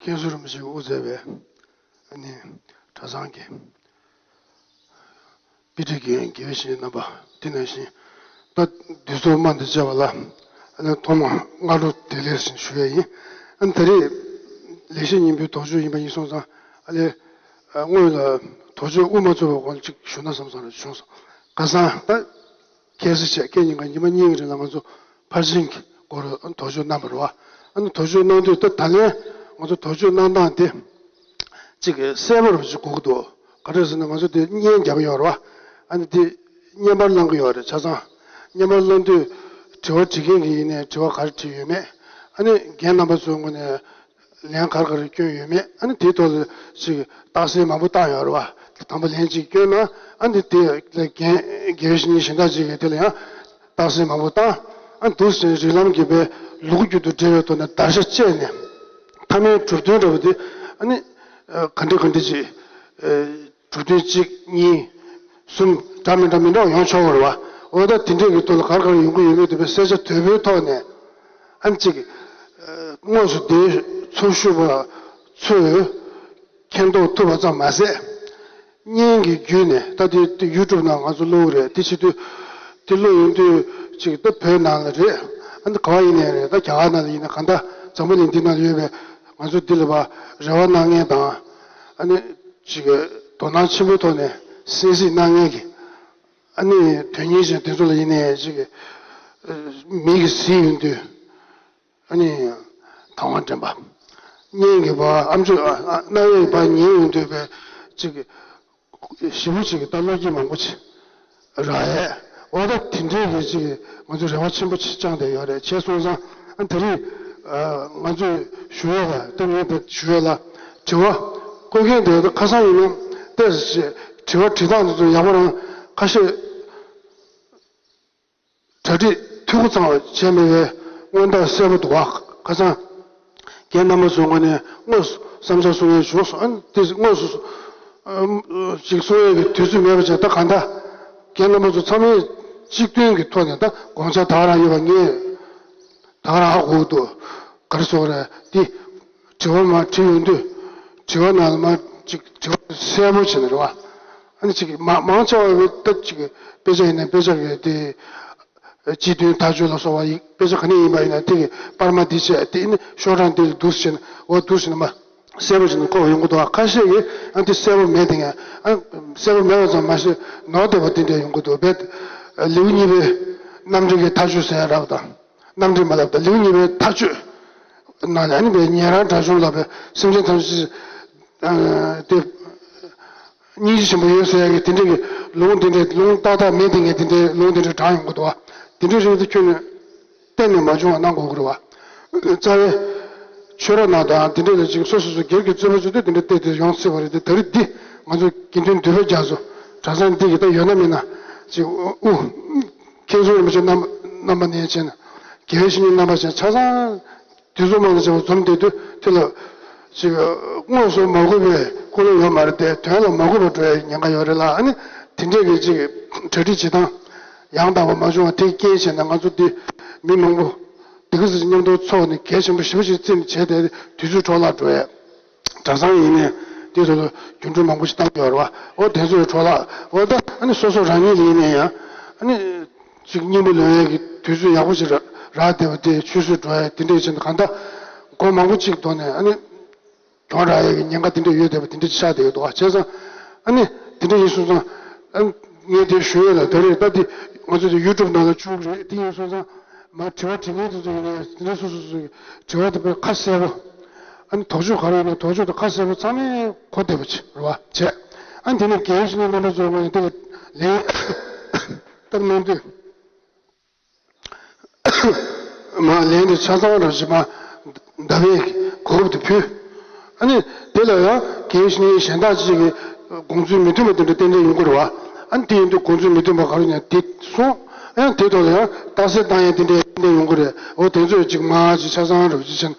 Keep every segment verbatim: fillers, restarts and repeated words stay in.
མཁན་ཟུར་རིན་པོ་ཆེས་དབུ་མཛད་པའི་ཨ་ནི་གྲྭ་ཚང་གི་དཔེ་ཁྲིད་ཀྱི་དགེ་བའི་བཤེས་གཉེན་རྣམ་པ། དེ་ནང་བཞིན་ད་འདུས་ཚོགས་དམངས་འདི་བཅས་པ་ལ་ཨ་ནི་ཐོག་མར་སྔ་དྲོ་བདེ་ལེགས་ཞུ་ཡས་ཡིན། ཨ་ནི་ད་རེས་ལེགས་བཤད་སྙིང་པོའི་དོགས་གཅོད་ཡིན་པ་ཡིན་སོང་ཙང་ཨ་ལས་སྔོན་ལ་དོགས་གཅོད་དབུ་མ་ཚུགས་པའི་སྐོར་ཅིག་ཞུ་ན་བསམ་བསམ་རེ་བྱུང་སོང་། ཁ་སང་ད། གལ་སྲིད་བྱས་སྐད་གཉིས་ཀ་ཉི་མ་གཉིས་ཀྱི་རིང་ལ་ང་ཚོ་ཕར་ཕྱིན་གྱི་སྐོར་དོགས་གཅོད་གནང་བ་རེད་བ། ཨ་ནི་དོགས་གཅོད་གནང་དུས་ད་ད་ལན་ང་ཚོ་དོགས་གཅོད་གནང་སྟངས་དེ་གཅིག་གསལ་པོ་རུ་ཅིག་དགོས་ཀྱི་འདུག་ག་རེ་ཟེར་ན་ང་ཚོ་དེ་བརྙན་རྒྱབ་ཀྱི་ཡོད་རེད་བ། ཨ་ནི་དེ་བརྙན་པར་བླང་གི་ཡོད་རེད། ཆ་ཚང་བརྙན་པར་བླང་དུས་དྲི་བ་དྲི་མཁན་གྱི་ཡིན་ནའི་དྲི་བ་ག་རེ་དྲིས་ཡོད་མེད། ཨ་ནི་རྒན་རྣམ་པ་ཚོའི་ངོས་ནས། ལན་ག་རེ་ག་རེ་བསྐྱོན་ཡོད་མེད། ཨ་ནི་དེའི་ཐོག་ལ་ཅིག་རྟགས་གསལ་མང་པོ་བཏང་ཡོད་རེད་བ། དང་པོ་ལན་གཅིག་བསྐྱོན་ན་ཨ་ནི་དེ་ལ་རྒན་དགེ་བའི་བཤེས་གཉེན་གཞན་དག་ཅིག་གིས་དེ་ལ་ཡང་རྟགས་གསལ་མང་པོ་བཏང་། ཨ་ནི་འདུག་སེ་རིགས་ལམ་གྱི་པའི་ལུགས་རྒྱུད་དུ་འབྲེལ་བའི་ཐོག་ནས་བརྡར་ཤ་བཅད་ནས་ཐ་མའི་གྲུབ་དོན་འདྲ་བོ་དེ་ཨ་ནི་ག་འདྲ་ག་འདྲ་ཅིག་གྲུབ་དོན་གཅིག་གཉིས། གསུམ་འདྲ་མི་འདྲ་མི་འདྲ་ཡོང་ཆོག་གི་རེད་བ། འོ་ད་དེ་འདྲས་ཀྱི་ཐོག་ལ་ག་རེ་ག་རེ་ཡོང་གི་ཡོད་མེད་དེ་བས་གསལ་ཆ་དོད་པོའི་ཐོག་ནས་ཨ་ནི་གཅིག་དངོས་སུ་དེའི་འཚོ་བཞུགས་པ་ཚོས་མཁྱེན་རྟོགས་ཐུབ་པ་ཙམ་མ་ཟད། བརྙན་གྱི་བརྒྱུད་ནས་ད་དེ་དེ་ཡུ་ཊུབ་ནང་ང་ཚོ་བླུགས་རེད། དེ་བྱེད་དུས་དེ་བླུགས་ཡོང་དུས་གཅིག་ད་བོད་ནང་ལ་རེད། ཨ་ནི་ག་བ་ཡིན་ནའི་རེད། ད་རྒྱ་གར་ནང་ལ་ཡིན་ན་གང་ལྟར་འཛམ་བུ་གླིང་འདི་ནང་ལ་ཡོད་པའི་ང་ཚོ་འདི་ལ་བ་རེ་བ་གནང་མཁན་དང་ཨ་ནི་གཅིག་དོ་སྣང་ཆེན་པོའི་ཐོག་ནས་གསན་གཟིགས་གནང་མཁན་གྱི། ཨ་ནི་དོན་གཉེར་ཅན་དེ་ཚོ་ལ་ཡིན་ནའི་ཅིག་མིག་གིས་གཟིགས་ཡོང་དུས་ཨ་ནི་དང་བ་དྲན་པ། སྙན་གྱི་བ་ཨམ་ཅོག་ཨ་ཨ་རྣ་བའི་བ་ཉན་ཡོང་དུས་པའི་ཅིག་ཞེ་པོ་ཅིག་ད་བློ་སྐྱེད་མང་པོ་ཅིག་རག་ཡས། འོ་ད་དེ་འདྲའི་གི་ཅིག་ང་ཚོ་རེ་བ་ཆེན་པོ་ཅིག་བཅངས་བསྡད་ཡོད་རེད། བྱས་སོང་ཙང་ཨ་ད་རེས་ང་ཚོས་ཞུ་ཡས་ལ་ད་ངས་ད་ཞུ་ཡས་ལ་དྲི་བ་བཀོད་མཁན་དེ་ད་ཁ་སང་ཡིན་ན་ཏོག་ཙམ་ཅིག་དྲི་བ་དྲི་སྟངས་དེ་ཚོ་ཡག་པོ་རང་ཁ་ཤས། གྲ་སྒྲིག་འཐུས་སྒོ་ཚང་བ་བྱས་མེད་པའི་མངོན་རྟགས་གསལ་པོ་འདུག་བ། ཁ་སང་རྒན་རྣམ་པ་ཚོའི་ངོས་ནས་དངོས་སུ་བསམ་འཆར་གསུང་ཡས་བྱུང་སོང་། ཨ་ནི་དེ་དངོས་སུ་ཨམ་ཅིག་གསུང་ཡས་ཀྱི་དུས་ཚོད་མེད་པ་བྱས། ད་གང་ལྟར་རྒན་རྣམ་པ་ཚོ་ཚང་མས་གཅིག་མཐུན་གྱི་ཐོག་ནས་ད་དགོངས་འཆར་ད་ག་རང་ཡོད་པ་ངས་ད་ག་རང་ཧ་གོ་གི་འདུག་ག་རེ་ཟེར་དགོས་རེད། འདི་དྲི་བ་མར་དྲི་ཡོང་དུས་དྲི་བ་ནང་ལ་མར་ཅིག་དྲི་བ་གསལ་པོ་བྱས་ནས་རེད་བ། ཨ་ནི་ཅིག་མ་མང་ཆེ་བ་བས་ད་ཅིག་དཔེ་ཆ་ཡིན་ན་དཔེ་ཆ་གི་དེ་སྤྱི་དོན་ཐག་གཅོད་ལ་སོགས་པ་ཡིག་དཔེ་ཆ་ག་ནས་ཡིན་པ་ཡིན་ན་དེ་གི་པར་མ་འདི་བྱས། དེ་ནི་ཤོག་གྲངས་འདི་ལ་འདུག་སེ་བྱས་ནས་འོ་འདུག་སེ་ནས་མར་གསལ་པོ་བྱས་ནས་བཀོད་ཡོང་གི་འདུག་ཁ་ཤས་ཀྱིས་ཨ་འདི་གསལ་པོ་མེད་དེ། ངས་ཨ་གསལ་པོ་མེད་པ་ཙམ་མ་ཟད་ནོར་བསྡད་པ་དེ་འདྲ་ཡོང་གི་འདུག་བས་ལེའུ་གཉིས་པའི་རྣམ་འགྲེལ་གྱི་ཐག་གཅོད་ཟེར་ཡ་རག་དང་། རྣམ་འགྲེལ་མ་ལབ་ད་ལེའུ་གཉིས་པའི་ཐག་གཅོད་ནང་ནས་ཨ་ནི་བའི་ཉན་རང་དྲ་གཞུང་ལ་བའི་སེམས་ཅན་ཐམས་ཅད་དེ་སྙིང་རྗེ་ཆེན་པོ་ཡོད་ཟེར་ཡ་གི་དེ་འདྲ་གི་ལུང་དེ་འདྲ་ལུང་ཏག་ཏག་མེད་དེ། ངས་དེ་འདྲའི་ལུང་དེ་འདྲ་དྲངས་ཡོང་གི་འདུག་བ། དེ་འདྲའི་རིགས་དེ་ཁྱོན་ནས་གཏན་ནས་མ་བྱུང་བ་གནང་དགོས་ཀྱི་རེད་བ། རྩ་བའི་ཆོས་ར་ནང་དང་དེ་འདྲ་ལ་ཅིག་སོ་སོ་སོ་སྒེར་གྱི་རྩོད་པ་བྱེད་དུས་དེ་འདྲ་བལྟས་ཏེ་ཡོང་སྲིད་པ་རེད་དེ། ད་རེས་འདི་ང་ཚོ་དགེ་འདུན་འདུས་པ་རྒྱ་མཚོ་གྲྭ་ཚང་འདི་གི་ད་ཡོད་ན་མིན་ན་ཅིག་དབུ་མཁན་ཟུར་རིན་པོ་ཆེ་རྣམ་རྣམ་པ་ནས་བྱས་ན་དགེ་བའི་བཤེས་གཉེན་རྣམ་པ་བྱས་ཆ་ཚང་དུས་ཚོད་མང་ལ་བྱས་པ་འཛོམས་བསྡད་དུས་དེ་ལ་ཅིག་དངོས་སུ་མ་གུས་པའི་ཀུན་སློང་ཡོད་མ་རེད་དེ། དོན་ལ་མ་གུས་པ་འགྲོ་ཡའི་ཉེན་ཁ་ཡོད་རེད་ལ། ཨ་ནི་དེ་འདྲས་ཀྱི་ཅིག་གྲ་སྒྲིག་བྱེད་སྟངས་ཡང་དག་པ་མ་བྱུང་བ་དེ་རྐྱེན་བྱས་ནས་ང་ཚོ་འདི་མི་མང་པོ་དེ་ག་ཚོད་མཉམ་དུ་ཚོགས་ནས་གལ་ཆེན་པོ་ཞེ་པོ་ཅིག་བརྩིས་ནས་བྱས་ཏེ་དུས་ཚོད་འཕྲོ་བརླག་འགྲོ་ཡས། གྲྭ་ཚང་ཡིན་ནའི་དེ་ཚོ་ལ་རྒྱུན་འགྲུལ་མང་པོ་ཞིག་བཏང་གི་ཡོད་རེད་བ། འོ་དེ་ཚོའི་འཕྲོ་བརླག་འོ་ད་ཨ་ནི་སོ་སོ་རང་ཉིད་ལ་ཡིན་ནའི་ཡང་ཨ་ནི་ཅིག་སྙིང་པོ་ལོན་ཡས་ཀྱི་དུས་ཚོད་ཡག་པོ་ཞིག་རག་རག་བསྡད་པ་དེ་ཆུད་ཟོས་འགྲོ་ཡས་དེ་འདྲས་བྱས་ནས་གང་ལྟར་སྒོ་མང་པོ་ཅིག་ཐོག་ནས་ཨ་ནི་གྱོང་རག་ཡས་ཀྱི་ཉེན་ཁ་དེ་འདྲས་ཡོད་བསྡད་པ་དེ་འདྲས་ཆགས་བསྡད་ཡོད་འདུག་བ། བྱས་ཙང་ཨ་ནི་དེ་འདྲས་ཡིན་སོང་ཙང་ཨ་ངས་དེ་ཞུ་ཡས་ལ་ད་རེས་ད་དེ་ང་ཚོ་དེ་ཡུ་ཊུབ་ནང་ལ་བཅུག་རེད། དེ་ཡིན་སོང་ཙང་། མ་དྲི་བ་དྲི་མཁན་དེ་ཚོ་ཡིན་ནའི་དེ་འདྲ་སོ་སོ་སོ་སོའི་དྲི་བ་དེ་དཔེ་ཁ་གསལ་པོ། ཨ་ནི་དོགས་གཅོད་ག་རེ་ཡོད་ན་དོགས་གཅོད་དེ་ཁ་གསལ་པོ་ཚང་མས་གོ་བདེ་པོ་བྱེད་རེད་བ་བྱས། ཨ་ནི་དེ་ནས་དགེ་བའི་བཤེས་གཉེན་རྣམ་པ་ཚོའི་ངོས་ནས་དེ་ལ་ལན་བཏབ་གནང་དུས། མ་ལན་དེ་ཆ་ཚང་རང་བཞིན་མ་ཟླ་བའི་གོ་སྐབས་དེ་ཕུལ། ཨ་ནི་དེ་ལ་ཡང་དགེ་བའི་བཤེས་གཉེན་གཞན་དག་ཅིག་གིས་དགོངས་ཚུལ་མི་མཐུན་པ་དེ་འདྲ་ཏན་ཏན་ཡོང་གི་རེད་བ། ཨ་ནི་དེ་ཡིན་དུས་དགོངས་ཚུལ་མི་མཐུན་པ་ག་རེ་ཡིན་དེ་གསུངས། ཨ་ཡང་དེ་ཐོག་ལ་ཡང་རྟགས་གསལ་བཏང་ཡས་དེ་འདྲ་ཏན་ཏན་ཡོང་གི་རེད། འོ་དེ་ཚོས་ཅིག་མ་ཅིག་ཆ་ཚང་རབ་ཅིག་བྱས་ན་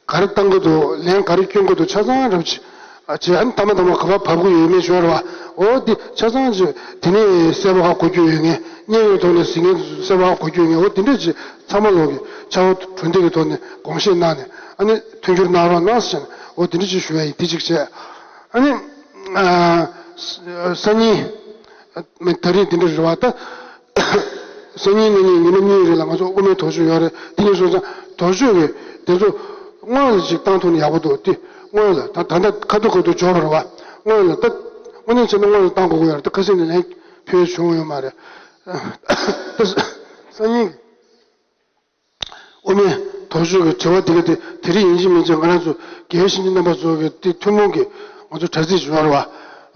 ག་རེ་བཏང་གི་འདུག་ལན་ག་རེ་སྐྱོན་གི་འདུག་ཆ་ཚང་རབ་ཅིག་ཨ་བྱས། ཨ་ནི་མཐའ་མ་མཐའ་མ་ག་པར་བབས་ཀྱི་ཡོད་མེད་ཤོར་བ། འོ་འདི་ཆ་ཚང་ཅིག་དེ་ནས་གསལ་པོ་ཧ་གོ་རྒྱུ་ཡོད་མཁན། བརྙན་ཡོད་ཐོག་ནས་གཟིགས་མཁན་དེ་ཚོ་གསལ་པོ་ཧ་གོ་རྒྱུ་ཡོད་མཁན། འོ་དེ་འདྲས་ཅིག་ཚང་མ་ལོག་གི་ཕྱག་དབང་གྲུ་འདེགས་ཀྱི་ཐོག་ནས་དགོངས་བཞེས་གནང་ནས་ཨ་ནི་མཐུན་འགྱུར་གནང་རོགས་གནང་ཟེར་ནས་ འོ་དེ་འདྲ་ཅིག་ཞུ་ཡ་ཡིན། དེ་གཅིག་བྱས། ཨ་ནི་ཨ་ས་ས་ཉིན་མི་ད་རེས་དེ་འདྲ་རེད་བ། ད་སང་ཉིན་གནངས་ཉིན་ཉི་མ་གཉིས་རེ་ལ་ང་ཚོ་དབུ་མའི་དོགས་གཅོད་ཡོད་རེད། དེ་ཡིན་སོང་ཙང་དོགས་གཅོད་ཀྱི་དེ་ཚོ་སྔོན་ལ་ཅིག་བཏང་ཐུབ་ན་ཡག་པོ་འདུག་དེ་སྔོན་ལ་ད་ད་ལྟ་ཁ་ཐུག་ཁ་ཐུག་འབྱོར་བ་རེད་བ། སྔོན་ལ་ད་དངོས་གནས་བྱས་ན་སྔོན་ལ་བཏང་དགོས་ཀྱི་ཡོད་རེད། ད་ཁ་སང་ནས་ལན་ཕུལ་བྱུང་ཡོད་མ་རེད། ད་སང་ཉིན། དབུ་མའི་དོགས་གཅོད་ཀྱི་དྲི་བ་འདི་ག་དེ་དེ་རིང་ཡིན་གཅིག་མིན་གཅིག་ང་རང་ཚོ་དགེ་བའི་བཤེས་གཉེན་རྣམ་པ་ཚོ་གི་དེ་ཐུན་མོང་གི་ང་ཚོ་དྲ་ཚིགས་སྦྱོར་བ་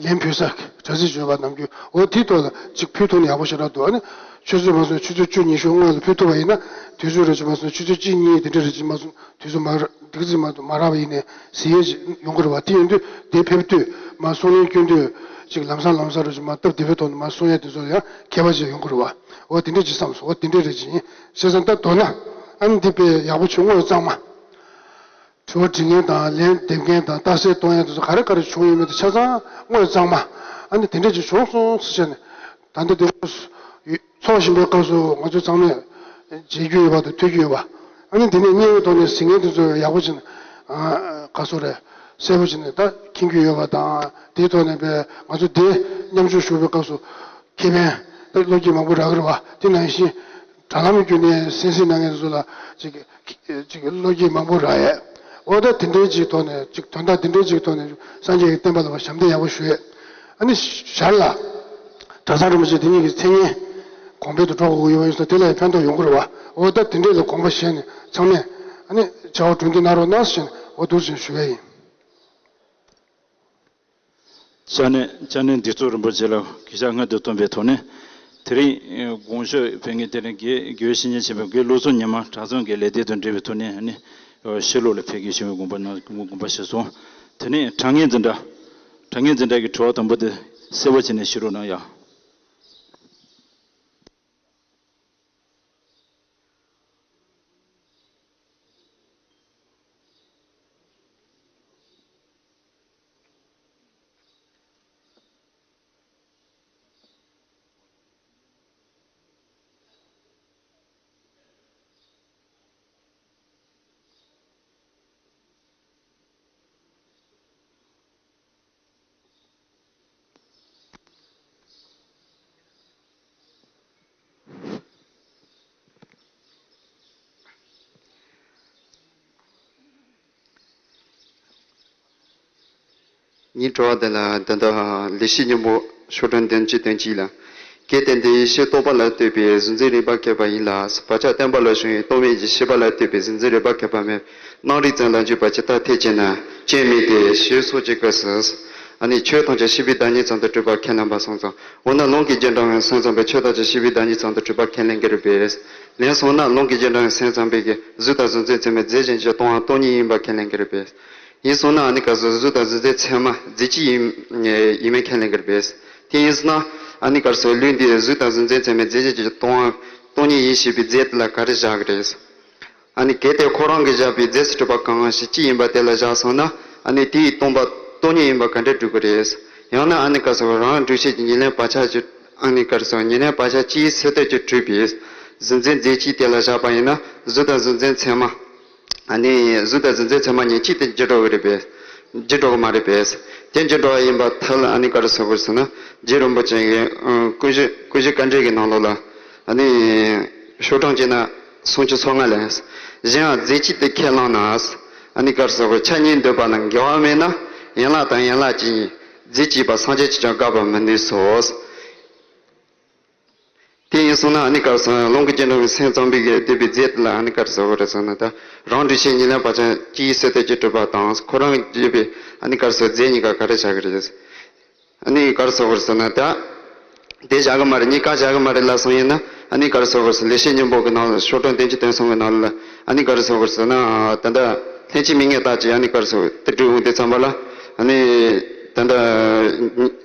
ལན་ཕུལ་ས་དྲ་ཚིགས་སྦྱོར་བ་ནམ་རྒྱུན་འོ་དེའི་ཐོག་ལ་གཅིག་ཕུལ་ཐུབ་ན་ཡག་པོ་ཞེ་དྲག་འདུག་ཨ་ནི་ཆུ་ཚོད་མ་སོང་ཆུ་ཚོད་བཅུ་ཉི་ཤུ་སྔོན་ལ་ཕུལ་ཐུབ་པ་ཡིན་ན་དུས་ཚོད་རེ་ཅིག་མ་སོང་ཆུ་ཚོད་གཅིག་གཉིས་དེ་འདྲ་རེ་ཅིག་མ་སོང་དུས་ཚོད་མ་འགྲིག་ཙམ་མ་མ་རག་པ་ཡིན་ནའི་ཟིན་ཡས་ཅིག་ཡོང་གི་རེད་བ། དེ་ཡིན་དུས་དེ་ཕེབས་དུས་མ་གསུང་ལན་སྐྱོན་དུས་ཅིག་ལམ་སང་ལམ་སང་རེ་ཅིག་མ་སྟབས་བདེ་པོའི་ཐོག་ནས་མ་གསུང་ཡས་དེ་ཚོ་ཡང་ཁྱད་པར་ཅིག་ཡོང་གི་རེད་བ། འོ་དེ་འདྲས་ཅིག་བསམ་སོང་། འོ་དེ་འདྲས་རེད་ཅིག་ཡིན། བྱས་ཙང་ད་མདོར་ན་ཨ་ནི་འདི་དཔེ་ཡག་པོ་བྱུང་། དངོས་གཙང་མ། དྲི་བ་དྲི་མཁན་དང་ལན་འདེབས་མཁན་དང་རྟགས་གསལ་གཏོང་ཡས་དེ་ཚོ་ག་རེ་ག་རེ་བྱུང་ཡོད་མེད་དེ་ཆ་ཚང་དངོས་གཙང་མ། ཨ་ནི་དེ་འདྲས་ཅིག་བྱུང་སོང་ཟེར་བྱས་ནས་ད་ལྟ་དེ་ཚོགས་བཞིན་པའི་སྐབས་སུ་ང་ཚོ་ཚང་མས་མཇལ་རྒྱུ་ཡོད་པ་དང་ཐོས་རྒྱུ་ཡོད་པ། ཨ་ནི་དེ་ནས་བརྙན་ཡོད་ཐོག་ནས་གཟིགས་མཁན་དེ་ཚོ་ཡག་པོ་བྱས་ནས་ག་སོ་རེད་གསལ་པོ་བྱས་ནས་ད་མཁྱེན་རྒྱུ་ཡོད་པ་དང་དེའི་ཐོག་ནས་པའི་ང་ཚོ་དེ་མཉམ་ཞུགས་ཞུ་བའི་སྐབས་སུ་ཁེ་ཕན་ད་བློ་སྐྱེད་མང་པོ་རག་གི་རེད་བ། དེ་ནང་བཞིན་དྲ་ལམ་བརྒྱུད་ནས་གསན་གཟིགས་གནང་མཁན་དེ་ཚོ་ལ་ཅིག་ཅིག་བློ་སྐྱེད་མང་པོ་རག་ཡས། འོ་ད་དེ་འདྲའི་ཅིག་ཐོག་ནས་ཅིག་དོན་དག་དེ་འདྲའི་ཅིག་ཐོག་ནས་སངས་རྒྱས་ཀྱི་བསྟན་པ་ལ་བ་ཞབས་འདེགས་ཡག་པོ་ཞུ་ཡས། ཨ་ནི་ཞར་ལ་གྲྭ་ཚང་རིན་པོ་ཆེ་དེ་ཉིད་ཀྱི་མཚན་སྙན་གོང་འཕེལ་དུ་འགྲོ་དགོས་ཀྱི་ཡོད་པ་ཡིན་ཙང་དེ་ལ་ཡང་ཕན་ཐོགས་ཡོང་གི་རེད་བ། འོ་ད་དེ་འདྲས་ལ་དགོངས་པ་བཞེས་ནས་ཚང་མས་ཨ་ནི་བྱ་བ་གྲུབ་འདེགས་གནང་རོགས་གནང་ཞེས་འོ་འདུག་ཅེས་ཞུ་བ་ཡིན། ཅ་ནེ་ཅ་ནེ་འདི་ཚོ་རིན་པོ་ཆེ་ལ་གུས་ཕྱག་སྔོན་དུ་བཏོན་པའི་ཐོག་ནས་དེ་རིང་དགོངས་ཞུ་ཕེབས་མཁན་དེ་རིང་དགེ་དགེ་བའི་བཤེས་གཉེན་ཆེན་པོ་དགེ་བློ་བཟང་ཉི་མ་གྲྭ་ཚང་གི་ལས་སྡེ་དང་འབྲེལ་བའི་ཐོག་ནས་ཨ་ནི་ཕྱི་ལོགས་ལ་ཕེབས་སྐྱེལ་ཞུ་བའི་དགོངས་པ་གནང་དགོངས་པ་བཞེས་སོང་། དེ་ནས་དྲ་བརྙན་འཛིན་གྲྭ། དྲ་བརྙན་འཛིན་གྲྭ་གི་དྲི་བ་དང་པོ་དེ་གསལ་པོ་བྱས་ནས་ཞུ་རོགས་གནང་ཡ། ངའི་དྲི་བ་འདི་ལ་ད་ལྟ་ལེགས་བཤད་སྙིང་པོ་ཤོག་གྲངས་བདུན་ཅུ་དོན་གཅིག་ལ། གལ་ཏེ་འདི་ཡེ་ཤེས་རྟོགས་པ་ལ་ལྟོས་པའི་གཟུང་འཛིན་རིག་པ་ཁྱད་པར་ཡིན་ལ། བག་ཆགས་བརྟན་པ་ལ་ཞོན་ཡང་རྟོག་མེད་ཀྱི་ཤེས་པ་ལ་ལྟོས་པའི་གཟུང་འཛིན་རིག་པ་ཁྱད་པར་མེད། སྣང་རིག་ཙམ་ལ་འཇུག་པ་ཇི་ལྟར་འཐད་ཅེ་ན། སྐྱོན་མེད་དེ་ཞེས་སོགས་ཀྱི་སྐབས་སུ། ཨ་ནི་ཆོས་ཐམས་ཅད་ཤེས་པའི་བདག་ཉིད་ཙམ་དུ་གྲུབ་པ་ཁས་ལེན་པ་སོང་ཙང་། འོ་ན་ལུང་གིས་རྒྱུན་དྲངས་པའི་སེམས་ཙམ་པས་ཆོས་ཐམས་ཅད་ཤེས་པའི་བདག་ཉིད་ཙམ་དུ་གྲུབ་པ་ཁས་ལེན་གྱི་རེད་པས། ལན་སོང་ན་ལུང་གིས་རྒྱུན་དྲངས་པའི་སེམས་ཙམ་པས་ཀྱི་གཟུགས་དང་གཟུགས་འཛིན་ཚད་མས་རྫས་གཞན་གྱིས་སྟོང་པ་སྟོང་ཉིད་ཡིན་པ་ཁས་ལེན་གྱི་རེད་པས། ཡིན་སོང་ན་ཨ་ནི་སྐབས་སུ་གཟུགས་དང་གཟུགས་འཛིན་ཚད་མ་རྫས་གཅིག་ཡིན་ཡིན་མིན་ཁས་ལེན་གྱི་རེད་པས། དེ་ཡིན་སོང་ན་ཨ་ནི་སྐབས་སུ་ལུགས་འདིས་གཟུགས་དང་གཟུགས་འཛིན་ཚད་མས་རྫས་གཞན་གྱིས་སྟོང་པ་སྟོང་ཉིད་ཡིན་ཞེས་པའི་རྫས་དེ་ལ་ག་རེ་བཞག་གི་རེད། ཨ་ནི་གལ་ཏེ་ཁོ་རང་གིས་བཞག་པའི་རྫས་སུ་གྲུབ་པ་གང་ཞིག་གཅིག་ཡིན་པ་དེ་ལ་བཞག་སོང་ན་ཨ་ནི་དེའི་སྟོང་པ་སྟོང་ཉིད་ཡིན་པ་ག་འདྲ་འགྲུབ་ཀྱི་རེད། ཡང་ན་ཨ་ནི་སྐབས་སུ་རང་སྒྲུབ་བྱེད་ཀྱི་ཉེར་ལེན་བག་ཆགས་ཀྱི་ཨ་ནི་སྐབས་སུ་ཉེར་ལེན་བག་ཆགས་སྤྱིའི་སེལ་འདོད་ཀྱིས་གྲུབ་པའི་གཟུགས་འཛིན་རྫས་གཅིག་དེ་ལ་བཞག་པ་ཡིན་ན་གཟུགས་དང་གཟུགས་འཛིན་ཚད་མ། ཨ་ནི་གཟུགས་དང་གཟུགས་འཛིན་ཚད་མ་གཉིས་གཅིག་ཏུ་འགྱུར་འགྲོ་གི་རེད་པས། འགྱུར་འགྲོ་གི་མ་རེད་པས། དེ་འགྱུར་འགྲོ་བ་ཡིན་པར་ཐལ། ཨ་ནི་ག་རེ་ཟེར་དགོས་ཟེར་ན། རྗེ་རིན་པོ་ཆེ་གི་ཀུན་གཞི་ཀུན་གཞི་དཀའ་འགྲེལ་གྱི་ནང་ལོགས་ལ། ཨ་ནི་ཤོག་གྲངས་བྱས་ན་སུམ་ཅུ་སོ་ལྔ་ལས། གཞན་ཡང་རྫས་གཅིག་ཏུ་ཁས་བླངས་ན། ཨ་ནི་ག་རེ་ཟེར་དགོས། ཆ་གཉིས་འདོད་པ་ལ་འགལ་བ་མེད་ན། ཡན་ལག་དང་ཡན་ལག་གཅིག་ཡིན། རྫས་གཅིག་པ་སངས་རྒྱས་ཀྱིས་ཀྱང་དགག་པར་མི་ནུས་སོ། དེ་ཡིན་སོང་ན་ཨ་ནི་ག་རེ་ཟེར་ན། ལུང་གིས་རྒྱུན་དྲངས་པའི་སེམས་ཙམ་པས་ཀྱིས་བསྡུས་པའི་རྫས་དེ་ལ་ཨ་ནི་ག་རེ་ཟེར་དགོས་རེད་ཟེར་ན། ད་རང་སྒྲུབ་བྱེད་ཉེར་ལེན་བག་ཆགས་སྤྱིའི་སེལ་འདོད་ཀྱིས་གྲུབ་པ་དང་། ཁོ་རང་གིས་བསྡུས་པའི་ཨ་ནི་ག་རེ་ཟེར་རྫས་གཉིས་ཀ་ག་རེ་བཞག་གི་རེད། ཨ་ནི་ག་རེ་ཟེར་དགོས་རེད་ཟེར་ན། ད་དེ་བཞག་གི་མ་རེད། གཉིས་ཀ་བཞག་གི་མ་རེད་ལབ་སོང་ཡིན་ན། ཨ་ནི་ག་རེ་ཟེར་དགོས་རེད་ཟེར། ལེགས་བཤད་སྙིང་པོ་གི་ནང་ལ་ཤོག་གྲངས་བདུན་ཅུ་དོན་གསུམ་གི་ནང་ལ་ཨ་ནི་ག་རེ་ཟེར་དགོས་རེད་ཟེར་ན། ད་ལྟ་ལྷན་ཅིག་དམིགས་ངེས་ལྟར་གྱི་ཨ་ནི་ག་རེ་ཟེར་དགོས་རེད། དེ་སྒྲུབ་འོང་དུས་ཙམ་པ་ལ་ཨ་ནི་ད་ལྟ།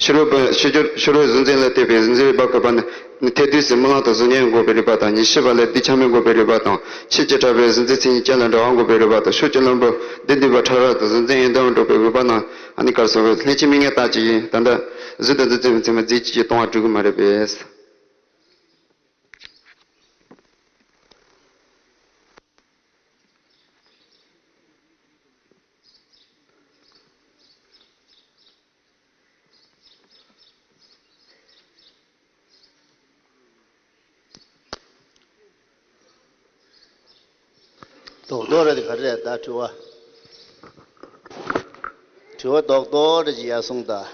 ཕྱི་རོལ་པ་ཕྱི་རོལ་ཕྱི་རོལ་གཟུང་འཛིན་ལ་ལྟོས་པའི་གཟུང་འཛིན་རིག་པ་ཁྱད་པར་ནི། ཐེར་འདོན་ཟེར་རྨི་ལམ་དང་གཟུགས་བརྙན་འགོག་པའི་རིག་པ་དང་། ཉེར་ཞི་པ་ལ་རྡུལ་ཆ་མེད་འགོག་པའི་རིག་པ་དང་། ཆོས་བྱེ་བྲག་པའི་གཟུང་འཛིན་མཚན་ཉིད་ཅན་ལ་འབྲེལ་བ་འགོག་པའི་རིག་པ་དང་། ཕྱོགས་ཀྱི་བླུན་པོ་རྡུལ་འདུས་པ་ཕྲ་རགས་དང་གཟུང་འཛིན་ཡོན་ཏན་འགོག་པའི་རིག་པ་རྣམས་ཨ་ནི་ག་རེ་ཟེར་དགོས། ལྷན་ཅིག་དམིགས་ངེས་ལྟར་གྱི་ཡིན། ད་ལྟ་གཟུགས་དང་གཟུགས་འཛིན་པའི་ཚད་མས་རྫས་གཅིག་གིས་སྟོང་པར་གྲུབ་ཀྱི་མ་རེད་པས། རྡོག་རྡོག་རེད་དེ་ག་རེ་རེད་ད་དྲི་བ། དྲི་བ་རྡོག་རྡོག་རེད་ཅིག་ཡར་གསུངས་ད།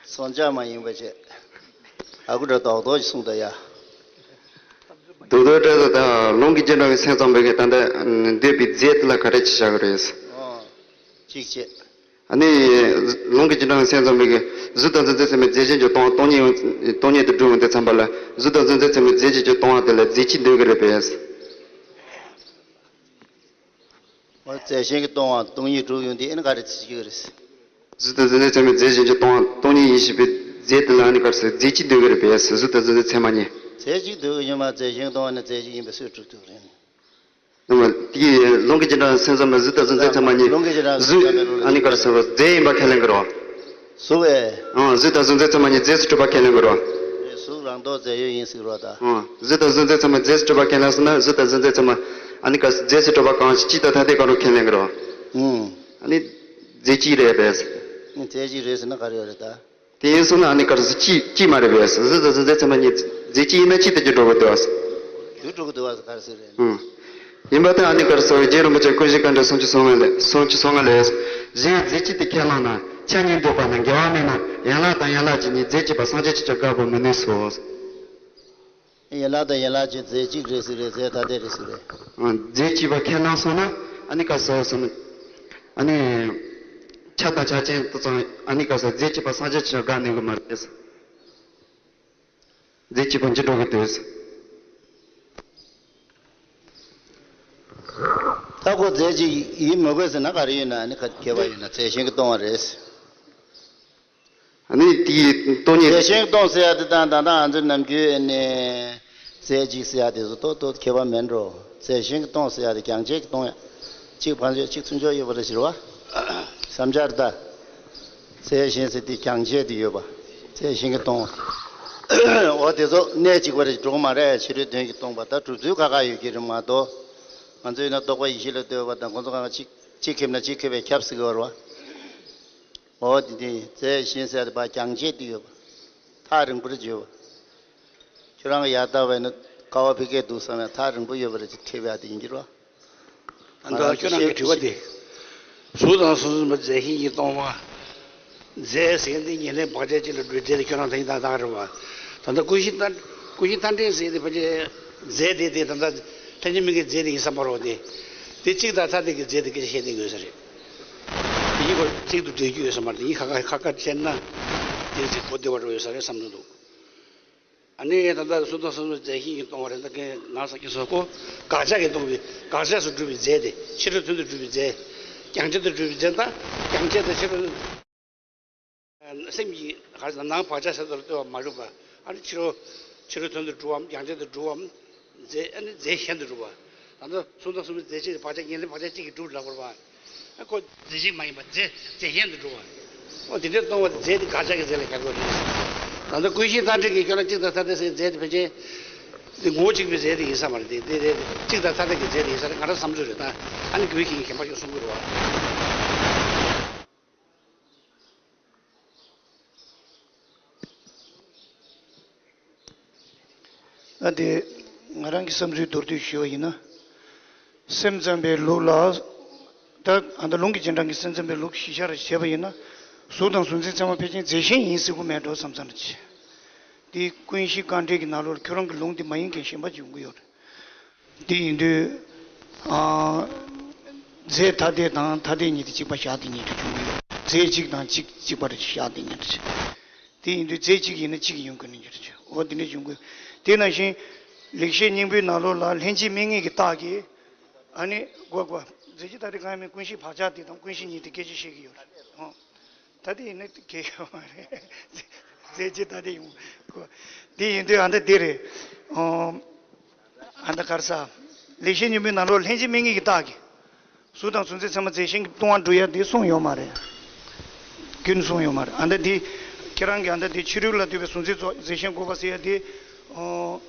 སོང་ཆ་མ་ཡིན་པ་བྱས། ཨ་ཁུ་འདྲ་རྡོག་རྡོག་ཅིག་གསུངས་ད་ཡ། རྡོག་རྡོག་རེད་ད། ལུང་གི་རྗེས་འབྲང་གི་སེམས་ཙམ་པའི་གི་ད་ལྟ་འདོད་པའི་རྫས་དེ་ལ་ག་རེ་ཅིག་བྱ་གི་རེད། ཨོ། གཅིག་བྱས། ཨ་ནི། ལུང་གི་རྗེས་འབྲང་སེམས་ཙམ་པའི་གི་གཟུགས་དང་གཟུགས་འཛིན་ཚད་མའི་རྫས་གཞན་གྱི་སྟོང་བ་སྟོང་ཉིད་ཡོང་སྟོང་ཉིད་དུ་འགྲོ་འོང་དུས་ཙམ་པ་ལ་གཟུགས་དང་གཟུགས་འཛིན་ཚད་མའི་རྫས་གཞན་གྱི་སྟོང་བ་དེ་ལ་རྫས་གཅིག་འདོད་ཀྱི་རེད་པས། འོ་རྫས་གཞན་གྱི་སྟོང་བ་སྟོང་ཉིད་འགྲོ་ཡོང་དུས་ཨེ་ནི་ག་རེ་བྱེད་ཀྱི་རེད། གཟུགས་དང་གཟུགས་འཛིན་ཚད་མའི་རྫས་གཞན་གྱི་སྟོང་བ་སྟོང་ཉིད་ཡིན་ཞེས་པའི་རྫས་དེ་ལ་ཨ་ནི་ག་རེ་ཟེར་རྫས་གཅིག་འདོད་ཀྱི་རེད་པས། གཟུགས་དང་གཟུགས་འཛིན་ཚད་མ་གཉིས། རྫས་གཅིག་འདོད་ཀྱི་ཡོད་མ་རྫས་གཞན་གྱི་སྟོང་བ་ནི་རྫས་གཅིག་ཡིན་པས་སུས་གྲུབ་ཐུབ་རེད། ནི་མ། དེ་ཡི་ལུང་གི་རྗེས་འབྲང་སེམས་ཙམ་མ་གཟུགས་དང་གཟུགས་འཛིན་ཚད་མ་གཉིས། ལུང་གི་རྗེས་འབྲང་གཟུགས་ཨ་ནི་ག་རེ་ཟེར་བ་རྫས་ཡིན་པ་ཁས་ལེན་གི་རོ། གཟུགས་ཨེ། ཨང་། གཟུགས་དང་གཟུགས་འཛིན་ཚད་མ་གཉིས་རྫས་སུ་གྲུབ་པ་ཁས་ལེན་གི་རོ། རེད། གཟུགས་རང་ལྡོག་རྫས་ཡོད་ཡིན་ཟེར་རོ་ད། ཨང་། གཟུགས་དང་གཟུགས་འཛིན་ཚད་མ་རྫས་སུ་གྲུབ་པ་ཁས་ལེན་སོང་ན་གཟུགས་དང་གཟུགས་འཛིན་ཚད་མ་ཨ་ནི་ག་རེ་རྫས་སུ་གྲུབ་པ་གང་ཞིག་གཅིག་དང་ཐ་དད་གང་རུང་ཁས་ལེན་གི་རོ། ཨང་། ཨ་ནི་རྫས་གཅིག་རེད་པས། རྫས་གཅིག་རེད་ཟེར་ན་ག་རེ་ཡོད་རེད་ད། དེ་ཡིན་སོང་ན་ཨ་ནི་ག་རེ་ཟེར་གཅིག་གཅིག་མ་རེད་པས། གཟུགས་དང་གཟུགས་འཛིན་ཚད་མ་གཉིས་རྫས་གཅིག་ཡིན་ན་གཅིག་དེ་རྒྱུ་འགྲོ་གི་འདུག་ཨ། རྒྱུ་འགྲོ་གི་འདུག་ཨ་ག་རེ་ཟེར་རེད། ཨང་། ཡིན་པ་དེ་ཨ་ནི་ག་རེ་ཟེར་རྗེ་རིན་པོ་ཆེ་ཀུན་གཞི་དཀའ་འགྲེལ་སུམ་ཅུ་སོ་ལྔ་ལས་སུམ་ཅུ་སོ་ལྔ་ལས། གཞན་རྫས་གཅིག་ཏུ་ཁས་བླངས་ན་ཆ་གཉིས་འདོད་པ་ན་འགལ་བ་མེད་ན་ཡན་ལག་དང་ཡན་ལག་གཅིག་གཉིས་རྫས་གཅིག་པ་སངས་རྒྱས་ཆོས་ཅན་དགག་པར་མི་ནུས་སོ། ཡན་ལག་དང་ཡན་ལག་གཅིག་རྫས་གཅིག་རེད་ཟེར་རེད་རྫས་ཐ་དད་རེད་ཟེར་རེད། ཨང་། རྫས་གཅིག་པ་ཁས་བླངས་སོང་ན་ཨ་ནི་ག་རེ་ཟེར་སོང་ན། ཨ་ནི། ཆ་དང་ཆ་ཅན་དུ་ཙང་ཨ་ནི་ག་རེ་ཟེར་རྫས་གཅིག་པ་སངས་རྒྱས་ཆོས་ཅན་དགག་ནུས་གི་མ་རེད། རྫས་གཅིག་པ་འགྱུར་འགྲོ་གི་འདུག་ད་ཁོ་རྫས་གཅིག་ཡིན་མི་དགོས་ཟེར་ན་ག་རེ་ཡོད་ན་ཨ་ནི་ཁ་ཁྱད་པར་ཡོད་ན་རྫས་གཞན་གྱིས་སྟོང་བ་རེད། ཨ་ནི་དེའི་སྟོང་ཉིད། རྫས་གཞན་གྱིས་སྟོང་ཟེར་ཡ་དེ་དང་ད་ལྟ་ང་ཚོའི་ནམ་རྒྱུན་ཨ་ནི་རྫས་གཅིག་ཟེར་ཡ་དེ་ཚོ་ཏོག་ཏོག་ཁྱད་པར་མེད་འགྲོ། རྫས་གཞན་གྱིས་སྟོང་ཟེར་ཡ་དེ་རྒྱང་ཆད་ཀྱིས་སྟོང་ཡ། གཅིག་བར་ཆད་གཅིག་ཚུན་ཆད་ཡོད་པ་རེད་ཟེར་བ། བསམ་འཆར་ད། རྫས་གཞན་ཟེར་དེ་རྒྱང་ཆད་དེ་ཡོད་པ། རྫས་གཞན་གྱིས་སྟོང་བ། འོ་དེ་ཚོ་གནད་གཅིག་པ་རེད་འགྲོ་གི་མ་རེད། ཕྱི་རོལ་དོན་གྱིས་སྟོང་པ་ད་གྲུབ་ཚུལ་ཁ་ཁ་ཡོད་ཀྱི་རེད་མ་གཏོགས། ང་ཚོས་ན་རྟོག་པ་ཡེ་ཤེས་ལ་ལྟོས་པ་དང་ཁོང་ཚོ་གང་ག་གཅིག་གཅིག་ཁེབས་ན་གཅིག་ཁེབས་པའི་ཁྱབ་ཟེར་གི་ཡོད་རེད་བ། འོ་དེ་དེ་རྫས་གཞན་ཟེར་ཡ་དེ་ཕར་རྒྱང་ཆད་དེ་ཡོད་པ། ཐག་རིང་པོ་རེད་བརྗོད་པ། ཁྱོད་རང་གི་ཡར་ལྟ་བས་ན་དཀའ་བ་ཕ་གིར་འདུག་བསམ་ཡང་ཐག་རིང་པོ་ཡོད་པ་རེད་ཅེས་ཁེབས་ཡ་དེ་ཡིན་གྱི་རེད་བ། ད་ལྟ་ཁྱོད་རང་གི་དྲི་བ་དེ། གཟུགས་དང་གཟུགས་འཛིན་པ་རྫས་གཞན་གྱིས་སྟོང་བ། རྫས་ཟེར་མཁན་དེ་ཉེར་ལེན་བག་ཆགས་གཅིག་ལ་འགྲོ་རྫས་དེ་ཁྱོད་རང་ད་ཡིན་ད་ད་རེད་བ། ད་ལྟ་ཀུན་གཞི་རྟ་ཀུན་གཞི་རྟ་འདྲེན་ཟེར་དེ་ཕལ་ཆེར་རྫས་དེ་དེ་ད་ལྟ་ལྷན་ཅིག་དམིགས་པའི་རྫས་དེ་ཡིན་བསམ་པ་རེད་དེ། དེ་གཅིག་དང་ཐ་དད་ཀྱི་རྫས་དེ་སྐད་ཆ་བཤད་བསྡད་དགོས་ས་རེད། དེ་གཉིས་ཀ་གཅིག་ཏུ་འབྲེལ་རྒྱུ་ཡོད་ས་མ་རེད། དེ་གཉིས་ཁ་ཁ་ཁ་ཁ་བཤད་ན་དེ་ཚིག་གོ་བདེ་བ་འགྲོ་ཡོད་ས་རེད་བསམ་གྱི་འདུག་ཨ་ནི་ད་ལྟ་གཟུགས་དང་གཟུགས་འཛིན་རྫས་གཞན་གྱིས་སྟོང་བ་རེད། ད་གིན་ནང་ས་ཀྱི་སོ་ཀོ་དགག་བྱ་གིས་སྟོང་བའི་དགག་བྱ་སུ་གྲུབ་པའི་རྫས་དེ་ཕྱི་རོལ་དོན་དུ་གྲུབ་པའི་རྫས། རྒྱང་ཆད་དུ་གྲུབ་པའི་རྫས་ད་རྒྱང་ཆད་དུ་ཕྱི་རོལ། སེམས་ཀྱི་ག་རེ་ཟེར་ནང་བག་ཆགས་ཟེར་དུ་ལྟོས་པ་མ་གྲུབ་པ། ཨ་ནི་ཕྱི་རོལ་ཕྱི་རོལ་དོན་དུ་གྲུབ་བམ་རྒྱང་ཆད་དུ་གྲུབ་བམ། རྫས་ཨ་ནི་རྫས་གཞན་དུ་གྲུབ་པ། ད་ལྟ་གཟུགས་དང་གཟུགས་མེད་རྫས་གཅིག་བག་ཆགས་ཉེར་ལེན་བག་ཆགས་གཅིག་གིས་གྲུབ་ལབ་དགོས་པ། ཨ་ཁོ་རྫས་གཅིག་མ་ཡིན་པ་རྫས་རྫས་གཞན་དུ་གྲུབ་པ། ཨོ་དེ་འདྲའི་སྟོང་བ་རྫས་དེ་དགག་བྱ་གི་རྫས་ལ་ཁྱབ་དགོས་རེད། ད་ལྟ་ཀུན་གཞི་རྟ་འདྲེན་གྱི་ཁྱོད་རང་གཅིག་དང་ཐ་དད་ཟེར་རྫས་དེ་ཕལ་ཆེར་དེ་ངོ་བོ་གཅིག་པའི་རྫས་དེ་ཡིན་ས་མ་རེད། དེ་དེ་རེད། གཅིག་དང་ཐ་དད་ཀྱི་རྫས་དེ་ཡིན་ས་རེད། ང་རང་བསམ་ཚུལ་རེད་ད། ཨ་ནི་དགེ་བའི་བཤེས་གཉེན་གཞན་པ་ཞིག་གསུང་གི་རེད་བ། ཨ་དེ། ང་རང་གི་བསམ་ཚུལ་མདོར་བསྡུས་ཞུས་པ་ཡིན་ན། སེམས་ཙམ་པའི་ལུགས་ལ། ད་ཨ་ད་ལུང་གི་རྗེས་འབྲང་གི་སེམས་ཙམ་པའི་ལུགས་གཞི་བཞག་བྱས་པ་ཡིན་ན། གཟུགས་དང་གཟུགས་འཛིན་ཚད་མ་ཕལ་ཆེར་རྫས་གཞན་ཡིན་སྲིད་ཀྱི་མེད་འགྲོ་བསམ་བསམ་རེད། དེ་ཀུན་གཞི་དཀའ་འགྲེལ་གྱི་ནང་ལོགས་ལ་ཁྱོད་རང་གི་ལུང་དེ་མ་ཡིན་མཁན་གཞན་པ་ཅིག་ཡོང་གི་ཡོད་རེད། དེ་ཡིན་དུས། ཨ། རྫས་ཐ་དད་དང་ཐ་དད་གཉིས་དེ་གཅིག་པ་བཞག་དེ་ཉིད་དུ་བྱུང་གི་ཡོད། རྫས་གཅིག་དང་གཅིག་གཅིག་པ་རེད་བཞག་དེ་ཉིད་དུ་བྱས། དེ་ཡིན་དུས་རྫས་གཅིག་ཡིན་ན་གཅིག་ཡོང་དགོས་ནི་འགྱུར་ཆེ། འོ་དེ་འདྲ་བྱུང་དགོས། དེ་ནང་བཞིན། ལེགས་བཤད་སྙིང་པོའི་ནང་ལོགས་ལ་ལྷན་ཅིག་དམིགས་ངེས་ཀྱི་རྟགས་ཀྱིས། ཨ་ནི། གོ་གོ་རྫས་གཅིག་ཐ་དད་གང་ཡང་མེད། ཀུན་གཞི་བག་ཆགས་དེ་དང་ཀུན་གཞི་ཉིད་དེ་སྐད་ཆ་བཤད་ཀྱི་ཡོད་རེད། ཨོ། ད་དེ་ཡིན་ན་གལ་ཡོད་མ་རེད། རྫས་གཅིག་ཐ་དད་ཡོང་གོ། དེ་ཡིན་དུས་ཨ་ད་དེ་རེད། ཨོ། ཨ་ད་ག་རེ་ཟ། ལེགས་བཤད་སྙིང་པོའི་ནང་ལོགས་ལྷན་ཅིག་དམིགས་ངེས་ཀྱི་རྟགས་ཀྱིས། གཟུགས་དང་གཟུགས་འཛིན་ཚད་མ་རྫས་གཞན་གྱིས་སྟོང་བར་འགྲོ་ཡ་དེ་གསུངས་ཡོད་མ་རེད། ཀུན་གསུངས་ཡོད་མ་རེད། ཨ་ད་དེ། ཁྱེད་རང་གིས་ཨ་ད་དེ་ཕྱི་རོལ་ལ་ལྟོས་པའི་གཟུགས་འཛིན་ཚོགས་རྫས་གཞན་འགོག་པ་ཟེར་ཡ་དེ། ཨོ།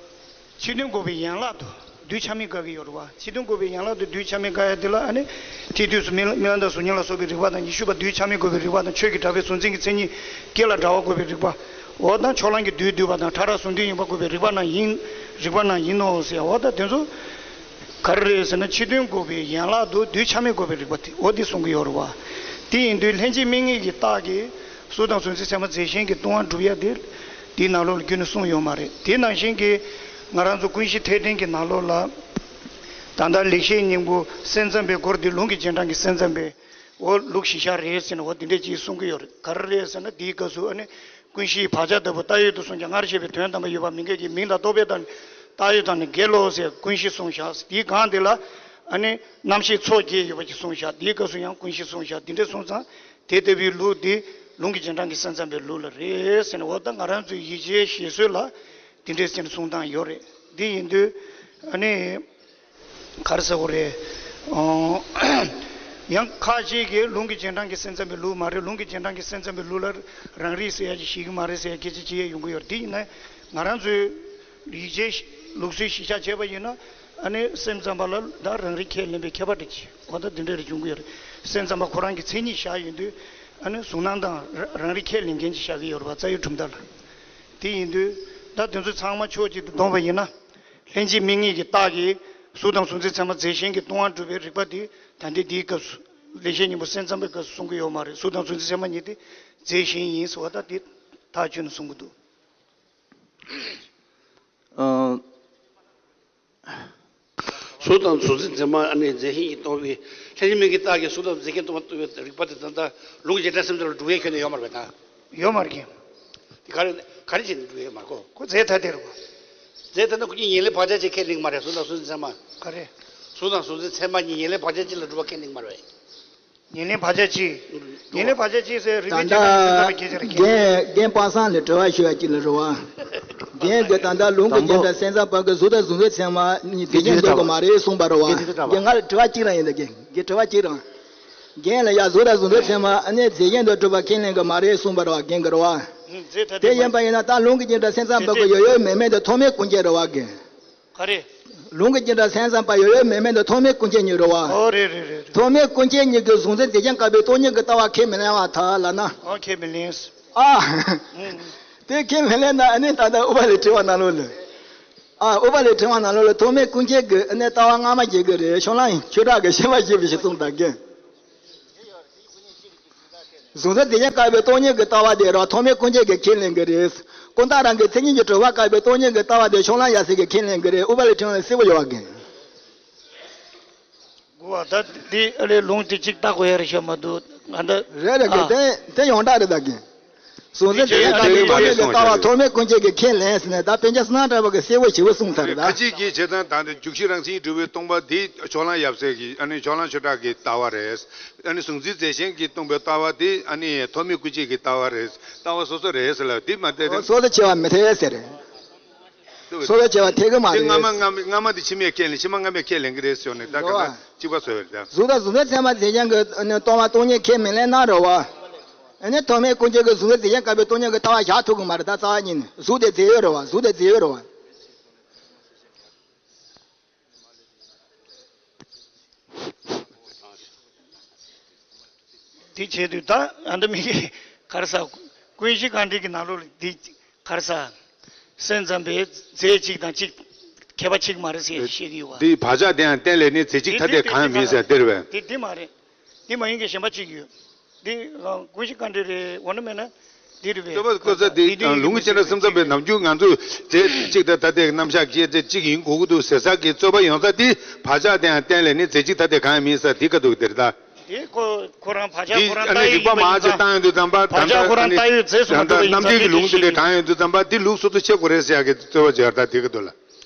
ཕྱི་དོན་འགོག་པའི་ཡན་ལག་ཏུ་རྡུལ་ཆ་མེད་དགག་གི་ཡོད་རེད་བ། ཕྱི་དོན་འགོག་པའི་ཡན་ལག་ཏུ་རྡུལ་ཆ་མེད་དགག་ཡ་དེ་ལ་ཨ་ནི། དེ་དུས་སུ་རྨི་རྨི་ལམ་དང་གཟུགས་བརྙན་ལ་སོགས་པའི་རིགས་པ་དང་ཉི་ཤུ་པ་རྡུལ་ཆ་མེད་འགོག་པའི་རིགས་པ་དང་ཆོས་ཀྱི་སྒྲ་པའི་གཟུགས་འཛིན་གྱི་མཚན་ཉིད་སྐད་ལ་སྒྲ་བ་འགོག་པའི་རིགས་པ། འོ་ད་ཕྱོགས་གླང་གི་རྡུལ་བསྡུས་པ་དང་ཕྲ་རགས་གཟུང་དོན་ཡིན་པ་འགོག་པའི་རིགས་པ་རྣམས་ཡིན། རིགས་པ་རྣམས་ཡིན་ནོ་ཟེར། འོ་ད་དེ་ཚོ། ག་རེ་རེད་ཟེར་ན། ཕྱི་དོན་འགོག་པའི་ཡན་ལག་ཏུ་གདུལ་བྱ་མི་འགོག་པའི་རིགས་པ་དེ། འོ་དེ་གསུང་གི་ཡོད་རེད་བ། དེ་ཡིན་དུས་ལྷན་ཅིག་དམིགས་ངེས་ཀྱི་རྟགས་ཀྱིས་གཟུགས་དང་གཟུགས་འཛིན་ཚད་མ་རྫས་གཞན་གྱི་ལྟུང་བ་སྒྲུབ་ཡ་དེ། དེའི་ནང་ལོགས་ལ་ཁྱོན་ནས་གསུངས་ཡོད་མ་རེད། དེ་ནང་བཞིན་གྱི་ང་རང་ཚོ་ཀུན་གཞི་ཐེག་ཕྲེང་གི་ནང་ལོགས་ལ། ད་ལྟ་ལེགས་བཤད་སྙིང་པོ་སེམས་ཙམ་པའི་སྐོར་དེ་ལུང་གི་རྗེས་འབྲང་གི་སེམས་ཙམ་པའི། འོ་ལུགས་གཞི་བཞག་རེད་ཟེར་ནས་འོ་དེ་འདྲས་ཅིག་གསུང་གི་ཡོད་རེད། ག་རེ་རེད་ཟེར་ན། དེའི་སྐབས་སུ་ཨ་ནི་ཀུན་གཞིའི་བག་ཆགས་ལྟ་བུ་བཏགས་ཡོད་དུ་གསུངས་ཀྱང་སྔར་བཤད་པའི་དོན་དམ་པར་ཡོད་པ་མི་འགལ་གྱི་མིང་དང་རྟོག་པའི་བརྡ་ནི་བཏགས་ཡོད་དང་ནི་འགལ་ལོ་ཟེར་ཀུན་གཞི་གསུངས་བཞག། དེའི་སྒང་དེ་ལ་ཨ་ནི་རྣམ་ཤེས་ཚོགས་བརྒྱད་ཡོད་པ་ཅིག་གསུངས་བཞག། དེའི་སྐབས་སུ་ཡང་ཀུན་གཞི་གསུངས་བཞག། དེ་འདྲས་གསུངས་ཙང་དེ་ལྟ་བུའི་ལུགས་འདི་ལུང་གི་རྗེས་འབྲང་གི་སེམས་ཙམ་པའི་ལུགས་ལ་རེད་ཟེར་ནས། འོ་ད་ང་རང་ཚོའི་ཡིག་ཆའི་བཞེད་སྲོལ་ལ་དེ་འདྲས་ཟེར་ནས་གསུང་སྟངས་ཡོད་རེད། འདི་ཡིན་དུས་ཨ་ནི། ག་རེ་ཟེར་དགོས་རེད། ཨོ། ཡང་ཁ་ཅིག་གིས་ལུང་གི་རྗེས་འབྲང་གི་སེམས་ཙམ་པའི་ལུགས་མ་རེད། ལུང་གི་རྗེས་འབྲང་གི་སེམས་ཙམ་པའི་ལུགས་ལ་རང་རིག་ཟེར་ཡ་ཅིག་བཞེད་ཀྱི་མ་རེད་ཟེར་ཡ་སྐད་ཆ་ཅིག་ཡང་ཡོང་གི་ཡོད་རེད། དེ་ཡིན་ན་ང་རང་ཚོའི་ཡིག་ཆའི་ལུགས་སྲོལ་གཞིར་བཞག་བྱས་པ་ཡིན་ན། ཨ་ནི་སེམས་ཙམ་པ་ལ་ད་རང་རིག་ཁས་ལེན་པའི་ཁྱད་པར་འདྲ་ཅིག་གོ་ད་དེ་འདྲ་རེ་བྱུང་གི་ཡོད་རེད། སེམས་ཙམ་པ་ཁོ་རང་གི་མཚན་ཉིད་བཞག་ཡོད་དུས་ཨ་ནི་གཟུང་སྣང་དང་ར་རང་རིག་ཁས་ལེན་མཁན་ཅིག་བཞག་གི་ཡོད་རེད་པ། རྩ་བའི་གྲུབ་མཐའ་ལ། དེ་ཡིན་དུས་ད་དེ་ཚོ་ཚང་མ་ཕྱོགས་གཅིག་ཏུ་བསྡོམས་པ་ཡིན་ན། ལྷན་ཅིག་དམིགས་ངེས་ཀྱི་རྟགས་ཀྱིས་གཟུགས་དང་གཟུགས་འཛིན་ཚད་མ་རྫས་གཞན་གྱི་ལྟུང་བ་སྒྲུབ་པའི་རིགས་པ་དེ་ད་ལྟའི་འདིའི་སྐབས་སུ་ལེགས་བཤད་སྙིང་པོ་སེམས་ཙམ་པའི་སྐབས་སུ་གསུང་གི་ཡོད་མ་རེད། གཟུགས་དང་གཟུགས་འཛིན་ཚད་མ་གཉིས་དེ་རྫས་གཞན་ཡིན་ཟེར་བ་ད་དེ་ཐག་ཆོད་ནས་གསུང་གི་འདུག། ཨ། གཟུགས་དང་གཟུགས་འཛིན་ཚད་མ་ཨ་ནི་རྫས་གཞན་གྱིས་སྟོང་པའི་ལྷན་ཅིག་དམིགས་ཀྱི་རྟགས་ཀྱིས་གཟུགས་དང་རྫས་གཞན་ལྟུང་བ་སྒྲུབ་པའི་རིགས་པ་དེ་ད་ལྟ་ལུང་གི་རྗེས་འབྲང་སེམས་ཙམ་ལ་སྒྲུབ་ཡས་ཁྱོན་ནས་ཡོད་མ་རེད་པས་ད། ཡོད་མ་རེད་ཀྱི། དེ་ག་རེ་ག་རེ་བྱས་ནས་སྒྲུབ་ཡས་མ་རེད་ཁོ། ཁོ་རྫས་ཐ་དད་རེད་པ། རྫས་ཐ་དད་ཁོ་གཉིས་ཡིན་ལས་བག་ཆགས་གཅིག་ཁས་ལེན་གྱི་མ་རེད། གཟུགས་དང་གཟུགས་འཛིན་ཚད་མ། ག་རེ། གཟུགས་དང་གཟུགས་འཛིན་ཚད་མ་གཉིས་ཡིན་ལས་བག་ཆགས་གཅིག་ལ་སྒྲུབ་པ་ཁས་ལེན་གྱི་མ་རེད། ཉེར་ལེན་བག་ཆགས་གཅིག། ཉེར་ལེན་བག་ཆགས་གཅིག་ཟེར་རིགས་པའི་ད་རྗེས་འབྲང་གི་སེམས་ཙམ་པའི་སྐད་ཆ་རེད། རྒན་རྒན་པ་སངས་ལ་དྲི་བ་ཞུ་བ་གཅིག་ལ་རེད་བ། རྒན་གྱིས་ད་ལྟ་ལུང་གི་རྗེས་འབྲང་སེམས་ཙམ་པ་གིས་གཟུགས་དང་གཟུགས་འཛིན་ཚད་མ་གཉིས་དེ་གཉིས་འགལ་གྱི་མ་རེད་གསུངས་པ་རེད་བ། རྒན་ང་ལ་དྲི་བ་གཅིག་རང་ཡིན་ད། རྒན་རྒན་དྲི་བ་གཅིག་རང་། རྒན་ལ་ཡ་གཟུགས་དང་གཟུགས་འཛིན་ཚད་མ་ཨ་ནི་རྫས་གཞན་དུ་གྲུབ་པ་ཁས་ལེན་གྱི་མ་རེད་གསུངས་པ་རེད་བ། རྒན་གྱིས་རེད་བ། དེ་ཡིན་པ་ཡིན་ན་ད་ལུང་གི་རྗེས་འབྲང་སེམས་ཙམ་པ་གི་ཡོད་ཡོད་མེད་མེད་དེ་ཐོགས་མེད་ཀུན་བྱེད་རེད་བ་རྒན། ག་རེ། ལུང་གི་རྗེས་འབྲང་སེམས་ཙམ་པ་ཡོད་ཡོད་མེད་མེད་དེ་ཐོགས་མེད་ཀུན་བྱེད་གཉིས་རེད་བ། ཨོ་རེད་རེད་རེད་རེད། ཐོགས་མེད་ཀུན་བྱེད་གཉིས་ཀྱིས་གཟུགས་འཛིན་རྫས་གཞན་བཀག་པའི་སྟོང་ཉིད་ཀྱི་ལྟ་བ་ཁས་མི་ལེན་པར་ཐལ་ལབ་ན། ཨོ་ཁས་མི་ལེན། ཨ། ཨུ། དེ་ཁས་མི་ལེན་ན་ཨ་ནི་ད་ལྟ་ཨུ་པ་ལའི་དྲི་བ་ནང་ལོགས་ལ། ཨ་ཨུ་པ་ལའི་དྲི་བ་ནང་ལོགས་ལ་ཐོགས་མེད་ཀུན་བྱེད་ཀྱི་ཨ་ནི་ལྟ་བ་སྔ་མ་བྱེད་ཀྱི་རེད། ཕྱོགས་གླང་ཆོས་གྲགས་ཀྱིས་ཤེས་པར་བྱེད་པའི་ཞིག་གསུངས་དང་རྒན། གཟུགས་འཛིན་རྫས་གཞན་བཀག་པའི་སྟོང་ཉིད་ཀྱི་ལྟ་བ་དེ་རང་ཐོགས་མེད་ཀུན་བྱེད་ཀྱིས་ཁས་ལེན་གྱི་རེད། ཀུན་བརྟགས་རང་གི་མཚན་ཉིད་ཀྱིས་གྲུབ་པ་བཀག་པའི་སྟོང་ཉིད་ཀྱི་ལྟ་བ་དེ་ཕྱོགས་གླང་ཡབ་སྲས་ཀྱིས་ཁས་ལེན་གྱི་རེད། ཨུ་པ་ལའི་དྲི་བ་ལ་གསལ་པོ་ཡོད་པ་རྒན། གོ་བ་ད་འདི་ཨ་ལས་ལུང་དེ་གཅིག་བལྟ་དགོས་ཡ་རེད་ཤག་མ་གཏོགས་ང་ད། རེད་རེད་རྒན། ཨ། དེ་དེ་ཡོངས་གྲགས་རེད་ད་རྒན། གཟུགས་འཛིན་རྫས་གཞན་བཀག་པའི་སྟོང་ཉིད་ཀྱི་ལྟ་བ་ཐོགས་མེད་ཀུན་བྱེད་ཀྱིས་ཁས་ལེན་ཟེར་ནས་ད་སྤུན་ཀྱག་བསོད་ནམས་གྲགས་པ་གིས་གསལ་པོ་ཞེ་པོ་གསུངས་ཚར་རེད་ད། ཁ་ཅིག་གིས་བྱས་ཙང་ད་ལྟ་འཇུག་གཞི་རང་མཚན་གྲུབ་པའི་སྟོང་པ་འདི་ཕྱོགས་གླང་ཡབ་སྲས་ཀྱི་ཨ་ནི་ཕྱོགས་གླང་ཆོས་གྲགས་ཀྱི་ལྟ་བ་རེད། ཨ་ནི་གཟུགས་འཛིན་རྫས་གཞན་གྱིས་སྟོང་པའི་ལྟ་བ་འདི་ཨ་ནི་ཐོགས་མེད་ཀུན་བྱེད་ཀྱི་ལྟ་བ་རེད། ལྟ་བ་སོ་སོ་རེད་ཟེར་ལ་འདི་མ་བལྟས་ཏེ། སོ་སོ་ཆེ་བ་མི་འཐད་ཟེར། སོ་སོ་ཆེ་བ་འཐད་གི་མ་རེད། སྔ་མ་སྔ་མ་སྔ་མ་དེ་ཕྱི་མས་ཁས་ལེན། ཕྱི་མ་སྔ་མས་ཁས་ལེན་གི་རེད་ཟེར་ནས་ད་ག་འདྲ་གཅིག་པ་བཟོས་རེད་ད། གཟུགས་དང་གཟུགས་འཛིན་ཚད་མ་རྫས་གཞན་གྱི་ཨ་ནི་སྟོང་པ་སྟོང་ཉིད་ཁས་མི་ལེན་ན་རེད་བ། ཨ་ནི་ཐོགས་མེད་ཀུན་བྱེད་ཀྱི་གཟུགས་འཛིན་རྫས་གཞན་བཀག་པའི་སྟོང་ཉིད་ཀྱི་ལྟ་བ་བཞག་ཐུབ་གི་མ་རེད་ད། རྩ་བ་ཉིད་ནས་གཟུགས་དེ་རྫས་ཡོད་རེད་བ། གཟུགས་དེ་རྫས་ཡོད་རེད་བ། དེ་བྱེད་དུས་ད་ཨ་འདྲ་མི་གི་ག་རེ་ཟ། ཀུན་གཞི་རྐང་འགྲེལ་གྱི་ནང་ལོགས་ལ་འདི་ག་རེ་ཟ། སེམས་ཙམ་པས་རྫས་གཅིག་དང་གཅིག་ཁྱད་པར་ཕྱེ་གི་མ་རེད་ཟེར་བཤད་ཀྱི་ཡོད་པ། འདི་བག་ཆགས་དེའང་རྟེན་ལས་ནི་རྫས་གཅིག་ཐ་དད་གང་ཡང་མིན་ཟེར་འདིར་བས། དེ་འདི་མ་རེད། འདི་མ་ཡིན་གྱི་གཞན་པ་གཅིག་ཡོད། འདི་ཀུན་གཞི་རྐང་འགྲེལ་རེད། འོ་ན་མེད་ན་འདི་རེད་པས། རྩོད་པ་རྩོད་ས་འདི་ལུང་གི་རྗེས་འབྲང་སེམས་ཙམ་པས་ནམ་རྒྱུན་ང་ཚོས་རྫས་གཅིག་དང་ཐ་དད་ཀྱི་རྣམ་གཞག་བཤད་ཚེ་གཅིག་ཡིན་དགོས་ཀྱི་འདུག་ཟེར་ས་གི་རྩོད་པ་ཡོང་ས་འདི་བག་ཆགས་དེའང་རྟེན་ལས་ནི་རྫས་གཅིག་ཐ་དད་གང་ཡང་མིན་ཟེར་འདི་ག་འདུག་འདིར་ད། དེ་ཁོ་ཁོ་རང་བག་ཆགས་ཁོ་རང་ཨ་ནི་རིགས་པ་མང་ཆེ་བཏང་ཡོང་དུས་ཙམ་པ་ད་ལྟ་ཨ་ནི་རྫས་སུ་མ་གྲུབ་པ་ཡིན་ཙང་དེ་གཅིག་བྱེད་ཀྱི་ཡོད། འདི་ལུགས་སོ་སོ་ཕྱེ་དགོས་རེད་ཟེར་ཡག་གི་རྩོད་པ་བྱས་ད་འདི་ག་འདུག་ལ།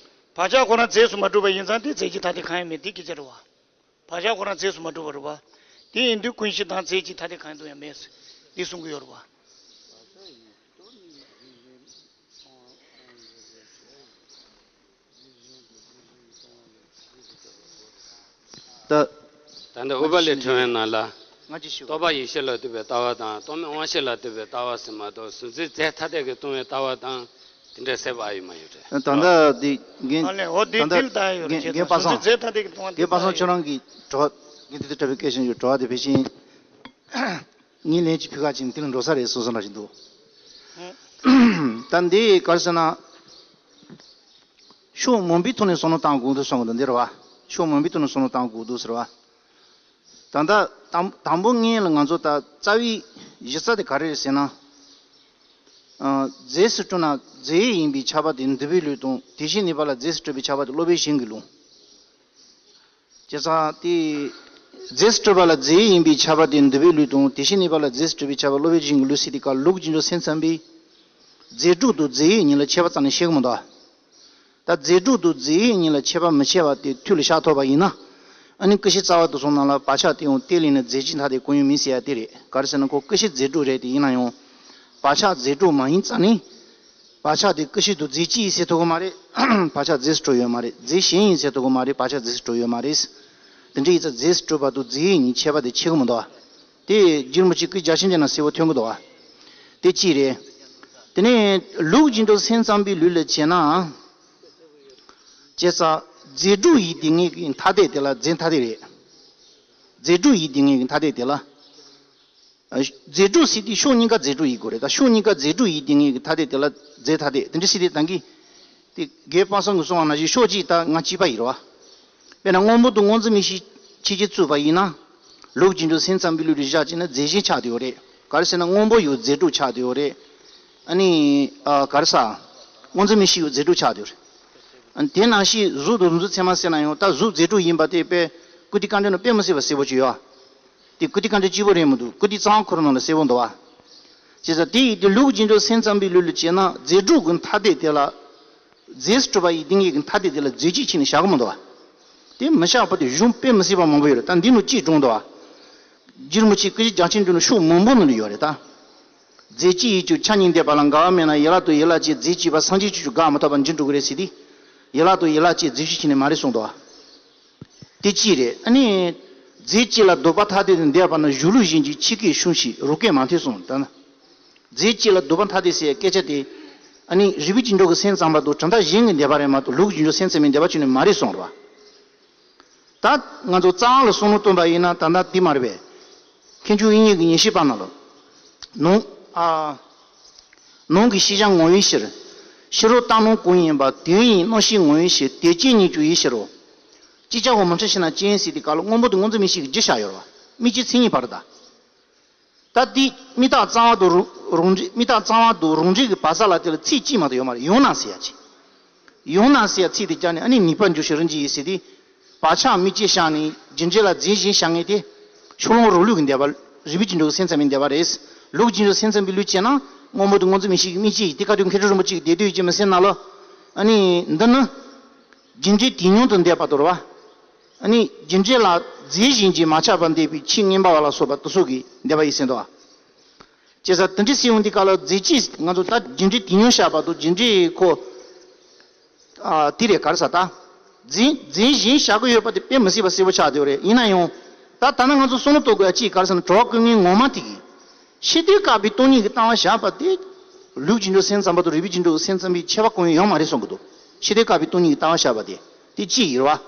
བག་ཆགས་ཁོ་རང་རྫས་སུ་མ་གྲུབ་པ་ཡིན་ཙང་དེ་རྫས་གཅིག་ཐ་དད་གང་ཡང་མེད་འདི་སྐད་ཆ་རེད་བ། བག་ཆགས་ཁོ་རང་རྫས་སུ་མ་གྲུབ་པ་རེད་བ། དེ་ཡིན་དུས་ཀུན་གཞི་དང་རྫས་གཅིག་ཐ་དད་གང་ཡང་དུ་ཡང་མེད་འདི་གསུང་གི་ཡོད་རེད་བ། ད། ད་ལྟ་ཨུ་པ་ལའི་དྲི་བའི་ནང་ལ། ང་ཅི་ཞུ། རྟོག་པ་ཡེ་ཤེས་ལ་ལྟོས་པའི་ལྟ་བ་དང་རྟོག་མེད་དབང་ཤེས་ལ་ལྟོས་པའི་ལྟ་བ་ཟེར་མ་གཏོགས་གཟུགས་འཛིན་རྫས་ཐ་དད་ཀྱིས་སྟོང་བའི་ལྟ་བ་དང་དེ་འདྲ་ཟེར་བ་ཨ་ཡོད་མ་ཡོད་རེད། ད་ལྟ་འདི་རྒན། ཨ་ལས་འོ་དེ་ད་ལྟ་དེ་ལ་ལྟ་ཡ་ཡོད་རེད། རྒན་རྒན་པ་སངས། གཟུགས་འཛིན་རྫས་ཐ་དད་ཀྱིས་སྟོང་བ་དེ་རྒན་པ་སངས་ལྟ་ཡ་ཡོད། ཁྱོད་རང་གི་དྲི་བ་རྒན་དེ་དུས་དྲི་བའི་སྐད་ཆ་ཞུ་དྲི་བ་དེ་ཕལ་ཆེར། ངས་ལན་གཅིག་ཕུལ་ཁ་ཅིག་དེ་ལ་འགྲོ་ས་རེད་གསུངས་སོང་འདྲ་ཞིག་འདུག། ད་འདི་ག་རེ་ཟེར་ན། ཤུགས་མང་པོའི་ཐོག་ནས་བསམ་བློ་བཏང་དགོས་འདུག་གསུང་གི་འདུག་འདི་རེད་བ། ཕྱོགས་མང་པོའི་ཐོག་ནས་བསམ་བློ་བཏང་དགོས་འདུག་ཟེར་བ། ད་ལྟ་དང་དང་པོ་ངེས་ལ་ང་ཚོ་ད་རྩ་བའི་གཞི་རྩ་དེ་ག་རེ་རེད་ཟེར་ན། ཨ། རྫས་སུ་གྲུབ་ན་རྫས་ཡིན་པའི་ཁྱབ་པ་དེ་འདུས་པའི་ལུགས་དང་། དེ་བཞིན་གནས་པ་ལ་རྫས་སུ་གྲུབ་པའི་ཁྱབ་པ་དེ་སློབ་པའི་གཞན་གྱི་ལུགས། བྱས་ཙང་དེ། རྫས་སུ་གྲུབ་པ་ལ་རྫས་ཡིན་པའི་ཁྱབ་པ་དེ་འདུས་པའི་ལུགས་དང་། དེ་བཞིན་གནས་པ་ལ་རྫས་སུ་གྲུབ་པའི་ཁྱབ་པ་སློབ་པའི་གཞན་གྱི་ལུགས་ཟེར་དུས་སྐབས་ལུགས་ཀྱི་འགྲོ་སེམས་ཙམ་པས། རྫས་གྲུབ་དང་རྫས་ཡོད་གཉིས་ལ་ཁྱད་པར་རྩ་ནས་ཕྱེ་གི་མི་འདུག་ད་རྫས་གྲུབ་དང་རྫས་ཡོད་གཉིས་ལ་ཁྱད་པར་མི་ཕྱེ་བ་དེ་ཐུགས་ལ་ཤར་ཐུབ་པ་ཡིན་ན། ཨ་ནི་ཀུན་གཞི་རྩ་བ་དེ་ཚོ་ནང་ལ་བག་ཆགས་དེ་ཡང་གཏན་ལ་ཕབ་ནས་རྫས་གཅིག་མཐའ་དེ་གང་ཡང་མིན་ཟེར་ཡ་དེ་རེད། ག་རེ་ཟེར་ན་ཁོ་ཀུན་གཞི་རྫས་གྲུབ་རེད་དེ། ཡིན་ན་ཡང་། བག་ཆགས་རྫས་གྲུབ་མ་ཡིན་རྩ་ནས། བག་ཆགས་དེ་ཀུན་གཞི་དང་རྫས་གཅིག་ཡིན་ཟེར་ཐུབ་ཀྱི་མ་རེད། བག་ཆགས་རྫས་སུ་གྲུབ་ཡོད་མ་རེད། རྫས་གཞན་ཡིན་ཟེར་ཐུབ་ཀྱི་མ་རེད། བག་ཆགས་རྫས་སུ་གྲུབ་ཡོད་མ་རེད། དེ་འདྲ་ཡིན་ཙང་རྫས་སུ་གྲུབ་པ་དང་རྫས་ཡོད་གཉིས་ཁྱད་པར་དེ་ཕྱེ་གི་མི་འདུག་བ། དེ་རྒྱུད་རིན་པོ་ཆེ་སྐུའི་རྒྱ་ཆེན་ཅན་ན་གསལ་པོ་ཐོན་གི་འདུག་བ། དེ་གཅིག་རེད། དེ་ནས་ལུགས་ཀྱི་འགྲོ་སེམས་ཙམ་པའི་ལུགས་ལ་བྱས་ན། བྱས་ཙང་རྫས་གྲུབ་ཡིན་དེ་ངེས་ཀྱི་ཐ་དད་དེ་ལ་རྫས་ཐ་དད་རེད། རྫས་གྲུབ་ཡིན་དེ་ངེས་ཀྱི་ཐ་དད་དེ་ལ། རྫས་གྲུབ་ཟེར་དུས་ཕྱོགས་གཉིས་ཀ་རྫས་གྲུབ་ཡིན་དགོས་རེད། ད་ཕྱོགས་གཉིས་ཀ་རྫས་གྲུབ་ཡིན་དེ་ངེས་ཀྱི་ཐ་དད་དེ་ལ་རྫས་ཐ་དད་དེ་འདྲ་ཟེར་དུས་ད་གིན། དེ་རྒན་པ་སངས་གིས་གསུངས་པ་ནང་བཞིན་ཕྱོགས་གཅིག་ད་ང་གཅིག་པ་ཡིན་རེད་བ། དཔེར་ན་སྔོན་པོ་དང་སྔོ་འཛིན་མིག་ཤེས་ཕྱེད་ཀྱིས་གཙོས་པ་ཡིན་ན། ལུགས་ཀྱི་འགྲོ་སེམས་ཙམ་པའི་ལུགས་ལ་བཞག་བྱས་ན་རྫས་གཞན་ཆགས་བསྡད་ཡོད་རེད། ག་རེ་ཟེར་ན་སྔོན་པོ་ཡང་རྫས་གྲུབ་ཆགས་བསྡད་ཡོད་རེད། ཨ་ནི། ཨ། ག་རེ་ཟ། སྔོ་འཛིན་མིག་ཤེས་ཡང་རྫས་གྲུབ་ཆགས་བསྡད་ཡོད་རེད། ཨ་ནི་དེ་ནང་བཞིན་གཟུགས་དང་གཟུགས་མཚན་མ་ཟེར་ན་ཡང་ད་གཟུགས་རྫས་གྲུབ་ཡིན་པ་དེ་དཔེ་ཀུར་སྟོད་དཀར་འདྲ་ནང་དཔེ་མི་སྲིད་པ་གསལ་པོ་ཅིག་ཡོད། དེ་ཀུར་སྟོད་དཀར་འདྲ་གཅིག་པོ་རེད་མི་འདུག་ཀུར་སྟོད་གཙང་མ་ཁོ་རང་ནང་ལ་གསལ་པོ་འདུག་བ། བྱས་ཙང་དེ་ཡིན་དུས་ལུགས་ཀྱི་འགྲོ་སེམས་ཙམ་པའི་ལུགས་ལ་བྱས་ན་རྫས་གྲུབ་ཀྱི་ཐ་དད་དེ་ལ། རྫས་སུ་གྲུབ་པ་ཡི་ཏིང་ངེ་གི་ཐ་དད་དེ་ལ་རྫས་གཅིག་བྱས་ནས་བཞག་གི་མི་འདུག་བ། དེ་མི་བཞག་པ་དེ་གཞུང་དཔེ་མི་སྲིད་པ་མང་པོ་ཡོད་རེད། ད་འདི་ནང་གཅིག་དྲངས་འདུག་བ། རྒྱུད་རིན་པོ་ཆེ་སྐུ་བཞི་རྒྱ་ཆེར་འགྲོ་ནས་ཕྱོགས་མང་པོ་ནང་ལ་ཡོད་རེད་ད། རྫས་གཅིག་ཡིན་གྱུར་ཆ་གཉིས་འདས་པ་ལ། འགལ་བ་མེད་ན་ཡན་ལག་དང་ཡན་ལག་གཅིག་རྫས་གཅིག་པ་སངས་རྒྱས་ཀྱི་ཆོས་འགག་མི་ཐོབ་པར་འགྱུར་འགྲོ་གི་རེད་ཟེར་ཏེ། ཡན་ལག་དང་ཡན་ལག་གཅིག་རྫས་གཅིག་བྱས་ནས་མ་རེད་གསུངས་འདུག་བ། དེ་གཅིག་རེད། ཨ་ནི། རྫས་གཅིག་ལ་ལྡོག་པ་ཐ་དད་དུ་འདས་པ་ན་གཞུང་ལུགས་གཞན་གྱི་ཕྱེད་སྐད་ཤོང་ཞིག་རོ་སྐད་མ་ཐོས་གསུངས། ད་ན། རྫས་གཅིག་ལ་ལྡོག་པ་ཐ་དད་ཟེར་སྐད་ཆ་དེ། ཨ་ནི་རིགས་པའི་འགྲོ་གི་སེམས་ཙམ་པ་དང་གྲུབ་མཐའ་གཞན་གྱིས་འདས་པ་རེད་མ་གཏོགས་ལུགས་ཀྱི་འགྲོ་སེམས་ཙམ་པས་འདས་པ་བྱས་ནས་མ་རེད་གསུངས་རེད་བ། ད་ང་ཚོ་རྩ་བ་ལ་བསམ་བློ་གཏོང་པ་ཡིན་ན་ད་ལྟ་འདི་མ་རེད་པས། མཁན་ཆུང་དབྱིག་གཉེན་གྱི་ཉན་ཤེས་པ་ནང་ལ། ནང་། ཨ། ནང་གི་ཤེས་བྱ་ངོ་བོའི་ཕྱིར། ཕྱི་རོལ་བཏང་སྣང་གང་ཡིན་པ་དོན་ཡིན་རྣམ་ཤེས་ངོ་བོའི་ཕྱིར། དེ་སྐྱེ་ཉིད་ཀྱང་ཡིན་ཕྱིར་རོ། ཅིག་ཅར་བ་མི་འཕྲད་ཕྱིར་ན་ཅན་ཟེར་དུས་སྐབས་ལ་སྔོན་པོ་དང་སྔོ་འཛིན་མིག་ཤེས་ཀྱི་རྒྱུ་བཞག་ཡོད་རེད་བ། མིག་ཤེས་མཚན་ཉིད་བར་དུ་ད། ད་དེ་མིག་དང་རྩ་བ་དང་རང་རང་འབྲས། མིག་དང་རྩ་བ་དང་རང་འབྲས་ཀྱི་བར་ས་ལ་དེ་ལ་ཚིག་གཅིག་མ་གཏོགས་ཡོད་མ་རེད། ཡང་ན་ཟེར་ཡ་ཅིག་ཡང་ན་ཟེར་ཡ་ཚིག་དེ་བརྒྱབ་ནས་ཨ་ནི་ནུས་པ་འབྱུང་ཞིང་རིམ་གྱིས་ཡིན་ཟེར་ཏེ། བག་ཆགས་མིག་ཅན་བཞག་ནས་རྒྱུ་འབྲས་ལ་རྫས་གཞན་བཞག་མཁན་དེ། ཕྱོགས་ལྷུང་རང་ལུགས་ཀྱི་འདས་པ། རིགས་པའི་འགྲོ་གི་སེམས་ཙམ་པའི་འདས་པ་རེད། ལུགས་ཀྱི་འགྲོ་སེམས་ཙམ་པའི་ལུགས་བྱས་ན་སྔོན་པོ་དང་སྔོ་འཛིན་མིག་ཤེས་ཀྱི་མིག་ཅན་ཡིན། དེ་ཁ་ཐུག་མཁན་སྤྲུལ་རིན་པོ་ཆེ་གི་སྡེ་སྟོད་ཀྱི་མི་སེར་ནང་ལ། ཨ་ནི་འདི་ནི། རྒྱུ་འབྲས་དུས་མྱོང་དུ་འདས་པ་དོར་བ། ཨ་ནི་རྒྱུ་འབྲས་ལ་རྫས་གཞན་གྱིས་མ་ཁྱབ་པར་འདས་པའི་ཆོས་ངན་པ་བ་ལ་སོགས་པ་དེ་ཚོ་གི་འདས་པ་ཡིན་ཟེར་འདུག་བ། བྱས་ཙང་དེ་འདྲ་ཟེར་ཡོང་དུས་སྐབས་ལ་རྫས་གཅིག་ང་ཚོ་ད་རྒྱུ་འབྲས་དུས་མྱོང་བཞག་པ་དང་རྒྱུ་འབྲས་ཁོ། ཨ། དེ་རེད་ག་རེ་ཟ་ད། རྫས་རྫས་གཞན་བཞག་གི་ཡོད་པ་དེ་དཔེ་མི་སྲིད་པ་གསལ་པོ་ཆགས་བསྡད་ཡོད་རེད། ཡིན་ན་ཡང་། ད་ད་ནི་ང་ཚོ་བསམ་བློ་གཏོང་དགོས་ཡ་གཅིག་ག་རེ་ཟེར་ན་གྲོགས་ཀུན་ངའི་ངོ་མ་དེ་གིས། ཕྱི་དོན་བཀག་པའི་སྟོང་ཉིད་ཀྱི་ལྟ་བ་བཞག་པ་དེ། ལུགས་ཀྱི་འགྲོ་སེམས་ཙམ་པ་དང་རིགས་པའི་འགྲོ་སེམས་ཙམ་པའི་ཁྱད་པར་གང་ཡང་ཡོད་མ་རེད་གསུང་གི་འདུག་ཕྱི་དོན་བཀག་པའི་སྟོང་ཉིད་ཀྱི་ལྟ་བ་བཞག་པ་དེ། དེ་གཅིག་ཡིན་རེད་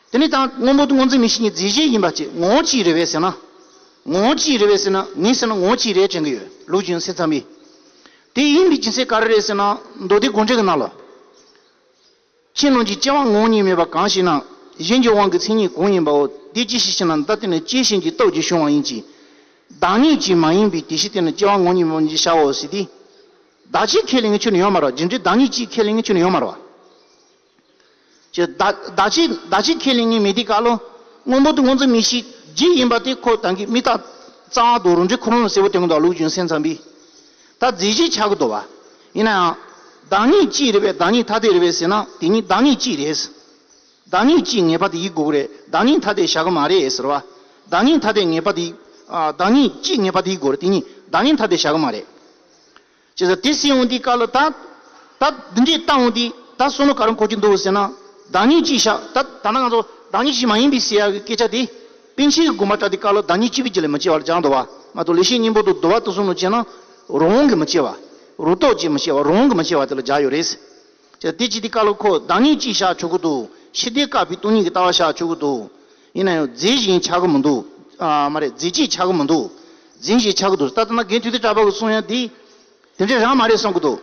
བ། དེ་ནས་ད་སྔོན་པོ་དང་སྔོ་འཛིན་མིག་ཤེས་གཉིས་རྫས་གཞན་ཡིན་པ་ཅིག་ངོ་བོ་གཅིག་རེད་པས་ཟེར་ན། ངོ་བོ་གཅིག་རེད་པས་ཟེར་ན་ངས་ཟེར་ན་ངོ་བོ་གཅིག་རེད་དྲན་གྱི་ཡོད། ལུགས་ཀྱི་སེམས་ཙམ་པས། དེ་ཡིན་པའི་རྒྱུ་མཚན་ག་རེ་རེད་ཟེར་ན་མདོ་སྡེ་དགོངས་འགྲེལ་གྱི་ནང་ལ། ཁྱེད་རྣམས་ཀྱི་སྐྱེ་བ་ངོ་བོ་ཉིད་མེད་པ་གང་ཞེ་ན། གཞན་གྱི་དབང་གིས་མཚན་ཉིད་གང་ཡིན་པའོ། དེ་ཅི་ཞིག་ཞེ་ན། བདག་དེ་ནི་སྐྱེ་ཞིང་གི་སྟོབས་ཀྱིས་བྱུང་བ་ཡིན་གྱི། བདག་ཉིད་ཀྱིས་མ་ཡིན་པའི་དེ་ཕྱིར་དེ་ནི་སྐྱེ་བ་ངོ་བོ་ཉིད་མེད་པ་ཉིད་ཅེས་བྱའོ་ཟེར་ཏེ། བདག་གཅིག་ཁས་ལེན་མཁན་ཁྱོན་ནས་ཡོད་མ་རེད། རྒྱུ་འབྲས་བདག་ཉིད་གཅིག་ཁས་ལེན་མཁན་ཁྱོན་ནས་ཡོད་མ་རེད། ཅེས་བདག་བདག་གཅིག་བདག་གཅིག་ཁས་ལེན་མཁན་མེད་དུས་སྐབས་ལ། སྔོན་པོ་དང་སྔོ་འཛིན་མིག་ཤེས་རྒྱུ་ཡིན་པ་དེ་ཁོ་ད་གིན་མིག་དང་རྩ་བ་དང་རང་འབྲས་ཁོ་རང་ལ་གསལ་པོ་སྟོན་གྱི་འདུག་ལུགས་ཀྱི་སེམས་ཙམ་པས། ད་རྫས་གཞན་ཆགས་ཀྱི་འདུག་བ། ཡིན་ན་ཡང་། བདག་ཉིད་གཅིག་རེད་པས། བདག་ཉིད་ཐ་དད་རེད་པས་ཟེར་ན་དེ་ཉིད་བདག་ཉིད་གཅིག་རེད། བདག་ཉིད་གཅིག་ངེས་པ་དེ་ཡིན་དགོས་ཀྱི་རེད། བདག་ཉིད་ཐ་དད་བཞག་གི་མ་རེད་ཟེར་བ། བདག་ཉིད་ཐ་དད་ངེས་པ་དེ། ཨ། བདག་ཉིད་གཅིག་ངེས་པ་དེ་ཡིན་དགོས་རེད། དེ་ཉིད་བདག་ཉིད་ཐ་དད་བཞག་གི་མ་རེད། ཅེས་ཟེར་དེ་ཟེར་ཡོང་དུས་སྐབས་ལ་ད། ད་འདི་འདྲའི་ལྟ་འོང་དུས་ད་བསམ་བློ་ག་རེ་འཁོར་གྱི་འདུག་ཟེར་ན། བདག་ཉིད་གཅིག་བཞག་ད་ད་ནི་ང་ཚོ་བདག་ཉིད་གཅིག་མ་ཡིན་པའི་ཟེར་ཡག་གི་སྐད་ཆ་དེ། པཎ་ཆེན་གྱི་དགོངས་པ་ལྟར་དུས་སྐབས་ལ་བདག་ཉིད་གཅིག་པའི་རྒྱུད་ལ་མི་སྐྱེ་བར་སྦྱར་འདུག་བ། མ་གཏོགས་ལེགས་བཤད་སྙིང་པོ་དང་བསྡུ་བ་དེ་ཚོ་ནང་བྱས་ན། རང་དབང་གིས་མི་སྐྱེ་བ། རང་སྟོབས་ཀྱིས་མི་སྐྱེ་བ། རང་དབང་གིས་མི་སྐྱེ་བ་དེ་ལ་སྦྱར་ཡོད་རེད། ཅེས་དེ་བྱེད་དུས་སྐབས་ལ་ཁོ་བདག་ཉིད་གཅིག་བཞག་ཆོག་གི་འདུག་ཕྱི་དོན་བཀག་པའི་སྟོང་ཉིད་ཀྱི་ལྟ་བ་བཞག་ཆོག་གི་འདུག་ཡིན་ན་ཡང་རྫས་གཞན་ཆགས་ཀྱི་མི་འདུག་ཨ། མ་རེད། རྫས་གཅིག་ཆགས་ཀྱི་མི་འདུག་རྫས་གཞན་ཆགས་ཀྱི་འདུག་ད་ལྟ་ན་རྒན་ཐུབ་བསྟན་གྲགས་པ་གིས་གསུང་ཡག་འདི། དེ་འདྲ་རང་མ་རེད་གསུང་གི་འདུག་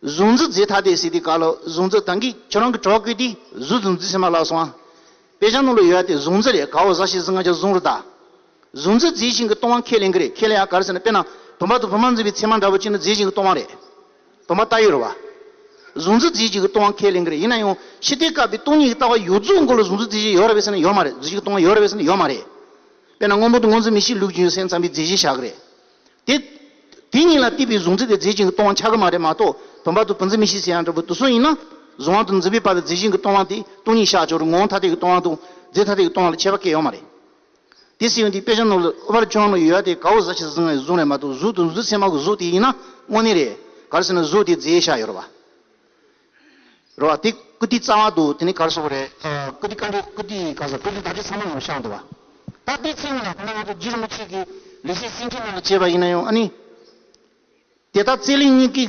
གཟུགས་འཛིན་རྫས་ཐ་དད་ཟེར་དུས་སྐབས་ལ་གཟུགས་འཛིན་ད་གིན་ཁྱོད་རང་གི་དྲི་བ་བཀོད་དུས་གཟུགས་འཛིན་རྫས་ཚད་མ་ལབ་སོང་ཨ། དཔེ་ཆ་ནང་ལ་ཡོད་དེ་གཟུགས་འཛིན་རེད། ག་འོག་ཟ་ཞིག་ཟིན་ང་ཅག་གཟུགས་རེད་ད། གཟུགས་འཛིན་རྫས་གཞན་གྱིས་སྟོང་པ་ཁས་ལེན་གྱི་རེད། ཁས་ལེན་ཡ་ག་རེ་ཟེར་ན་དཔེར་ན་བུམ་པ་དང་བུམ་པ་འཛིན་པའི་ཚད་མ་འདྲ་པོ་གཅིག་ནི་རྫས་གཞན་གྱིས་སྟོང་པ་རེད། བུམ་པ་ལྟ་ཡོད་རེད་བ། གཟུགས་འཛིན་རྫས་གཞན་གྱིས་སྟོང་པ་ཁས་ལེན་གྱི་རེད། ཡིན་ན་ཡང་ཕྱི་ལྟས་སྐབས་དེ་སྟོང་ཉིད་ཀྱི་ལྟ་བ་ཡོད་ཚད་སྐོར་ལ་གཟུགས་འཛིན་རྫས་གཞན་ཡོད་རེད་པས་ཟེར་ན་ཡོད་མ་རེད། རྫས་གཞན་གྱིས་སྟོང་པ་ཡོད་རེད་པས་ཟེར་ན་ཡོད་མ་རེད། དཔེར་ན་སྔོན་པོ་དང་སྔོ་འཛིན་མིག་ཤེས་ལུགས་ཀྱི་སེམས་ཙམ་པའི་རྫས་གཞན་བཞག་གི་རེད། དེ། དེ་གཉིས་ལ་བལྟས་པའི་གཟུགས་འཛིན་དེ་རྫས་གཞན་གྱིས་སྟོང་པ་ཆགས་ཀྱི་མ་རེད་མ་གཏོགས་བུམ་པ་དང་བུམ་འཛིན་མིག་ཤེས་ཟེར་ཡང་འདྲ་པོ་དེ་ཚོ་ཡིན་ན། གཟུང་བ་དང་འཛིན་པའི་བར་དུ་རྫས་གཞན་གྱིས་སྟོང་པ་དེ་སྟོང་ཉིད་བཞག་ཆོག་རེད། ངོ་བོ་ཐ་དད་ཀྱིས་སྟོང་པ་དང་རྫས་ཐ་དད་ཀྱིས་སྟོང་པ་ལ་ཁྱད་པར་གང་ཡང་ཡོད་མ་རེད། དེ་སྲིད་ཡོང་དུས་དཔེ་ཆ་ནང་ལ་ཨུ་པར་ཆོས་ནང་ཡོད་དེ་ག་འོག་ཟ་ཞིག་ཟིན་ངེས་གཟུགས་རེད་མ་གཏོགས་གཟུགས་དང་གཟུགས་ཚད་མ་གི་གཟུགས་དེ་ཡིན་ན་དངོས་གནས་རེད། ག་རེ་ཟེར་ན་གཟུགས་དེ་རྫས་བཞག་ཡོད་རེད་བ། རེད་བ། དེ་བཀུར་སྟི་རྩ་བ་འདུག་དེ་ནི་ག་རེ་ཟེར་དགོས་རེད། ཨ། བཀུར་སྟི་བཀའ་འདྲི་བཀུར་སྟི་ག་ཟེར་བཀུར་སྟི་བཀའ་འདྲི་ཚང་མ་ཡོང་བཞག་འདུག་བ། ད་དེ་ཚེ་ཡིན་ན་ཁོ་ན་ང་ཚོ་རྗེ་རིན་པོ་ཆེ་གི་ལེགས་བཤད་སེང་ཆེན་ནང་ལ་བྱས་པ་ཡིན་ན་ཡང་ཨ་ནི། དེ་ལྟར་རྩེ་གླིང་གཉིས་ཀྱི་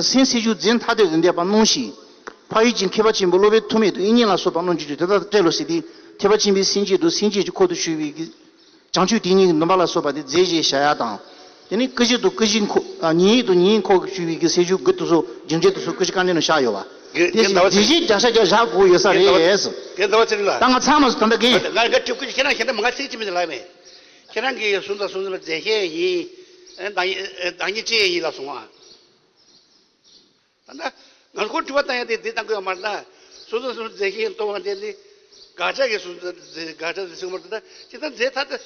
སེམས་སེམས་བྱུང་རྫས་ཐ་དད་དུ་འདས་པ་སྣང་ཞིང་། འཕགས་ཡུལ་གྱི་མཁས་པ་ཆེན་པོ་སློབ་དཔོན་ཐོགས་མེད་དང་དབྱིག་གཉེན་ལ་སོགས་པ་རྣམས་ཀྱིས་དེ་ལྟར་བཀྲལ་ལོ་ཟེར་ཏེ། ཐེག་པ་ཆེན་པོའི་སེམས་བསྐྱེད་དང་སེམས་བསྐྱེད་ཀྱི་འཁོར་དུ་ཞུགས་པའི་གི། བྱང་ཆུབ་དེ་ཉིད་ཀྱི་སྡོམ་པ་ལ་སོགས་པ་དེ་རྫས་གཞན་བཞག་ཡ་དང་། དེ་ནི་ཀུན་གཞི་དང་ཀུན་གཞིའི་འཁོར། ཉེ་བའི་དང་ཉེ་བའི་འཁོར་གྱིས་ཞུགས་པའི་གི་སེམས་བྱུང་དགུ་དེ་ཚོ་སྦྱིན་བྱེད་དེ་ཚོ་ཀུན་གཞི་བཀའ་འདྲི་ནང་བཞག་ཡོད་པ། དེ་བཞིན་རྫས་གཞན་བརྒྱ་ཆ་བརྒྱ་བཞག་དགོས་ཡོད་ས་རེད། ད་ང་ཚང་མ་ད་ལྟ་གི། ང་ང་ཁྱེད་རང་ཁྱེད་རང་མ་ང་ཚིག་གཅིག་མིན་ལབ་མེད། ཁྱེད་རང་གིས་གཟུགས་དང་གཟུགས་འཛིན་པ་རྫས་གཞན་ཡིན། བདག་ཉིད་བདག་ཉིད་ཅན་ཡིན་ལབ་སོང་ཨ། ད་ལྟ་ང་ཚོ་དྲི་བ་བཏང་ཡ་དེ་འདི་བཏང་དགོས་ཡ་མ་རེད་ད། སོ་སོ་སོ་རྫས་གཞན་སྟོང་པ་དེ་ནི་དགག་བྱ་གི་སོ་སོ་དགག་བྱ་ཟེར་ཚིག་མ་རེད་ད། ཇི་ལྟར་རྫས་ཐ་དད་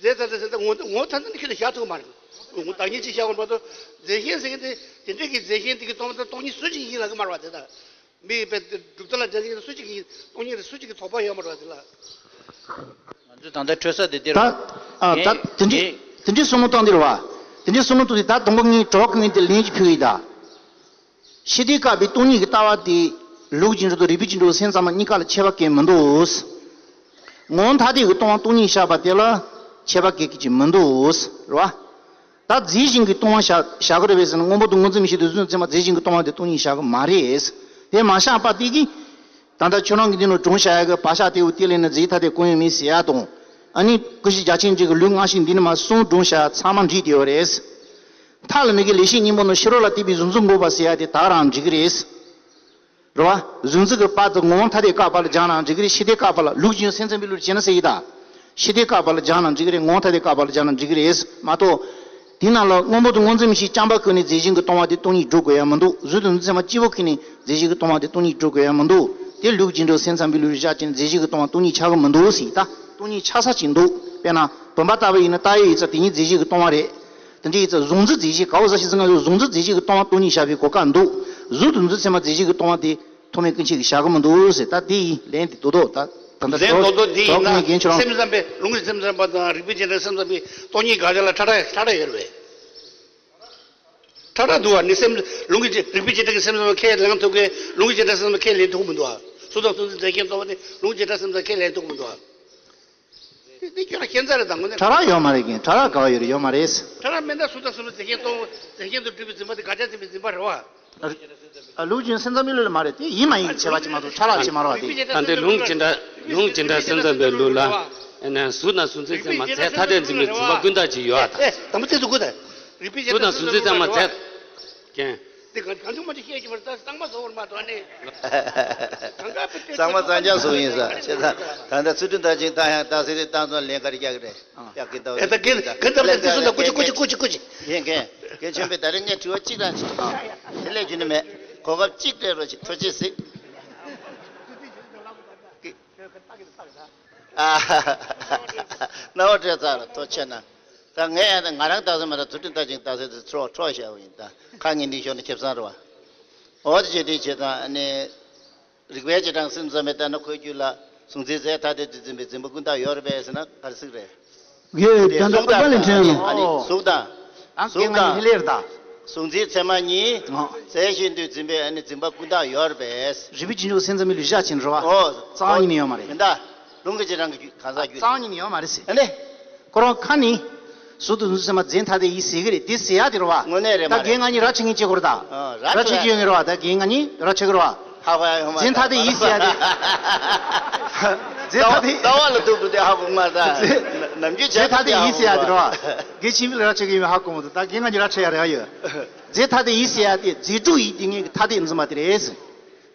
རྫས་ཐ་དད་ཟེར་ད་ངོ་ངོ་ཐ་དད་ནི་ཁྱོད་ལ་བཞག་ཐུབ་མ་རེད། ངོ་བདག་ཉིད་ཅིག་བཞག་དགོས་མ་གཏོགས་རྫས་གཞན་ཟེར་མཁན་དེ་དེ་འདྲས་ཀྱི་རྫས་གཞན་དེ་གི་སྟོང་པ་དང་སྟོང་ཉིད་སུ་གཅིག་ཡིན་ལབ་གི་མ་རེད་བ་དེ་ད། མི་དཔེ་གྲུབ་མཐའ་ལ་རྫས་གཞན་སུ་གཅིག་ཡིན་སྟོང་ཉིད་རེད་སུ་གཅིག་གི་དོགས་པ་ཡོད་མ་རེད་བ་དེ་ལ། ང་ཚོས་ད་ལྟ་འཕྲོད་ས་དེ་འདི་ད། རེད། ཨ་ད་ངས་དེ་འདྲས་ངས་དེ་འདྲས་བསམ་བློ་བཏང་འདི་རེད་བ། དེ་འདྲས་བསམ་བློ་བཏང་དུས་ད་དང་པོ་ངས་གྲོགས་ངས་དེ་ལན་ཅིག་ཕུལ་གི་ཡིན་ད། ཕྱི་ལྟས་དཀར་པོའི་སྟོང་ཉིད་ཀྱི་ལྟ་བ་དེ་ལུགས་ཀྱི་འགྲོ་དང་རིགས་པའི་ཀྱི་འགྲོ་སེམས་ཙམ་པ་གཉིས་ཀ་ལ་ཁྱད་པར་གང་ཡང་མི་འདུག་ངོ་བོ་ཐ་དད་ཀྱི་སྟོང་པ་སྟོང་ཉིད་བཞག་པ་དེ་ལ་ཁྱད་པར་གང་ཡང་ཅིག་མི་འདུག་རེད་བ། ད་རྫས་གཞན་གྱིས་སྟོང་པ་བཞག་བཞག་གི་རེད་པས་ཟེར་ན་སྔོན་པོ་དང་སྔོ་འཛིན་མིག་ཤེས་དང་གཟུགས་ཚད་མ་རྫས་གཞན་གྱིས་སྟོང་པ་དེ་སྟོང་ཉིད་བཞག་གི་མ་རེད། དེ་མ་བཞག་པ་དེ་གིས། ད་ལྟ་ཁྱོད་རང་གི་འདི་ནང་སྒྲུང་བཤད་ཡ་གི་བག་ཆགས་དེའུ་དེ་ལས་ནི་རྫས་ཐ་དད་གང་ཡང་མེད་ཟེར་ཡ་དང་། ཨ་ནི་ཀུན་གཞི་རྒྱ་ཆེན་གཅིག་གི་ལུས་ལྔ་ཞིག་འདི་ནི་མ་གསུམ་སྒྲུང་བཤད་ཡ་ཚང་མ་འགྲིག་བསྡད་ཡོད་རེད། མཐའ་ལ་མི་དགེ་ལེགས་བཤད་སྙིང་པོ་ནང་ཕྱི་རོལ་ལ་བལྟས་པའི་གཟུགས་འཛིན་འགོག་པ་ཟེར་ཡ་དེ་ད་ག་རང་འགྲིག་གི་རེད། རེད་བ། གཟུགས་འཛིན་གྱི་བར་དུ་ངོ་བོ་ཐ་དད་བཀག་པ་ལ་སྦྱར་ན་འགྲིག་གི་རེད། ཕྱི་ལྟས་བཀག་པ་ལ་ལུགས་ཀྱི་སེམས་ཙམ་པའི་ལུགས་བྱས་ན་ཟེར་གྱི་ད། ཕྱི་ལྟས་བཀག་པ་ལ་སྦྱར་ན་འགྲིག་གི་རེད། ངོ་བོ་ཐ་དད་བཀག་པ་ལ་སྦྱར་ན་འགྲིག་གི་རེད་མ་གཏོགས། དེ་ནང་ལ་སྔོན་པོ་དང་སྔོ་འཛིན་མིག་ཤེས་རྐྱང་པ་ཁོ་ནས་རྫས་གཞན་གྱིས་སྟོང་པ་དེ་སྟོང་ཉིད་སྒྲུབ་དགོས་ཡ་མི་འདུག་གཟུགས་དང་གཟུགས་ཚད་མ་གཅིག་པོ་ཁོ་ནས་རྫས་གཞན་གྱིས་སྟོང་པ་དེ་སྟོང་ཉིད་སྒྲུབ་དགོས་ཡ་མི་འདུག་དེ་ལུགས་ཀྱི་འགྲོ་སེམས་ཙམ་པའི་ལུགས་བཞག་ཅིང་རྫས་གཞན་གྱིས་སྟོང་པ་སྟོང་ཉིད་ཆགས་ཀྱི་མི་འདུག་ཟེར་ད་སྟོང་ཉིད་ཆགས་ས་ཅིག་འདུག་དཔེར་ན་བུམ་པ་ལྟ་བུ་ཡིན་ན་ལྟ་བའི་ཡིག་ཚད་དེ་ཉིད་རྫས་གཞན་གྱིས་སྟོང་པ་རེད། དེ་འདྲའི་ཡིག་ཚད་གཟུགས་འཛིན་རྫས་གཞན་ག་འོག་ཟ་ཞིག་ཟིན་ང་ཚོ་གཟུགས་འཛིན་རྫས་གཞན་གྱིས་སྟོང་པ་སྟོང་ཉིད་བཞག་པའི་གོ་སྐབས་འདུག་གཟུགས་དང་གཟུགས་ཚད་མ་རྫས་གཞན་གྱིས་སྟོང་པ་དེ། ཐོགས་མེད་ཀུན་བྱེད་ཀྱིས་བཞག་གི་མི་འདུག་ཟེར། ད་དེ་ཡི་ལན་དེ་རྡོག་རྡོག་ད་ད་ལྟ་ལན་རྡོག་རྡོག་འདི་ཡིན་ན་སེམས་ཙམ་པའི་ལུང་གི་སེམས་ཙམ་པ་དང་རིགས་པའི་འབྱེད་སྒྲ་སེམས་ཙམ་པའི་སྟོང་ཉིད་དགག་བྱ་ལ་ཁྲ་ཁྲ་ཁྲ་ཁྲ་ཡོད་རེད་པས། ཁྲ་ཁྲ་འདུག་བ་ནི་སེམས་ལུང་གི་རིགས་པའི་འབྱེད་སྒྲ་གི་སེམས་ཙམ་པ་ཁས་ལེན་ཐུབ་མཁན་ལུང་གི་འབྱེད་སྒྲ་སེམས་ཙམ་པ་ཁས་ལེན་ཐུབ་མི་འདུག་བ། གཟུགས་དང་གཟུགས་འཛིན་རྫས་གཞན་སྟོང་པ་ནི་ལུང་གི་འབྱེད་སྒྲ་སེམས་ཙམ་པ་ཁས་ལེན་ཐུབ་མི་འདུག་བ། འདི་ཁྱོད་རང་ཁྱད་མཚར་རེད་ད་དངོས་གནས། ཕྲ་རགས་ཡོད་མ་རེད་ཀྱིན། ཕྲ་རགས་ག་བ་ཡོད་རེད། ཡོད་མ་རེད། ཕྲ་རགས་མེད་ན་གཟུགས་དང་གཟུགས་མེད་རྫས་གཞན་སྟོང་རྫས་གཞན་དུ་གྲུབ་པའི་འཛིན་པ་དེ་དགག་བྱ་འཛིན་པའི་འཛིན་པ་རེད་བ། ཨ། ལུགས་ཀྱི་སེམས་ཙམ་པའི་ལུགས་ལ་མ་རེད་དེ། ཡིན་མ་ཡིན་ཁྱད་པར་ཅིག་མ་གཏོགས་ཕྲ་རགས་ཅིག་མ་རེད་བ་དེ། ད་འདི་ལུང་གི་འབྱེད་སྒྲ་ལུང་གི་འབྱེད་སྒྲ་སེམས་ཙམ་པའི་ལུགས་ལ། ཨ་ནི་གཟུགས་དང་གཟུགས་འཛིན་ཚད་མ་རྫས་ཐ་དད་འཛིན་པའི་འཛིན་པ་ཀུན་བརྟགས་ཀྱི་ཡོད་ཨ་ད། ཨེ་དང་པོ་ཚིག་ཏུ་དགོས་ད། གཟུགས་དང་གཟུགས་འཛིན་ཚད་མ་རྫས། ཀྱེ། འདི་གང་གང་བྱུང་མ་བྱུང་བཤད་ཀྱི་མ་རེད་ད། གཙང་མ་བཟོ་བར་མ་གཏོགས་ནི། གཙང་མ་གཙང་རྐྱང་བཟོ་ཡིན་ས་བྱས་ཙང་ད་ལྟ་ཚུལ་ཁྲིམས་ལྟ་ཅིང་ལྟ་ཡང་ལྟ་ཟེར་ཏེ་ལྟ་ཚོ་ལན་ག་རེ་རྒྱག་གི་རེད། ཡག་གི་ལྟ་བ་ཨེ་ད་གིན་གིན་ད་ལྟ་དེ་སུ་ད་ཀུ་ཅི་ཀུ་ཅི་ཀུ་ཅི་ཀུ་ཅི། ཡིན་མཁན་གིན་ཆོན་པོས་ད་རེས་ངས་དྲི་བ་གཅིག་རང་བྱེད་དེ་ལས་རྒྱུ་ནི་མེད། གོ་སྐབས་གཅིག་སྤྲད་རོགས་བྱེད། ཐུགས་རྗེ་གཟིགས། ཨ། རྣ་བ་སྤྲད་ཚར་ལ་ཐུགས་རྗེ་གནང་། ད་ངས་ང་རང་ལྟ་ས་མ་རེད། ཚུལ་ཁྲིམས་ལྟ་ཅིང་ལྟ་ཟེར་དུས་ཁྲོ་ཁྲོ་བཤད་པ་ཡིན། ད་ཁ་ངན་འདི་ཤོར་ན་ཁེ་བཟང་རེད་བ། འོ་དེ་བྱེད་དུས་བྱེད་དང་ཨ་ནི། རིགས་པའི་རྗེས་འབྲང་སེམས་ཙམ་པས་ལྟ་ན་ཁོའི་རྒྱུད་ལ་གཟུགས་འཛིན་རྫས་ཐ་དད་དུ་འཛིན་པའི་འཛིན་པ་ཀུན་བརྟགས་ཡོད་རེད་པས་ཟེར་ན་ག་རེ་ཟིག་རེད། ཡོད་དེ་ད་ལྟ་གཟུགས་ཨུཏྤལ་ལས་ཕྲན་ལ། ཨ་ནི་གཟུགས་དང་། ཨང་གཟུགས་དང་། ལྷེ་ལེར་ད། གཟུགས་འཛིན་ཚད་མ་གཉིས། ཨང་། རྫས་གཞན་དུ་འཛིན་པའི་ཨ་ནི་འཛིན་པ་ཀུན་བརྟགས་ཡོད་རེད་པས། རིགས་པའི་རྗེས་འཇུག་སེམས་ཙམ་པའི་ལུགས་བཞག་ཕྱིན་རེད་བ། ཨོ། རྩ་བ་ཉིད་ནས་ཡོད་མ་རེད། མིན་ད། ལུང་གི་རྗེས་འབྲང་གི་རྒྱུད་གང་ཟག་རྒྱུད། རྩ་བ་ཉིད་ནས་ཡོད་མ་རེད་ཟེར། ཨ་ནི། ཁོ་རང་ཁ་ནི། གཟུགས་དང་གཟུགས་འཛིན་ཚད་མ་རྫས་ཐ་དད་ཡིན་ཟེར་གི་རེད། དེ་ཟེར་ཡ་དེ་རེད་བ། དངོས་གནས་རེད་མ་རེད། ད་རྒན་ང་གཉིས་ར་ཆེ་ངེས་བྱེད་དགོས་རེད་ད། ཨ། ར་ར་ཆེ་གི་ཡོད་ངེས་རེད་བ། ད་རྒན་ང་གཉིས་ར་ཆེ་གི་རེད་བ། ཧ་ཧ་ཡ་ཧོ་མ་རྫས་ཐ་དད་ཡིན་ཟེར་ཡ་དེ། རྫས་ཐ་དད། ལྟ་བ་ལ་ཐུག་འདུག་དེ་ཧ་གོ་མ་ད། རྫས། ནམ་རྒྱུན་རྫས་ཐ་དད་ཡིན་ཟེར་ཡ་དེ་རེད་བ། དགེ་ཆེན་པོ་ལ་ར་ཆེ་གི་ཡོད་མེད་ཧ་གོ་མ་འདུག་ད་རྒན་ང་གཉིས་ར་ཆེ་ཡ་རེ་ཡ་ཡོད། རྫས་ཐ་དད་ཡིན་ཟེར་ཡ་དེ་རྫས་གྲུབ་ཡིན་ཏེ་ངེས་ཀྱི་ཐ་དད་འཛིན་པ་དེ་རེད།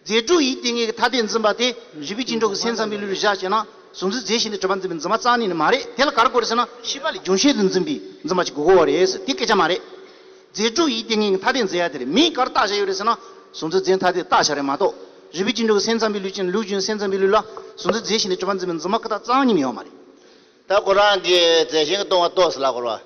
རྫས་གྲུབ་ཡིན་ཏེ་ངེས་ཀྱི་ཐ་དད་འཛིན་པ་དེ་རིགས་པས་ཅན་གྲུབ་ཀྱི་སེམས་ཙམ་པའི་ལུགས་ལ་བཞག་བྱས་ན་གཟུང་འཛིན་རྫས་གཞན་དུ་གྲུབ་པ་འཛིན་པའི་འཛིན་པ་རྩ་ནས་ནི་མ་རེད། དེ་ལ་ག་རེ་དགོས་རེད་ཟེར་ན་ཤེས་པ་ལས་རྒྱུན་ཤེས་དུ་འཛིན་པའི་འཛིན་པ་ཅིག་དགོས་ཀྱི་ཡོད་རེད། དེ་སྐད་ཆ་མ་རེད། རྫས་གྲུབ་ཡིན་ཏེ་ངེས་ཀྱི་ཐ་དད་འཛིན་ཡ་དེ་རེད། མིང་ག་རེ་བཏགས་བཞག་ཡོད་རེད་ཟེར་ན་གཟུང་འཛིན་རྫས་ཐ་དད་བཏགས་བཞག་རེད་མ་གཏོགས་རིགས་པས་ཅན་གྲུབ་ཀྱི་སེམས་ཙམ་པའི་ལུགས་ཅན་ལུགས་རྒྱུན་སེམས་ཙམ་པའི་ལུགས་ལ་གཟུང་འཛིན་རྫས་གཞན་དུ་གྲུབ་པ་འཛིན་པའི་འཛིན་པ་ཀུན་བཏགས་རྩ་བ་ཉིད་ནས་ཡོད་མ་རེད། ད་ཁོ་རང་གིས་རྫས་གཞན་གྱིས་སྟོང་པ་རྟོགས་ཟེར་ལབ་དགོས་རེད་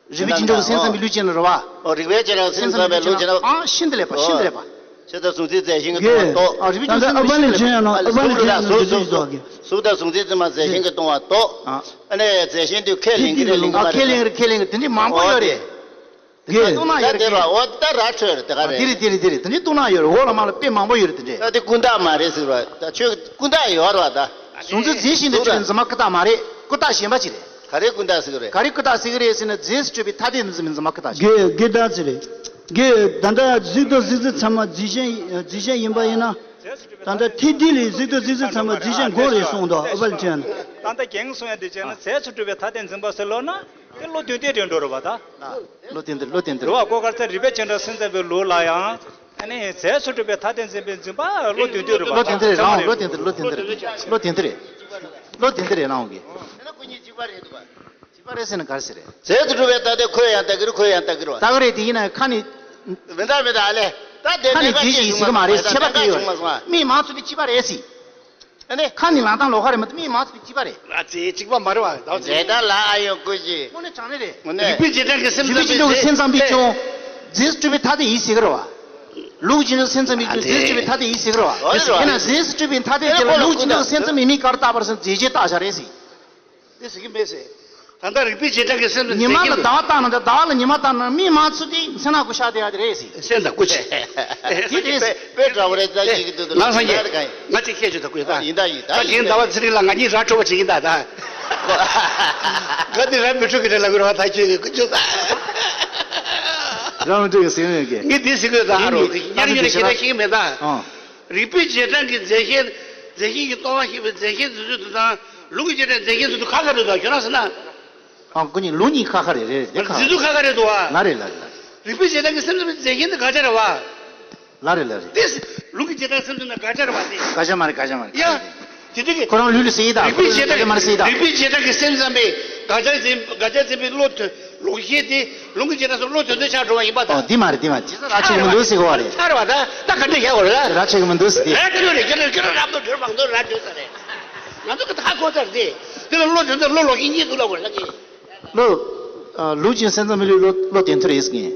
བ། རིགས་པས་ཅན་གྲུབ་ཀྱི་སེམས་ཙམ་པའི་ལུགས་ཅན་ལ་རེད་བ། ཨོ། རིགས་པས་ཅན་གྱི་སེམས་ཙམ་པའི་ལུགས་ཅན་ལ། ཨ་ཤིན་ཏུ་ལེགས་པ། ཤིན་ཏུ་ལེགས་པ། ཤེས་དང་གཟུང་འཛིན་རྫས་གཞན་གྱིས་སྟོང་པ་རྟོགས། ཨ་རིགས་པས་ཅན་གྱི་སེམས་ཙམ་པའི་ལུགས་ཅན་ལ། ཨ་ལ་གཟུགས་དང་གཟུགས་གཟུགས་དང་གཟུགས་དང་གཟུང་འཛིན་རྫས་མ་རྫས་གཞན་གྱིས་སྟོང་པ་རྟོགས། ཨ་ནི་རྫས་གཞན་དུ་ཁས་ལེན་གྱི་རེད་ལེན་གྱི་མ་རེད། ཁས་ལེན་གྱི་རེད། ཁས་ལེན་གྱི་རེད། དེ་འདྲའི་མང་པོ་ཡོད་རེད། དེ་འདྲའི་རྟོགས་སྣང་ཡོད་རེད། ད་དེ་ར་འོ་ད་ར་འཕྲོད་རེད། དེ་ག་རེད། དེ་རེད། དེ་རེད། དེ་རེད། དེ་འདྲའི་རྟོགས་སྣང་ཡོད་རེད། འོག་ལ་མ་ལ་དཔེ་མང་པོ་ཡོད་རེད། དེ་འདྲའི། ད་དེ་ཀུན་བརྟགས་མ་རེད་ཟེར་བ་ད་ཆོས་ཀུན་བརྟགས་ཡོད་རེད་བ་ད། གཟུང་འཛིན་རྫས་གཞན་དུ་གྲུབ་པའི་འཛིན་པ་ཀུན་བརྟགས་མ་རེད། ཀུན་བརྟགས་གཞན་པ་ཅིག་རེད། ག་རེ་ཀུན་བརྟགས་ཟེར་གི་རེད། ག་རེ་ཀུན་བརྟགས་ཟེར་གི་རེད་ཟེར་ན་རྫས་སུ་གྲུབ་པའི་ཐ་དད་འཛིན་པའི་འཛིན་པ་ཀུན་བརྟགས་ཀྱི། དགེ་དགེ་ལྟར་ཅི་རེད། དགེ་ད་ལྟ་གཟུགས་དང་གཟུགས་ཅན་ཚང་མ་རྫས་གཞན་རྫས་གཞན་ཡིན་པ་ཡིན་ན། ད་ལྟ་ཐེག་བསྡུས་ལས་གཟུགས་དང་གཟུགས་ཅན་ཚང་མ་རྫས་གཞན་དགོས་རེད་གསུངས་འདུག་ཨ་པ་ལ་ཅན། ད་ལྟ་རྒན་གསུང་ཡ་འདི་བྱས་ན་རྫས་སུ་གྲུབ་པའི་ཐ་དད་འཛིན་པ་ཟེར་ལབ་ན་དེ་བློ་བདེ་བདེ་རེད་འགྲོ་རེད་བ་ད། བློ་བདེ་བདེ། བློ་བདེ་བདེ་རེད། རེད་བ། ཀོ་དཀར་རྩེ་རིགས་པས་ཅན་གྲུབ་སེམས་ཙམ་པའི་ལུགས་ལ་ཡང་། ཨ་ནི་རྫས་སུ་གྲུབ་པའི་ཐ་དད་འཛིན་པའི་འཛིན་པ་བློ་བདེ་བདེ་རེད་བ། བློ་བདེ་བདེ་རེད། རང་བློ་བདེ་བདེ། བློ་བདེ་བདེ་རེད། བློ་བདེ་བདེ་རེད། བློ་བདེ་བདེ་རེད་རང་གི། གཅིག་པ་རེད་ཟེར་ན་ག་རེ་ཟེར་རེད། རྫས་སུ་གྲུབ་པའི་ཐ་དད་ཁོས་ཡང་ལྟ་གི་རེད། ཁོས་ཡང་ལྟ་གི་རེད་བ། ལྟ་གི་རེད། དེ་ཡིན་ན་ཁ་ནི། མི་འདྲ་མི་འདྲ་ཨ་ལས། ད་དེ་ཁ་ནི་ནས་ཀ་རྫས་ཞིག་ཡིན་གི་མ་རེད། ཁྱད་པར་ག་ཡོད་རེད། མིང་མ་ཚུགས་པའི་གཅིག་པ་རེད་ཟེར། ཨ་ནི། ཁ་ནི་ལག་སྟངས་ལོགས་ཀ་རེད་མ་གཏོགས་མིང་མ་ཚུགས་པའི་གཅིག་པ་རེད། ཨ་ཙི་གཅིག་པ་མ་རེད་བ། ད་ཙི། རྫས་དང་ལ་ཨ་ཡོང་ཀུན་གྱི། དངོས་གནས་དྲང་གནས་རེད། དངོས་གནས། རིགས་པས་རྗེས་འབྲང་གི་སེམས་ཙམ་པའི་ཀྱང་རྫས་སུ་གྲུབ་པའི་ཐ་དད་ཡིན་ཟེར་གི་རེད་བ། ལུགས་ཀྱི་སེམས་ཙམ་པའི་ཀྱང་རྫས་སུ་གྲུབ་པའི་ཐ་དད་ཡིན་ཟེར་གི་རེད་བ། ཡིན་ན་རྫས་སུ་གྲུབ་པའི་ཐ་དད་དེ་ལ་ལུགས་ཀྱི་སེམས་ཙམ་པའི་མིང་ག་རེ་བཏགས་པ་རེད་ཟེར་ན་རྫས་གཞན་བཏགས་བཞག་རེད་ཟེར། དེ་ཟེར་གྱི་མེད་ཟེར། ད་ལྟ་རིགས་པས་རྗེས་འབྲང་གི་སེམས་ཙམ། ཉི་མ་ལ་ཟླ་བ་བཏགས་ན་འདྲ། ཟླ་བ་ལ་ཉི་མ་བཏགས་ན་མིང་མ་ཚུགས་དུས་སེམས་ནང་ཁུ་ཤ་དེ་ཡ་དེ་རེད་ཟེར། སེམས་དང་ཀུན་བྱེད། དེ་རེད། དཔེ་དཔེ་འདྲ་བོ་རེད། ད་ཅིག་གི་དུས་དུ་ལ་ལ་སང་རྒྱས་ད་ག་ཡིན། ང་ཅིག་བཤད་ཆོག་ད་ཀུན་ད། ཡིན་ད་ཡིན་ད་ད་ཡིན། རྒན་ཟླ་བ་ཚེ་རིང་ལ་ང་གཉིས་ར་འཕྲོད་པ་ཅིག་ཡིན་ད་ད། ང་དེ་ར་མི་འཕྲོད་གི་རེད་ལབ་གི་རེད་བ། ད་ཁྱོད་ཀྱི་ཀུན་ཆོད་ད། ར་མི་འཕྲོད་གི་ཟེར་ཡོད་གི། ངས་འདི་ཟེར་གི་ད་ཨ་རོ། ཡིན་ཡིན། ཡར་ཡོད་ན་ཁྱེད་ད་ཤེས་གི་མེད་ད། ཨང་། རིགས་པས་རྗེས་འབྲང་གི་རྫས་གཞན། རྫས་གཞན་གྱིས་སྟོང་པ་ཤེས་པའི་རྫས་གཞན་དེ་ཚོ་དང་། ལུགས་ཀྱི་རྗེས་འབྲང་རྫས་གཞན་དེ་ཚོ་ཁ་ཁ་རེད་དོ། ཁྱོད་རང་ཟེར་ན། ཨང་། ཀུན་ནི་ལུགས་གཉིས་ཁ་ཁ་རེད། རེད་རེད། ཁ་རྫས་ཚོ་ཁ་ཁ་རེད་དོ། ལ་རེད་ལ་རེད་ལ་རེད། རིགས་པས་རྗེས་འབྲང་གི་སེམས་ཙམ་པའི་རྫས་གཞན་དེ་དགག་བྱ་རེད་བ། ལ་རེད་ལ་རེད། དེ་ལུགས་ཀྱི་རྗེས་འབྲང་སེམས་ཙམ་ན་དགག་བྱ་རེད་བ་དེ། དགག་བྱ་མ་རེད། དགག་བྱ་མ་རེད། ཡ། དེ་དུས་ཀྱི། ཁོ་རང་ལུགས་ལ་ཟེར་ཡི་ད། རིགས་པས་རྗེས་འབྲང་གི། དགག་བྱ་མ་རེད་ཟེར་ཡི་ད། རིགས་པས་རྗེས་འབྲང་གི་སེམས་ཙམ་པའི་དགག་བྱ་འཛིན། དགག་བྱ་འཛིན་པའི་བློ་ཐོས། ལུགས་ཤེས་དེ་ལུང་གི་རྗེས་འབྲང་སོགས་བློ་དོན་དོན་ཆགས་འགྲོ་བ་ཡིན་པ་དང་། ཨོ། འདི་མ་རེད། འདི་མ་རེད། ཅི་ཟེར་ར་ཆེ་གི་མི་འདུག་ཟེར་གི་བ་རེད། ཚར་བ་ད་ད་ག་འདྲ་བྱ་བ་རེད། ར་ཆེ་གི་མི་འདུག་ཟེར་དེ། ར་ཆེ་གི་མི་འདུག་ཟེར་དེ། ཁྱོད་རང་རབ་ཏུ་གྲོལ་མང་དུ་ར་གྲོལ་ས་རེད། ང་ཚོ་གི་ད་ཧ་གོ་ཚར་དེ། དེ་ལ་བློ་དོན་དོན་བློ་ལོག་གི་གཉིས་འདུག་ལ་བར་ལ་གི། བློ། ཨ། ལུགས་ཀྱི་སེམས་ཙམ་མི་ལུས་བློ་བློ་དོན་མཐུན་རེད་ཟེར་གི།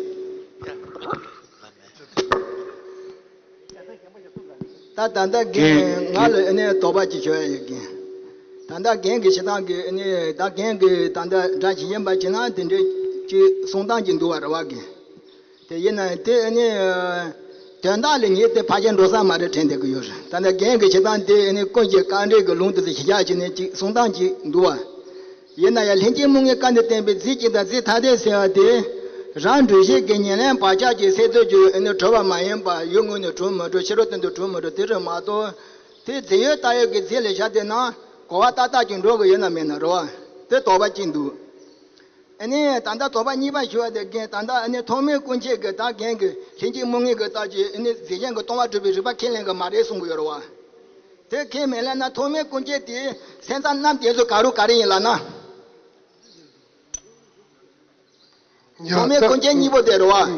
ད་ད་ལྟ་རྒན་ང་ལ་ཨ་ནི་དོགས་པ་ཅིག་ཤོད་ཡ་ཡོད་རྒན། ད་ལྟ་རྒན་གྱི་བྱེད་སྟངས་ཀྱི་ཨ་ནི་ད་རྒན་གྱི་ད་ལྟ་སྒྲ་ཇི་བཞིན་པ་བྱེད་ན་དེ་འདྲའི་ཅིག་གསུང་སྟངས་ཅིག་འདུག་བ་རེད་བ་རྒན། དེ་ཡིན་ན་དེ་ཨ་ནི་དོན་དག་ལ་ངས་དེ་ཕལ་ཆེར་འགྲོ་ས་མ་རེད་དྲན་བསྡད་ཀྱི་ཡོད་རེད། ད་ལྟ་རྒན་གྱི་བྱེད་སྟངས་དེ་ཨ་ནི་ཀུན་གྱི་རྐང་འདྲེན་གྱི་ལུང་དེ་ཚོ་གཞི་བཞག་བྱས་ནས་ཅིག་གསུང་སྟངས་ཅིག་འདུག་བ། ཡིན་ན་ཡང་ལྷན་སྐྱེས་སྨྲུ་གུའི་བཀའ་འདི་བསྟན་པའི་རྫས་གཅིག་དང་རྫས་ཐ་དད་ཟེར་བ་དེ། རང་འགྲུལ་བཞིན་གྱི་ཉེར་ལེན་བག་ཆགས་ཀྱི་སེལ་ཚོད་ཀྱི་ཨ་ནི་གྲུབ་པ་མ་ཡིན་པ། ཡུལ་དངོས་ནས་གྲུབ་མི་གྲུབ། ཕྱི་རོལ་སྟེང་དུ་གྲུབ་མི་གྲུབ། དེ་རེད་མ་གཏོགས། དེ་རྫས་ཡོད་བཏགས་ཡོད་ཀྱི་རྫས་ལ་བཞག་བསྡད་ན་གོ་བ་ཏག་ཏག་ཅིག་འགྲོ་གི་ཡོད་ན་མེད་ན་རེད་བ། དེ་དོགས་པ་གཅིག་འདུག་ཨ་ནི་ད་ལྟ་དོགས་པ་གཉིས་པ་ཞུ་བ་དེ་རྒན། ད་ལྟ་ཨ་ནི་ཐོགས་མེད་སྐུ་མཆེད་ཀྱིས་ད་རྒན་གྱིས་ལྷན་སྐྱེས་སྨྲུ་གུའི་གི་རྟགས་ཀྱིས་ཨ་ནི་རྫས་གཞན་གྱིས་སྟོང་པ་གྲུབ་པའི་རིགས་པ་ཁས་ལེན་གི་མ་རེད་གསུང་གི་ཡོད་རེད་བ། དེ་ཁས་མི་ལེན་ན་ཐོགས་མེད་སྐུ་མཆེད་དེ་སེམས་ཙམ་རྣམ་བདེན་ཚོ་ག་རུ་ག་རེ་ཡིན་ལབ་ན། ཐོགས་མེད་སྐུ་མཆེད་གཉིས་པོ་དེ་རེད་བ།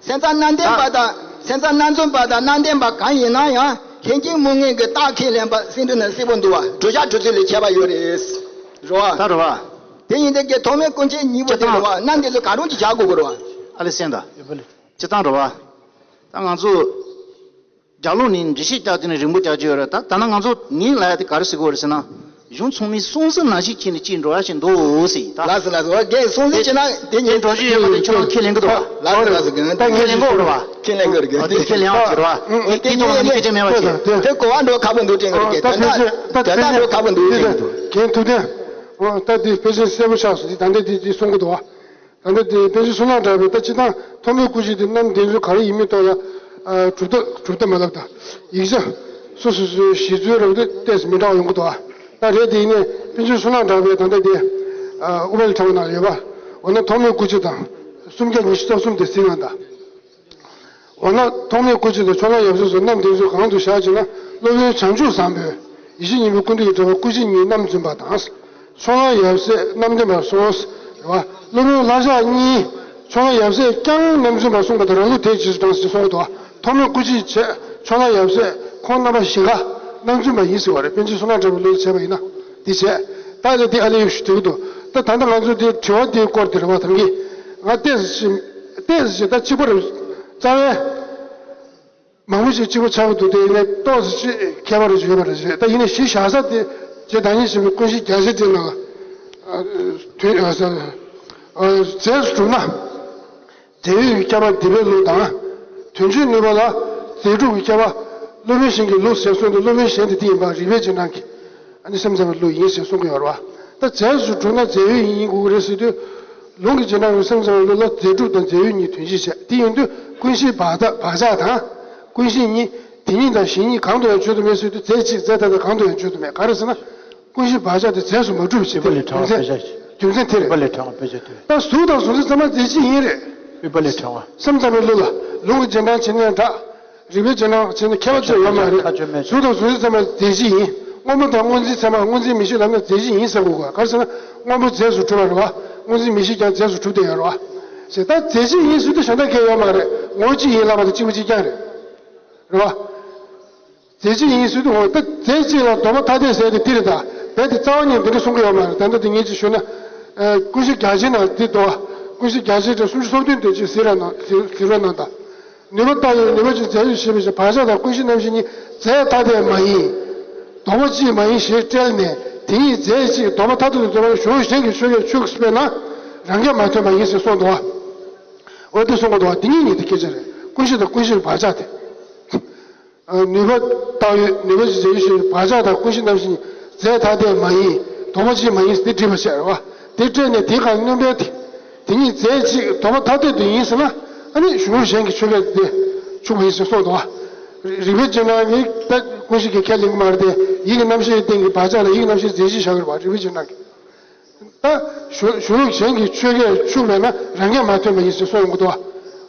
སེམས་ཙམ་རྣམ་བདེན་པ་དང་སེམས་ཙམ་རྣམ་རྫུན་པ་དང་རྣམ་བདེན་པ་གང་ཡིན་ན་ཡང་ལྷན་སྐྱེས་སྨྲུ་གུའི་གི་རྟགས་ཁས་ལེན་པ་སེམས་འདུན་ན་གསལ་པོ་འདུག་བ། གྲུབ་ཆ་གྲུབ་ཚུལ་ལ་ཁྱད་པར་ཡོད་རེད། རེད་བ། ད་རེད་བ། དེ་ཡིན་དུས་ཀྱི་ཐོགས་མེད་སྐུ་མཆེད་གཉིས་པོ་དེ་རེད་བ། རྣམ་བདེན་ཚོ་ག་རུ་ཅིག་བཞག་དགོས་ཀྱི་རེད་བ། ཨ་ལེ་སེང་ད། སྤྱིར་བཏང་རེད་བ། ད་ང་ཚོ། རྒྱབ་ལོགས་ནས་འགྲེལ་བཤད་རྒྱག་དུས་ནས་རིང་པོ་རྒྱག་རྒྱུ་ཡོད་རེད། ད་ད་ནང་ང་ཚོ་ངས་ལབ་ཡ་དེ་ག་རེ་ཟེར་གྱི་ཡོད་རེད་ཟེར་ན། གཞུང་ཚང་མས་གསུང་ཟིན་ནང་བཞིན་བྱས་ནས་ཅིག་འགྲོ་ཡ་ཞིག་འདུག་ཟེར་ད། ལགས་སོ་ལགས་སོ། རྒན་གསུང་ཟིན་བྱས་ན་དེ་ཉིད་འགྲོ་རྒྱུ་ཡོད་མ་རེད། ཁྱོད་རང་ཁས་ལེན་གྱི་འདུག་བ། ལགས་སོ་ལགས་སོ། རྒན་ད་ཁས་ལེན་གྱི་ཡོད་རེད་བ། ཁས་ལེན་གྱི་རེད། ཨ་དེ་ཁས་ལེན་ཡག་ཅིག་རེད་བ། དེ་དེ་ཐོག་ལ་ངས་སྐད་ཆ་མེད་པ་བྱས། དེ་གོ་བ་འགྲོ་ཁག་པོ་འདུག་དྲན་གྱི་རེད། དོན་དག་དོན་དག་འགྲོ་ཁག་པོ་འདུག་དྲན་གྱི་འདུག་རྒན་ཐུབ་བསྟན། ད་དེ་ཕལ་ཆེར་གསལ་པོ་ཆགས་སོང་། དེ་ད་འདི་དེ་དེ་གསུང་གི་འདུག་བ། ད་ལྟ་དེ་དཔེ་ཆ་སུ་ལ་འདྲ་བའི་ད་སྤྱི་བཏང་ཐོགས་མེད་སྐུ་མཆེད་དེ་རྣམ་བདེན་ཚོ་ག་རེ་ཡིན་མིན་ཐོག་ལ། ཨ། གྲུབ་མཐའ་གྲུབ་མཐའ་མ་ལབ་ད། ཡིག་ཆ་སོ་སོ་སོའི་གཞི་རྩའི་རང་བདེན་ཏོག་ཙམ་མི་འདྲ་བ་ཡོང་གི་འདུག་ཨ། ད་རེད་དེ་ཡིན་ནའི་པཎ་ཆེན་བསོད་ནམས་གྲགས་པའི་ད་ལྟ་དེ་ཨ་དབུ་མའི་ཕྲེང་བ་ནང་ཡོད་པ། འོ་ན་ཐོགས་མེད་སྐུ་ཕྱྭ་དང་སུམ་བརྒྱ་ཉི་ཤུ་རྩ་གསུམ་དེ་གཟིགས་ན་ད། འོ་ན་ཐོགས་མེད་སྐུ་ཕྱྭ་དང་ཕྱོགས་གླང་ཡབ་སྲས་སོགས་རྣམ་བདེན་ཚུལ་གང་དུ་བཞག་ཅེ་ན། སློབ་དཔོན་བྱང་ཆུབ་བཟང་པོས་ཡེ་ཤེས་སྙིང་པོའི་ཀུན་འདུས་ཀྱི་འགྲེལ་པ་ཀུན་ཤེས་གཉིས་རྣམ་རྫུན་པ་དང་། ཕྱོགས་གླང་ཡབ་སྲས་རྣམ་བདེན་པར་སོང་། རེད་བ། སློབ་དཔོན་ལྷ་བྲག་གཉིས་ཕྱོགས་གླང་ཡབ་སྲས་ཀྱང་རྣམ་རྫུན་པར་གསུངས་པ་དང་རང་ལུགས་དེ་རྗེས་སུ་འབྲངས་ཟེར་གསུངས་འདུག་ཐོགས་མེད་སྐུ་ཕྱྭ་བྱས་ཕྱོགས་གླང་ཡབ་སྲས་ཁོང་རྣམ་པ་བཞི་ཀ་རྣམ་རྫུན་པ་ཡིན་ཟེར་བ་རེད། པཎ་ཆེན་བསོད་ནམས་གྲགས་པའི་ལུགས་ལ་བྱས་པ་ཡིན་ན་དེ་བྱས། ད་ལྟ་དེ་ཨ་ལེ་ཡོད་ཞུ་འདོད་ཀྱི་འདུག་ད་ད་ལྟ་ང་ཚོ་དེ་དྲི་བ་དེའི་སྐོར་དེ་རེད་བ། ད་གིན་ང་ཏོག་ཙམ་ཞིག་ཏོག་ཙམ་ཞིག་ད་གཅིག་པ་རེད། རྩ་བའི་མང་པོ་ཞིག་གཅིག་པ་ཆགས་ཀྱི་འདུག་དེ་ཡིན་ནའི་ཏོག་ཙམ་ཅིག་ཁྱད་པར་ཅིག་ཡོད་པ་རེད། ད་ཡིན་ནའི་གཞི་བཞག་ས་དེ་རྗེ་བདག་ཉིད་ཆེན་པོའི་ཀུན་ཤེས་རྒྱ་ཆེར་དེ་ནང་ལ་ཨ་དོན་ཨ་ས་ཨ་རྫས་སུ་གྲུབ་ན། རྫས་ཡོད་ཀྱི་ཁྱབ་པ་སྡིག་པའི་ལུགས་དང་། དོན་སྤྱོད་ནུས་པ་ལ་རྫས་གྲུབ་ཀྱི་ཁྱབ་པ་སློབ་དཔོན་གཞན་གྱི་ལུགས་ཟེར་གསུངས་འདུག་སློབ་དཔོན་གཞན་དེ་དེ་ཡིན་པ་རིགས་པའི་རྗེས་འབྲང་གི་ཨ་ནི་སེམས་ཙམ་པའི་ལུགས་ཡིན་ཟེར་གསུང་གི་ཡོད་རེད་བ། ད་རྫས་སུ་གྲུབ་ན་རྫས་ཡོད་ཡིན་དགོས་ཀྱི་རེད་ཟེར་དུས། ལུང་གི་རྗེས་འབྲང་གི་སེམས་ཙམ་པའི་ལུགས་ལ་རྫས་གྲུབ་དང་རྫས་ཡོད་གཉིས་དོན་གཅིག་བྱས། དེ་ཡིན་དུས་ཀུན་ཤེས་བག་ཆགས་བག་ཆགས་དང་། ཀུན་ཤེས་གཉིས། དེ་ཉིད་དང་གཞན་ཉིད་གང་དུ་ཡང་བརྗོད་དུ་མེད་ཟེར་དུས་རྫས་གཅིག་རྫས་ཐ་དད་གང་དུ་ཡང་བརྗོད་དུ་མེད། ག་རེ་ཟེར་ན། ཀུན་ཤེས་བག་ཆགས་དེ་རྫས་སུ་མ་གྲུབ་པ་བྱེད་པ་རེད། རྒྱུ་མཚན། རྒྱུ་མཚན་དེ་རེད། ད་གཟུགས་དང་གཟུགས་མེད་ཚད་མ་རྫས་གཅིག་ཡིན་རེད། སེམས་ཙམ་པའི་ལུགས་ལ། ལུང་གི་རྗེས་འབྲང་བྱེད་ནས་འདྲ། རིགས་པའི་རྗེས་འབྲང་བྱེད་ནས་ཁྱད་པར་ཅི་ཡོད་མ་རེད། གཟུགས་དང་གཟུགས་མེད་ཚད་མ་རྫས་གཅིག་ཡིན། སྔོན་པོ་དང་སྔོ་འཛིན་ཚད་མ་སྔོ་འཛིན་མིག་ཤེས་ལབ་ན་རྫས་གཅིག་ཡིན་ཟེར་དགོས་ག། ག་རེ་ཟེར་ན་སྔོན་པོ་རྫས་སུ་གྲུབ་པ་རེད་བ། སྔོ་འཛིན་མིག་ཤེས་ཀྱང་རྫས་སུ་གྲུབ་བསྡད་ཡོད་རེད་བ། ཞེས་ད་རྫས་གཅིག་ཡིན་ཟེར་དུས་གཞན་དག་གང་ཡང་ཡོད་མ་རེད། ངོ་བོ་གཅིག་ཡིན་ལབ་པ་དང་གཅིག་པ་གཅིག་རྐྱང་རེད། རེད་བ། རྫས་གཅིག་ཡིན་ཟེར་དུས་འོ་ད་རྫས་གཅིག་ལ་ལྡོག་པ་ཐ་དད་ཟེར་དེ་དེ་རེད་ད། རྦད་དེ་རྩ་བ་ཉིད་འདི་འདྲ་གསུང་གི་ཡོད་མ་རེད། ད་ལྟ་དེ་ངས་ཅིག་ཞུས་ན། ཀུན་ཤེས་རྒྱ་ཆེ་ན་འདི་འདུག་ཀུན་ཤེས་རྒྱ་ཆེ་དེ་སུམ་ཅུ་སོ་བདུན་དེ་ཅིག་ཟེར་ར་ན་ཟེར་ཟེར་ར་ན་ད། ནུས་པ་བཏགས་ཡོད་ནུས་པ་ཅིག་རྫས་ཡོད་ཞེས་པའི་ཕྱིར་བག་ཆགས་དང་ཀུན་ཤེས་རྣམ་ཤེས་གཉིས་རྫས་ཐ་དད་མ་ཡིན། ལྡོག་པ་གཅིག་མ་ཡིན་ཞེས་བཀྲལ་ནས་དེ་ཉིད་རྫས་གཅིག་ལྡོག་པ་ཐ་དད་དུ་འཛིན་པ་གཞུང་གཞན་གྱི་ཆོས་ཀྱི་ཕྱོགས་སུ་སྤེལ་ན་རང་རྐྱ་མ་ཐོན་པ་ཡིན་ཞེས་གསུངས་འདུག་འོ་དེ་གསུང་གི་འདུག་དེ་གཉིས་ཉིད་དེ་སྐད་ཆ་རེད། ཀུན་ཤེས་དང་ཀུན་ཤེས་བག་ཆགས་དེ། ནུས་པ་བཏགས་ཡོད་ནུས་པ་ཞིག་བྱ་ཡུལ་ཞིག་བག་ཆགས་དང་ཀུན་གཞི་རྣམ་ཤེས་རྫས་ཐ་དད་མ་ཡིན། ལྡོག་པ་གཅིག་མ་ཡིན་ཟེར་དེ་འགྲིག་པ་བཤད་རེད་བ། དེ་སྤྲད་ནས་དེ་གང་སྣོན་པའི་དེ་དེ་ཉིད་རྫས་གཅིག་ལྡོག་པ་ཐ་དད་དུ་ཡིན་ཟེར་ན་ཨ་ནི་གཞུང་ལུགས་གཞན་གྱི་ཆོས་སྐད་དེ་ཆུག་པ་ཡིན་ཟེར་གསུངས་འདུག་བ། རིགས་པའི་རྗེས་འབྲང་གིས་ད་ཀུན་གཞི་གི་ཁས་ལེན་གྱི་མ་རེད་དེ་ཡིད་ཀྱི་རྣམ་ཤེས་སྟེང་གི་བག་ཆགས་ལ་ཡིད་ཀྱི་རྣམ་ཤེས་རྫས་གཅིག་བཞག་གི་རེད་བ། རིགས་པའི་རྗེས་འབྲང་གིས། ད་གཞུང་གཞུང་ལུགས་གཞན་གྱི་ཆོས་སྐད་ཕྱུག་མེད་ན་རང་སྐད་མ་ཐོན་པ་ཡིན་ཟེར་གསུངས་ཡོང་གི་འདུག་བ།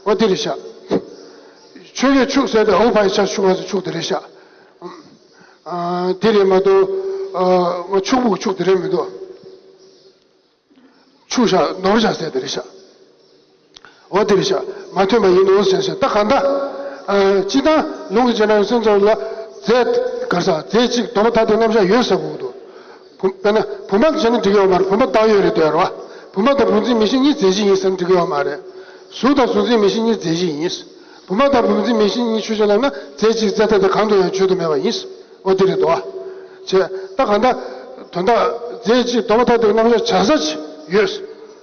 འོ་དེ་རེད་ཤག་ཆོས་སྐད་ཕྱུག་ཟེར་ཏེ་འོ་ཕའི་ཆ་ཕྱུག་ང་ཚོ་ཕྱུག་དེ་རེད་ཤག་ཨ་དེ་རེད་མ་གཏོགས་ཨ་ཕྱུག་པོ་ཕྱུག་དེ་རེད་མི་འདུག་ཕྱུག་ཤག་ནོར་ཤག་ཟེར་དེ་རེད་ཤག་འོ་དེ་རེད་ཤག་མ་ཐོན་པ་ཡིན་ནོ་ཟེར་ཤག་ད་གང་ལྟར། ཨ་སྤྱིར་བཏང་ལུང་གི་རྗེས་འབྲང་སེམས་ཙམ་ལ་རྫས་ག་རེ་ཟ་རྫས་གཅིག་ལྡོག་པ་ཐ་དད་རྣམ་གཞག་ཡོད་ཟེར་དགོས་འདུག་བུམ་དཔེར་ན་བུམ་པ་བྱས་ན་འགྲིག་གི་ཡོད་མ་རེད། བུམ་པ་བཏགས་ཡོད་རེད་འདོད་རེད་བ། བུམ་པ་དང་བུམ་འཛིན་མིག་ཤེས་གཉིས་རྫས་གཅིག་ཡིན་ཟེར་ན་འགྲིག་གི་ཡོད་མ་རེད། གཟུགས་དང་གཟུགས་འཛིན་མིག་ཤེས་གཉིས་རྫས་གཅིག་ཡིན། བུམ་པ་དང་བུམ་འཛིན་མིག་ཤེས་གཉིས་ཆོས་ཅན་ལབ་ན་རྫས་གཅིག་རྫས་ཐ་དད་གང་དུ་ཡང་བརྗོད་དུ་མེད་པ་ཡིན། འོ་དེ་རེད་དོ། བྱས་ད་གང་ལྟར་དོན་དག་རྫས་གཅིག་ལྡོག་པ་ཐ་དད་རྣམ་གཞག་བྱ་ས་ཅིག་ཡོད། རེད་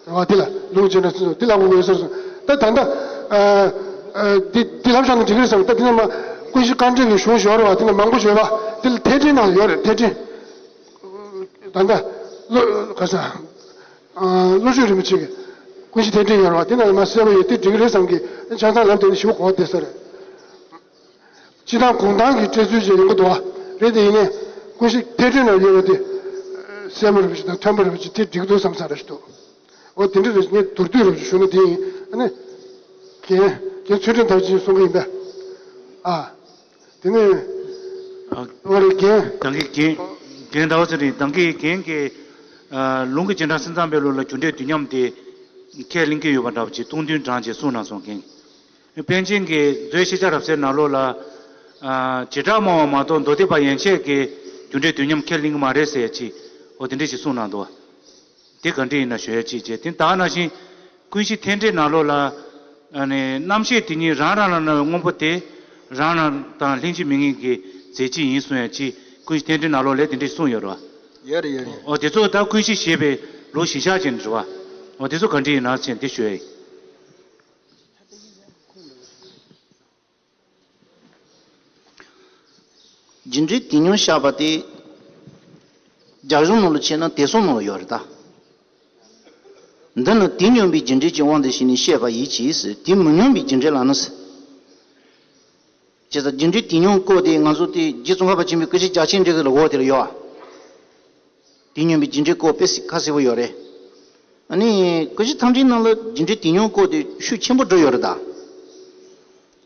བ། དེ་ལ་ལུང་རྗེས་འབྲང་ཚུལ་དུ་དེ་ལ་དགོས་ཡོད་ཟེར་སོང་། ད་ད་ལྟ་ཨ་ཨ་འདི་འདི་ལབ་བཞག་ན་འགྲིག་གི་རེད་བསམ། ད་དེ་ནས་མ་ཀུན་གཞི་དཀའ་འགྲེལ་གྱི་གཞུང་ཞིག་ཡོད་རེད་བ། དེ་ནས་མང་པོ་ཞིག་ཡོད་པ་དེ་ལ་ཐེག་ཆེན་ནང་ཡོད་རེད། ཐེག་ཆེན། ད་ལྟ་བློ་ག་ས་ཨ་བློ་ཆོས་རིན་པོ་ཆེ་གི་ཀུན་གཞི་ཐེག་ཆེན་ཡོད་རེད་བ། དེ་ནང་ལ་མ་གསལ་པོ་ཡོད། དེ་འགྲིག་གི་རེད་བསམ་གི་ཆ་ཚང་ལབ་དེ་ནས་ཞིབ་གོ་བསྡད་ས་རེད། སྤྱིར་བཏང་གུང་ཐང་གི་བཀྲལ་ཚུལ་ཅིག་ཡོང་གི་འདུག་བ། རེད་དེ་ཡིན་ནའི་ཀུན་གཞི་ཐེག་ཆེན་ནང་ཡོད་པ་དེ་གསལ་པོ་རེད་པ་ཅིག་དང་ཐོན་པོ་རེད་པ་ཅིག་དེ་འགྲིག་འདུག་བསམ་ས་རེད་འདུག་འོ་དེ་འདྲ་རེད། ངས་མདོར་བསྡུས་རེད་པ་ཅིག་ཞུ་ན་དེ་ཡིན། ཨ་ནི་རྒན་རྒན་ཚུལ་ཁྲིམས་དར་ཅིག་གསུང་གི་ཡིན་པས། ཨ་དེ་ནས་ཨ་འོ་རེད་རྒན། ད་གིན་རྒན་རྒན་ཟླ་བ་ཚེ་རིང་། ད་གིན་རྒན་གྱིས་ཨ་ལུང་གི་རྗེས་འབྲང་སེམས་ཙམ་པའི་ལུགས་ལ་རྒྱུ་འབྲས་དུས་མཉམ་དེ་ཁས་ལེན་གྱི་ཡོད་པ་འདྲ་བ་ཅིག་ཐུང་ཐུང་དྲངས་ཅིག་གསུངས་གནང་སོང་རྒན། པཎ་ཆེན་གྱི་མཛོད་ཤེས་བྱ་རབ་གསལ་ནང་ལོགས་ལ། ཨ་བྱེ་བྲག་སྨྲ་བ་མ་གཏོགས་མདོ་སྡེ་པ་ཡན་ཆད་ཀྱིས་རྒྱུ་འབྲས་དུས་མཉམ་ཁས་ལེན་གྱི་མ་རེད་ཟེར་ཅིག་འོ་དེ་འདྲ་ཞིག་གསུངས་གནང་འདུག་དེ་ག་འདྲ་ཡིན་ན་ཞུ་ཡ་ཅིག་བྱས། དེ་ད་ནང་བཞིན་ཀུན་གཞི་རྟེན་འབྲེལ་ནང་ལོགས་ལ། ཨ་ནི་རྣམ་ཤེས་དེ་ཉིད་རང་རང་ལ་སྣང་བའི་དངོས་པོ་དེ་རང་རང་དང་ལྷན་ཅིག་མི་གཉིས་ཀྱི་རྫས་གཅིག་ཡིན་གསུང་ཡ་ཅིག་ཀུན་གཞི་རྟེན་འབྲེལ་ནང་ལོགས་ལ་དེ་འདྲ་ཞིག་གསུངས་ཡོད་རེད་བ། ཡོད་རེད་ཡོད་རེད། འོ་དེ་ཚོ་ད་ཀུན་གཞི་ཞེས་པའི་ལུགས་གཞི་བཞག་ཅིག་རེད་བ། འོ་དེ་ཚོ་ག་འདྲ་ཡིན་ན་ཅིག་འདི་ཞུ་ཡ་ཡིན། རྒྱུ་འབྲས་དུས་མཉམ་བཞག་པ་དེ་རྒྱ་གཞུང་ནང་ལ་བྱས་ན་དེ་གསུམ་ནང་ལ་ཡོད་རེད་ད། འདི་ནི་དུས་མཉམ་པའི་རྒྱུ་འབྲས་ཀྱི་དབང་དུ་བྱས་ནས་བཤད་པ་ཡིན་གྱི་ཟེར། དུས་མི་མཉམ་པའི་རྒྱུ་འབྲས་ལབ་ན་ཟེར། བྱས་ཙང་རྒྱུ་འབྲས་དུས་མཉམ་སྐོར་དེ་ང་ཚོ་དེ་རྗེ་ཙོང་ཁ་པ་ཆེན་པོའི་སྐུ་ཕྱྭ་རྒྱ་ཆེར་འགྲེལ་གྱི་ལ་འོག་དེ་ལ་ཡོད་ཨ། དེ་མཉམ་པའི་རྒྱུ་འབྲས་སྐོར་དཔེ་ཁ་གསལ་པོ་ཡོད་རེད། ཨ་ནི་ཀུ་ཤུ་ཐང་ཁྲིའི་ནང་ལ་རྒྱུ་འབྲས་དེ་མཉམ་སྐོར་དེ་ཤུགས་ཆེན་པོ་འགྲོ་ཡོད་རེད་ད།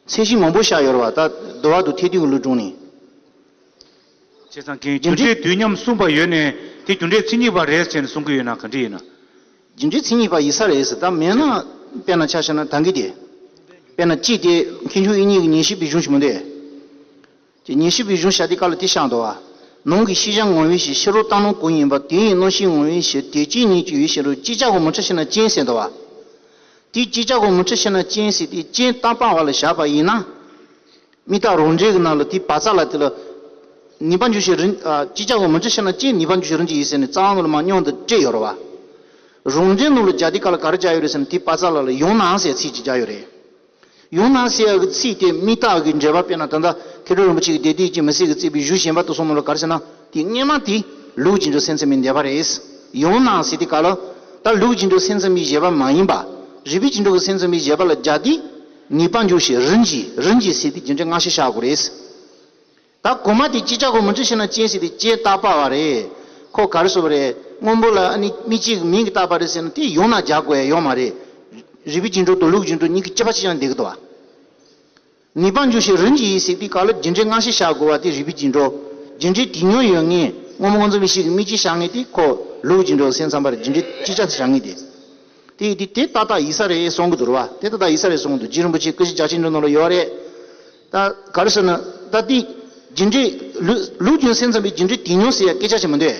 ཚད་གཞི་མང་པོ་བཞག་ཡོད་རེད་བ། ད་འདུལ་བ་དང་ཐེག་བསྡུས་ཀྱི་ལུང་དྲངས་ནས། བྱས་ཙང་གིན་རྒྱུ་རྒྱུ་འབྲས་འབྲས་དུས་མཉམ་གསུངས་པ་ཡོད་ནས་དེ་རྒྱུ་འབྲས་མཚན་ཉིད་པ་རེད་ཟེར་ནས་གསུང་གི་ཡོད་ན་ག་འདྲ་ཡིན་ན། རྒྱུ་འབྲས་མཚན་ཉིད་པ་ཡིན་ས་རེད་ཟེར། ད་མེད་ན་དཔེར་ན་ཆ་བཞག་ན་ད་གིན་དེ། དཔེར་ན་གཅིག་དེ་མཁས་མཆོག་དབྱིག་གཉེན་གྱི་ཉན་ཤེས་པའི་གཞུང་ཞིག་མི་འདུག་ཀྱི་ཉན་ཤེས་པའི་གཞུང་བཞག་དེ་ག་ལ་དེ་བཞག་འདུག་བ། ནང་གི་ཤེས་བྱ་ངོ་བོའི་ཕྱིར་ཕྱི་རོལ་བཏང་སྣང་ཀུན་ཡིན་པ་དེ་ཡི་རྣམ་ཤེས་ངོ་བོའི་ཕྱིར་དེ་ཅན་ཉིད་ཀྱི་ཡུལ་ཕྱིར་རོ་ཅིག་ཅར་གོ་མི་འཕྲོད་ཕྱིར་ན་ཅན་ཟེར་འདུག་བ། དེ་ཅིག་ཅར་གོ་མི་འཕྲོད་ཕྱིར་ན་ཅན་ཟེར་དེ་ཅན་རྟག་པ་བ་ལ་བཞག་པ་ཡིན་ན། དམིགས་རྟགས་རང་འགྲེལ་གྱི་ནང་ལ་དེ་བ་ཙ་ལ་དེ་ལ། ནུས་པ་འཇུག་བྱེད་རིན་ཨ་ཅིག་ཅར་གོ་མི་འཕྲོད་ཕྱིར་ན་ཅན་ནུས་པ་འཇུག་བྱེད་རིན་གྱིས་ཡིན་ཟེར་ནས་རྩ་བ་ནང་ལ་མར་མཉམ་དུ་བྲིས་ཡོད་རེད་བ། རང་འགྲེལ་ནང་ལ་རྒྱ་དེ་ག་ལ་ག་རེ་བྱ་ཡོད་རེད་ཟེར་ན་དེ་བ་ཙ་ལ་ལ་ཡང་ན་ཟེར་ཚིག་ཅིག་བྱ་ཡོད་རེད། ཡང་ན་ཟེར་ཡག་གི་ཚིག་དེ་དམིགས་རྟགས་ཀྱི་འགྲེལ་པ་དཔེར་ན་ད་ལྟ་མཁས་གྲུབ་རིན་པོ་ཆེ་གིས་དེ་དུས་ཀྱི་མི་སྲིད་ཀྱི་རྩིས་པའི་གཞུང་གཞན་པ་དུ་གསུངས་ནོ་ལ་ག་རེ་ཟེར་ན་དེ་སྔོན་མ་དེ་ལུགས་ཀྱི་འགྲོ་སེམས་ཙམ་པའི་འགྲེལ་པ་རེད། ཡང་ན་ཟེར་དེ་ག་ལ་ད་ལུགས་ཀྱི་འགྲོ་སེམས་ཙམ་པའི་བཞེད་པ་མ་ཡིན་པ། རིགས་པའི་ཀྱི་འགྲོ་གི་སེམས་ཙམ་པའི་བཞེད་པ་ལ་རྒྱ་དེ་ནུས་པ་འཇུག་བྱེད་རིན་གྱིས་རིན་གྱིས་ཟེར་དེ་རྒྱུ་འབྲས་སྔ་ཕྱི་བཞག་དགོས་རེད། ད་གོང་མ་དེ་ཅིག་ཅར་གོ་མི་འཕྲོད་ཕྱིར་ན་ཅན་ཟེར་དེ་ཅན་རྟག་པ་བ་རེད། ཁོ་ག་རེ་ཟེར་བ་རེད། སྔོན་པོ་ལ་ཨ་ནི་དམིགས་བཅས་ཀྱི་མིང་གིས་བཏགས་པ་རེད་ཟེར་ན་དེ་ཡང་ན་རྒྱག་དགོས་ཡ་ཡོད་མ་རེད། རིགས་པའི་རྒྱུ་འགྲོ་དང་ལུགས་ཀྱི་རྒྱུ་འགྲོ་གཉིས་ཀྱི་སྤྱི་པ་གཅིག་ཀྱང་འདེགས་འདུག་བ། ནུས་པ་འཇུག་བྱེད་རིན་གྱིས་ཟེར་དེ་ག་ལ་རྒྱུ་འབྲས་སྔ་ཕྱི་བཞག་དགོས་པ་དེ་རིགས་པའི་རྒྱུ་འགྲོ། རྒྱུ་འབྲས་དེ་མཉམ་ཡོད་ངེས་སྔོན་པོ་མངོན་རྫོགས་མིག་ཤེས་ཀྱི་དམིགས་བཅས་བཞག་ངེས་དེ་ཁོ་ལུགས་ཀྱི་འགྲོ་སེམས་ཙམ་པ་རེད། རྒྱུ་འབྲས་ཅིག་ཅར་དེ་བཞག་ངེས་དེ། དེ་དེ་དེ་ཏག་ཏག་ཡིན་ས་རེད་གསུང་གི་འདུག་ར་བ། དེ་ཏག་ཏག་ཡིན་ས་རེད་གསུང་གི་འདུག་རྗེ་རིན་པོ་ཆེ་ཀུན་གཞི་རྒྱ་ཆེན་འགྲོ་ནང་ལ་ཡོད་རེད། ད་ག་རེ་ཟེར་ན་ད་དེ་རྒྱུ་འབྲས་ལུགས་ལུགས་རྒྱུ་སེམས་ཙམ་པའི་རྒྱུ་འབྲས་དེ་མཉམ་ཟེར་ཡ་སྐད་ཆ་ཞིག་མི་འདུག་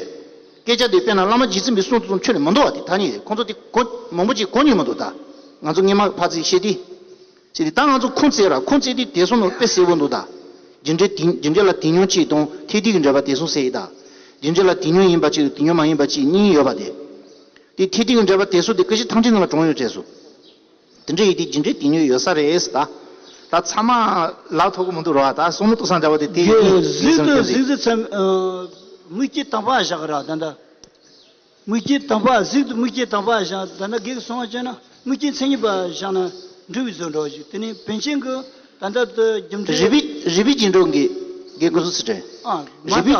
སྐད་ཆ་དེ་དཔེར་ན་བླ་མ་རྗེ་བཙུན་པའི་གསུང་དུ་ཆོས་ལས་མི་འདུག་བ། དེ་ཐ་སྙད་རེད། ཁོང་ཚོ་དེ་གོ་མང་པོ་ཅིག་གོ་མྱོང་མི་འདུག་ད་ང་ཚོ་སྔོན་མ་ཕར་ཚིག་བཤད་དེ། ཟེར་དེ་ད་ང་ཚོ་ཁུངས་བཙལ་ར་ཁུངས་བཙལ་དེ་དེ་གསུང་ནང་དཔེ་གསལ་པོ་འདུག་ད་རྒྱུ་འབྲས་དེ་རྒྱུ་འབྲས་ལ་དེ་མཉམ་གཅིག་དང་ཐེག་བསྡུས་ཀྱི་འགྲེལ་པ་དེ་གསུང་གསལ་ཡིན་ད། རྒྱུ་འབྲས་ལ་དེ་མཉམ་ཡིན་པ་གཅིག་དེ་མཉམ་མ་ཡིན་པ་གཅིག་གཉིས་ཡོད་པ་དེ། དེ་ཐེག་བསྡུས་ཀྱི་འགྲེལ་པ་དེ་ཚོ་དེ་ཀུན་གཞི་ཐང་ཁྲིད་ནང་ལ་དྲངས་ཡོད་བྱས་སོ། དེ་འདྲ་ཡིན་དུས་རྒྱུ་འབྲས་དེ་ཉིད་ཡོད་ས་རེད་ཟེར་ད། ད་ཚང་མ་ལབ་ཐུབ་ཀྱི་མི་འདུག་རོ། ད་བསམ་བློ་གཏོང་ས་འདྲ་བ་དེ་དེ་ཡིན་ཟེར་གཟིགས་དུ་མཁན་དེ། གཟིགས་གཟིགས་ཚད་དམིགས་བཅས་དང་པ་བཞག་གི་ར་ད་ལྟ། དམིགས་བཅས་དང་པ་གཟིགས་དུ་དམིགས་བཅས་དང་པ་བཞག་ད་ལྟ་གེགས་སོང་བ་བྱས་ན་དམིགས་བཅས་མཚན་ཉིད་པ་བཞག་ན་འགྲིག་པའི་བཟོ་འདྲ་ཞིག་དེ་ནས་པཎ་ཆེན་གྱི་ད་ལྟ་དུ་རྒྱུ་འབྲས། རིགས་པའི་རིགས་པའི་རྒྱུ་འགྲོ་གི་གེགས་ཀུན་སུ་ཚུལ་དྲན། ཨ་མ་རིགས་པའི་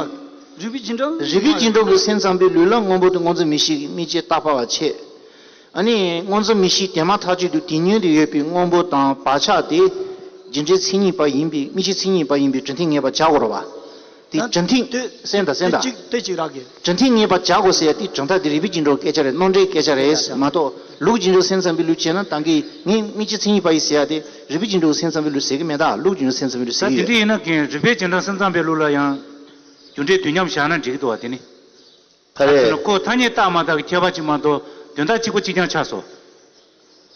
ད་རིགས་པའི་རྒྱུ་འགྲོ་རིགས་པའི་རྒྱུ་འགྲོ་གི་སེམས་ཙམ་པའི་ལུགས་ལ་སྔོན་པོ་དང་སྔོ་འཛིན་མིག་ཤེས་ཀྱི་དམིགས་བཅས་རྟག་པ་བ་ཆད། ཨ་ནི་སྔོ་འཛིན་མིག་ཤེས་དེ་མ་ཐག་ཆོད་དུ་དེ་མཉམ་དུ་ཡོད་པའི་སྔོན་པོ་དང་བག་ཆགས་དེ་རྒྱུ་འབྲས་མཚན་ཉིད་པ་ཡིན་པའི་དམིགས་བཅས་མཚན་ཉིད་པ་ཡིན་པའི་གྲུབ་མཐས་ངེས་པར་བྱ་དགོས་རེད་བ། དེ་ད་གྲུབ་མཐས་དེ་གསན་དང་གསན་དེ་དང་། གཅིག་དེ་གཅིག་རག་གི། གྲུབ་མཐས་ངེས་པར་བྱ་དགོས་ཟེར་ཡ་དེ་གྲུབ་མཐའ་དེ་རིགས་པའི་རྒྱུ་འགྲོ་སྐད་ཆ་རེད། རྣམ་འགྲེལ་སྐད་ཆ་རེད་མ་གཏོགས་ལུགས་རྒྱུ་འགྲོ་སེམས་ཙམ་པའི་ལུགས་བྱས་ན་ད་གིན་ངས་དམིགས་བཅས་མཚན་ཉིད་པ་ཡིན་ཟེར་ཡ་དེ་རིགས་པའི་རྒྱུ་འགྲོ་སེམས་ཙམ་པའི་ལུགས་ཟེར་གི་མེད། ད་ལུགས་རྒྱུ་འགྲོ་སེམས་ཙམ་པའི་ལུགས་ཟེར་ད་གི་དེ་ཡོད། འདྲ་ཡིན་ན་གིན་རིགས་པའི་རྒྱུ་འགྲོ་སེམས་ཙམ་པའི་ལུགས་ལ་ཡང་རྒྱུ་འབྲས་དུས་མཉམ་བཞག་ན་འགྲིག་གི་འདུག་བ་དེ་ནི། ཕ་ག་རེ་ཟེར་ན་ཁོ་ཐ་སྙད་རྟགས་མ་དག་གི་ཁྱད་པར་གཅིག་མ་གཏོགས་དོན་དག་གཅིག་པ་གཅིག་རྐྱང་ཆགས་སོ།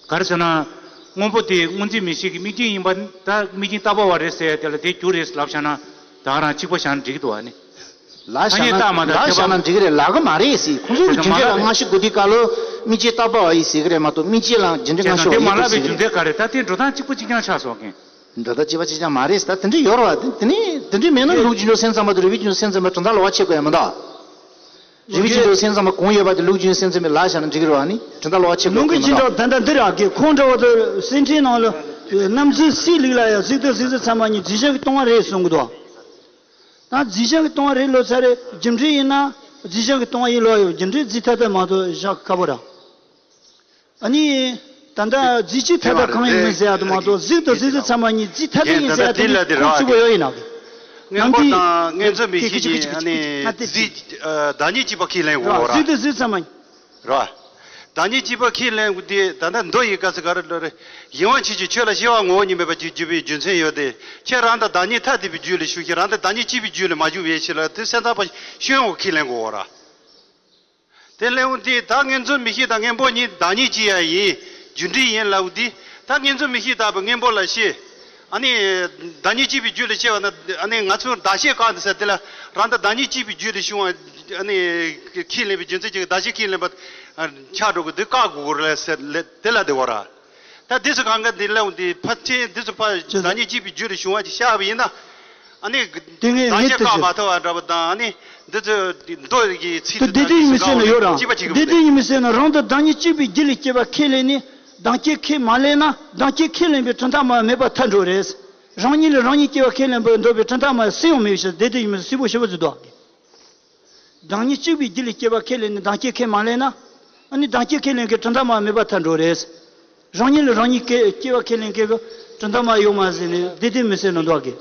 ག་རེ་ཟེར་ན། སྔོན་པོ་དེ་སྔོ་འཛིན་མིག་ཤེས་ཀྱི་དམིགས་རྐྱེན་ཡིན་པ་ད་དམིགས་རྐྱེན་རྟག་པ་བ་རེད་ཟེར་ཡ་དེ་ལ་དེ་རྒྱུ་རེད་ལབ་བཞག་ན་ད་ག་རང་གཅིག་པ་བཞག་ན་འགྲིག་གི་འདུག་བ་ནི། ལ་བཞག་ན་ཐ་སྙད་རྟགས་མ་དག་ལ་ཁྱད་པར་བཞག་ན་འགྲིག་གི་རེད་ལབ་གི་མ་རེད་ཟེར། ཁོང་ཚོ་གི་རྒྱུ་འབྲས་ལ་སྔ་ཕྱི་དགུ་དུས་སྐབས་ལ་དམིགས་བཅས་རྟག་པ་བ་ཡིན་ཟེར་གི་རེད་མ་གཏོགས་དམིགས་བཅས་ལ་རྒྱུ་འབྲས་སྔ་ཕྱི་བ་ཡིན་པ་ཟེར་གི་རེད། དེ་མ་ལབ་པའི་རྒྱུ་མཚན་ག་རེ་ད་དེ་འགྲོ་སྟངས་གཅིག་པ་གཅིག་རྐྱང་ཆགས་སོང་གི། འགྲོ་སྟངས་གཅིག་པ་གཅིག་རྐྱང་མ་རེད་ཟེར། ད་དེ་འདྲ་ཡོད་རེད་བ། དེ་དེ་ནི་དེ་འདྲ་མེད་ན་ལུགས་རྒྱུ་འབྲས་སེམས་ཙམ་པ་དང་རིགས་པའི་རྒྱུ་འབྲས་སེམས་ཙམ་པ་གྲུབ་མཐའ་ལ་བ་ཆད་དགོས་ཡ་མི་འདུག་རིགས་པའི་རྒྱུ་འབྲས་སེམས་ཙམ་པ་གང་ཡོད་པ་དེ་ལུགས་རྒྱུ་འབྲས་སེམས་ཙམ་པའི་ལ་བཞག་ན་འགྲིག་གི་རེད་བ་ནི་གྲུབ་མཐའ་ལ་བ་ཆད་དགོས་ནང་གི་ཀྱི་མི་འདུག་ཅི་འདྲ་ད་ལྟ་འདི་རག་གི་ཁོང་འདྲ་བ་དུ་གསེར་ཕྲེང་ནང་ལ་རྣམ་འཚོའི་སའི་ལུགས་ལ་ཡང་གཟིགས་དང་གཟིགས་ཚད་ཚད་མ་གཉིས་རྫས་གཞན་གྱི་སྟོང་པ་རེད་གསུང་གི་འདུག་ད་རྫས་གཞན་གྱི་སྟོང་པ་རེད་ལོ་ཚ་རེད། རྒྱུ་འབྲས་ཡིན་ན་རྫས་གཞན་གྱི་སྟོང་པ་ཡིན་ལོ་ཡོད། རྒྱུ་འབྲས་རྫས་ཐ་དད་མ་གཏོགས་བཞག་དཀའ་པོ་ར། ཨ་ནི། ད་ལྟ་རྫས་གཅིག་ཐ་དད་གང་ཡིན་མིན་ཟེར་ཡ་དུ་མ་གཏོགས་གཟིགས་དང་གཟིགས་ཚད་ཚད་མ་གཉིས་རྫས་ཐ་དད་ཡིན་ཟེར་ཡ་དུ་མི་ཁུངས་གཅིག་པོ་ཡོད་ཡིན་ན། སྔོན་པོ་དང་སྔོ་འཛིན་མིག་ཤེས་ཀྱིས་ཨ་ནི་རྫས་བདག་ཉིད་གཅིག་པ་ཁས་ལེན་དགོས་ར། གཟིགས་དང་གཟིགས་ཚད་མ་གཉིས། ར། བདག་ཉིད་གཅིག་པ་ཁས་ལེན་དགོས་དེ་ད་ལྟ་མདོ་ཡི་སྐབས་སུ་ག་རེ་ལབ་རེད། གཞན་དབང་ཕྱིན་ཅི་ཆོས་ལ་སྐྱེ་བ་ངོ་བོ་ཉིད་མེད་པར་གྱུར་པའི་རྒྱུ་མཚན་ཡོད་དེ། ཁྱེད་རང་དང་བདག་ཉིད་ཐ་དད་པའི་རྒྱུད་ལ་ཞུགས་ཤིང་རང་དང་བདག་ཉིད་གཅིག་པའི་རྒྱུད་ལ་མ་ཞུགས་པའི་ཕྱིར་ལ་དེ་སེམས་ཙམ་པ་སྐྱོན་འོག་ཁས་ལེན་དགོས་ར། དེ་ལས་འོང་དུས་ད་སྔོ་འཛིན་མིག་ཤེས་དང་སྔོན་པོ་གཉིས་བདག་ཉིད་ཅིག་ཡང་ཡིན། རྒྱུ་འབྲས་ཡིན་ལབ་དུས་ད་སྔོ་འཛིན་མིག་ཤེས་ལྟ་བུ་སྔོན་པོ་ལ་ཤེས། ཨ་ནི། བདག་ཉིད་གཅིག་པའི་རྒྱུད་ལ་སྐྱེ་བ་ན་ཨ་ནི་ང་ཚོ་བདག་ཤེས་གང་དུ་ཟེར་དེ་ལ་རང་དང་བདག་ཉིད་གཅིག་པའི་རྒྱུད་ལ་བྱུང་བ་ཨ་ནི་ཁས་ལེན་པའི་རྒྱུ་མཚན་གཅིག་བདག་ཤེས་ཁས་ལེན་པ་ཆགས་འགྲོ་གི་འདུག་བཀག་དགོས་རེད་ཟེར་དེ་ལ་དེ་བ་ར། ད་འདི་ཚོ་གང་ག་འདི་ལ་འདི་ཕར་ཕྱིན་འདི་ཚོ་ཕར་བདག་ཉིད་གཅིག་པའི་རྒྱུད་ལ་བྱུང་བ་ཅིག་བཞག་པ་ཡིན་ན། ཨ་ནི། དེ་ངས་བདག་ངས་ཤེས་བཀག་མ་ཐུབ་པ་འདྲ་པོ་དང་ཨ་ནི། འདི་ཚོ་མདོ་ཡི་ཚིག་དེ་ཏུ་བདེ་དོན་གཉིས་མི་སེམས་ན་ཡོད་རང་གཅིག་པ་བྱེད་གི་བདེ་མི་དོན་འདུག་གཉིས་མི་སེམས་ན་རང་དང་བདག་ཉིད་གཅིག་པའི་རྒྱུད་ལ་སྐྱེ་བ་ཁས་ལེན་ནས་བདག་སྐྱེ་ཁས་མ་ལེན་ན་བདག་སྐྱེ་ཁས་ལེན་པའི་གྲུབ་མཐའ་མ་མེད་པར་ཐལ་འགྲོ་རེད། རང་ཉིད་ལ་རང་ཉིད་སྐྱེ་བ་ཁས་ལེན་པར་འདོད་པའི་གྲུབ་མཐའ་མ་སུ་ཡང་མེད་པའི་ཕྱིར་བདེ་དོན་གཉིས་མི་སེམས་སུ་པོ་ཞེ་པོ་ཅིག་འདུག་བདག་ཉིད་གཅིག་པའི་རྒྱུད་ལ་སྐྱེ་བ་ཁས་ལེན་ནས་བདག་སྐྱེ་ཁས་མ་ལེན་ན། ཨ་ནི་བདག་སྐྱེ་ཁས་ལེན་མཁན་གྲུབ་མཐའ་མ་མེད་པར་ཐལ་འགྲོ་རེད། རང་ཉིད་ལ་རང་ཉིད་སྐྱེ་སྐྱེ་བ་ཁས་ལེན་མཁན་གྱི་གྲུབ་མཐའ་མ་ཡོད་མ་ཟེར་ནས་བདེ་དོན་མི་སྲིད་ནོ་འདུག་གི།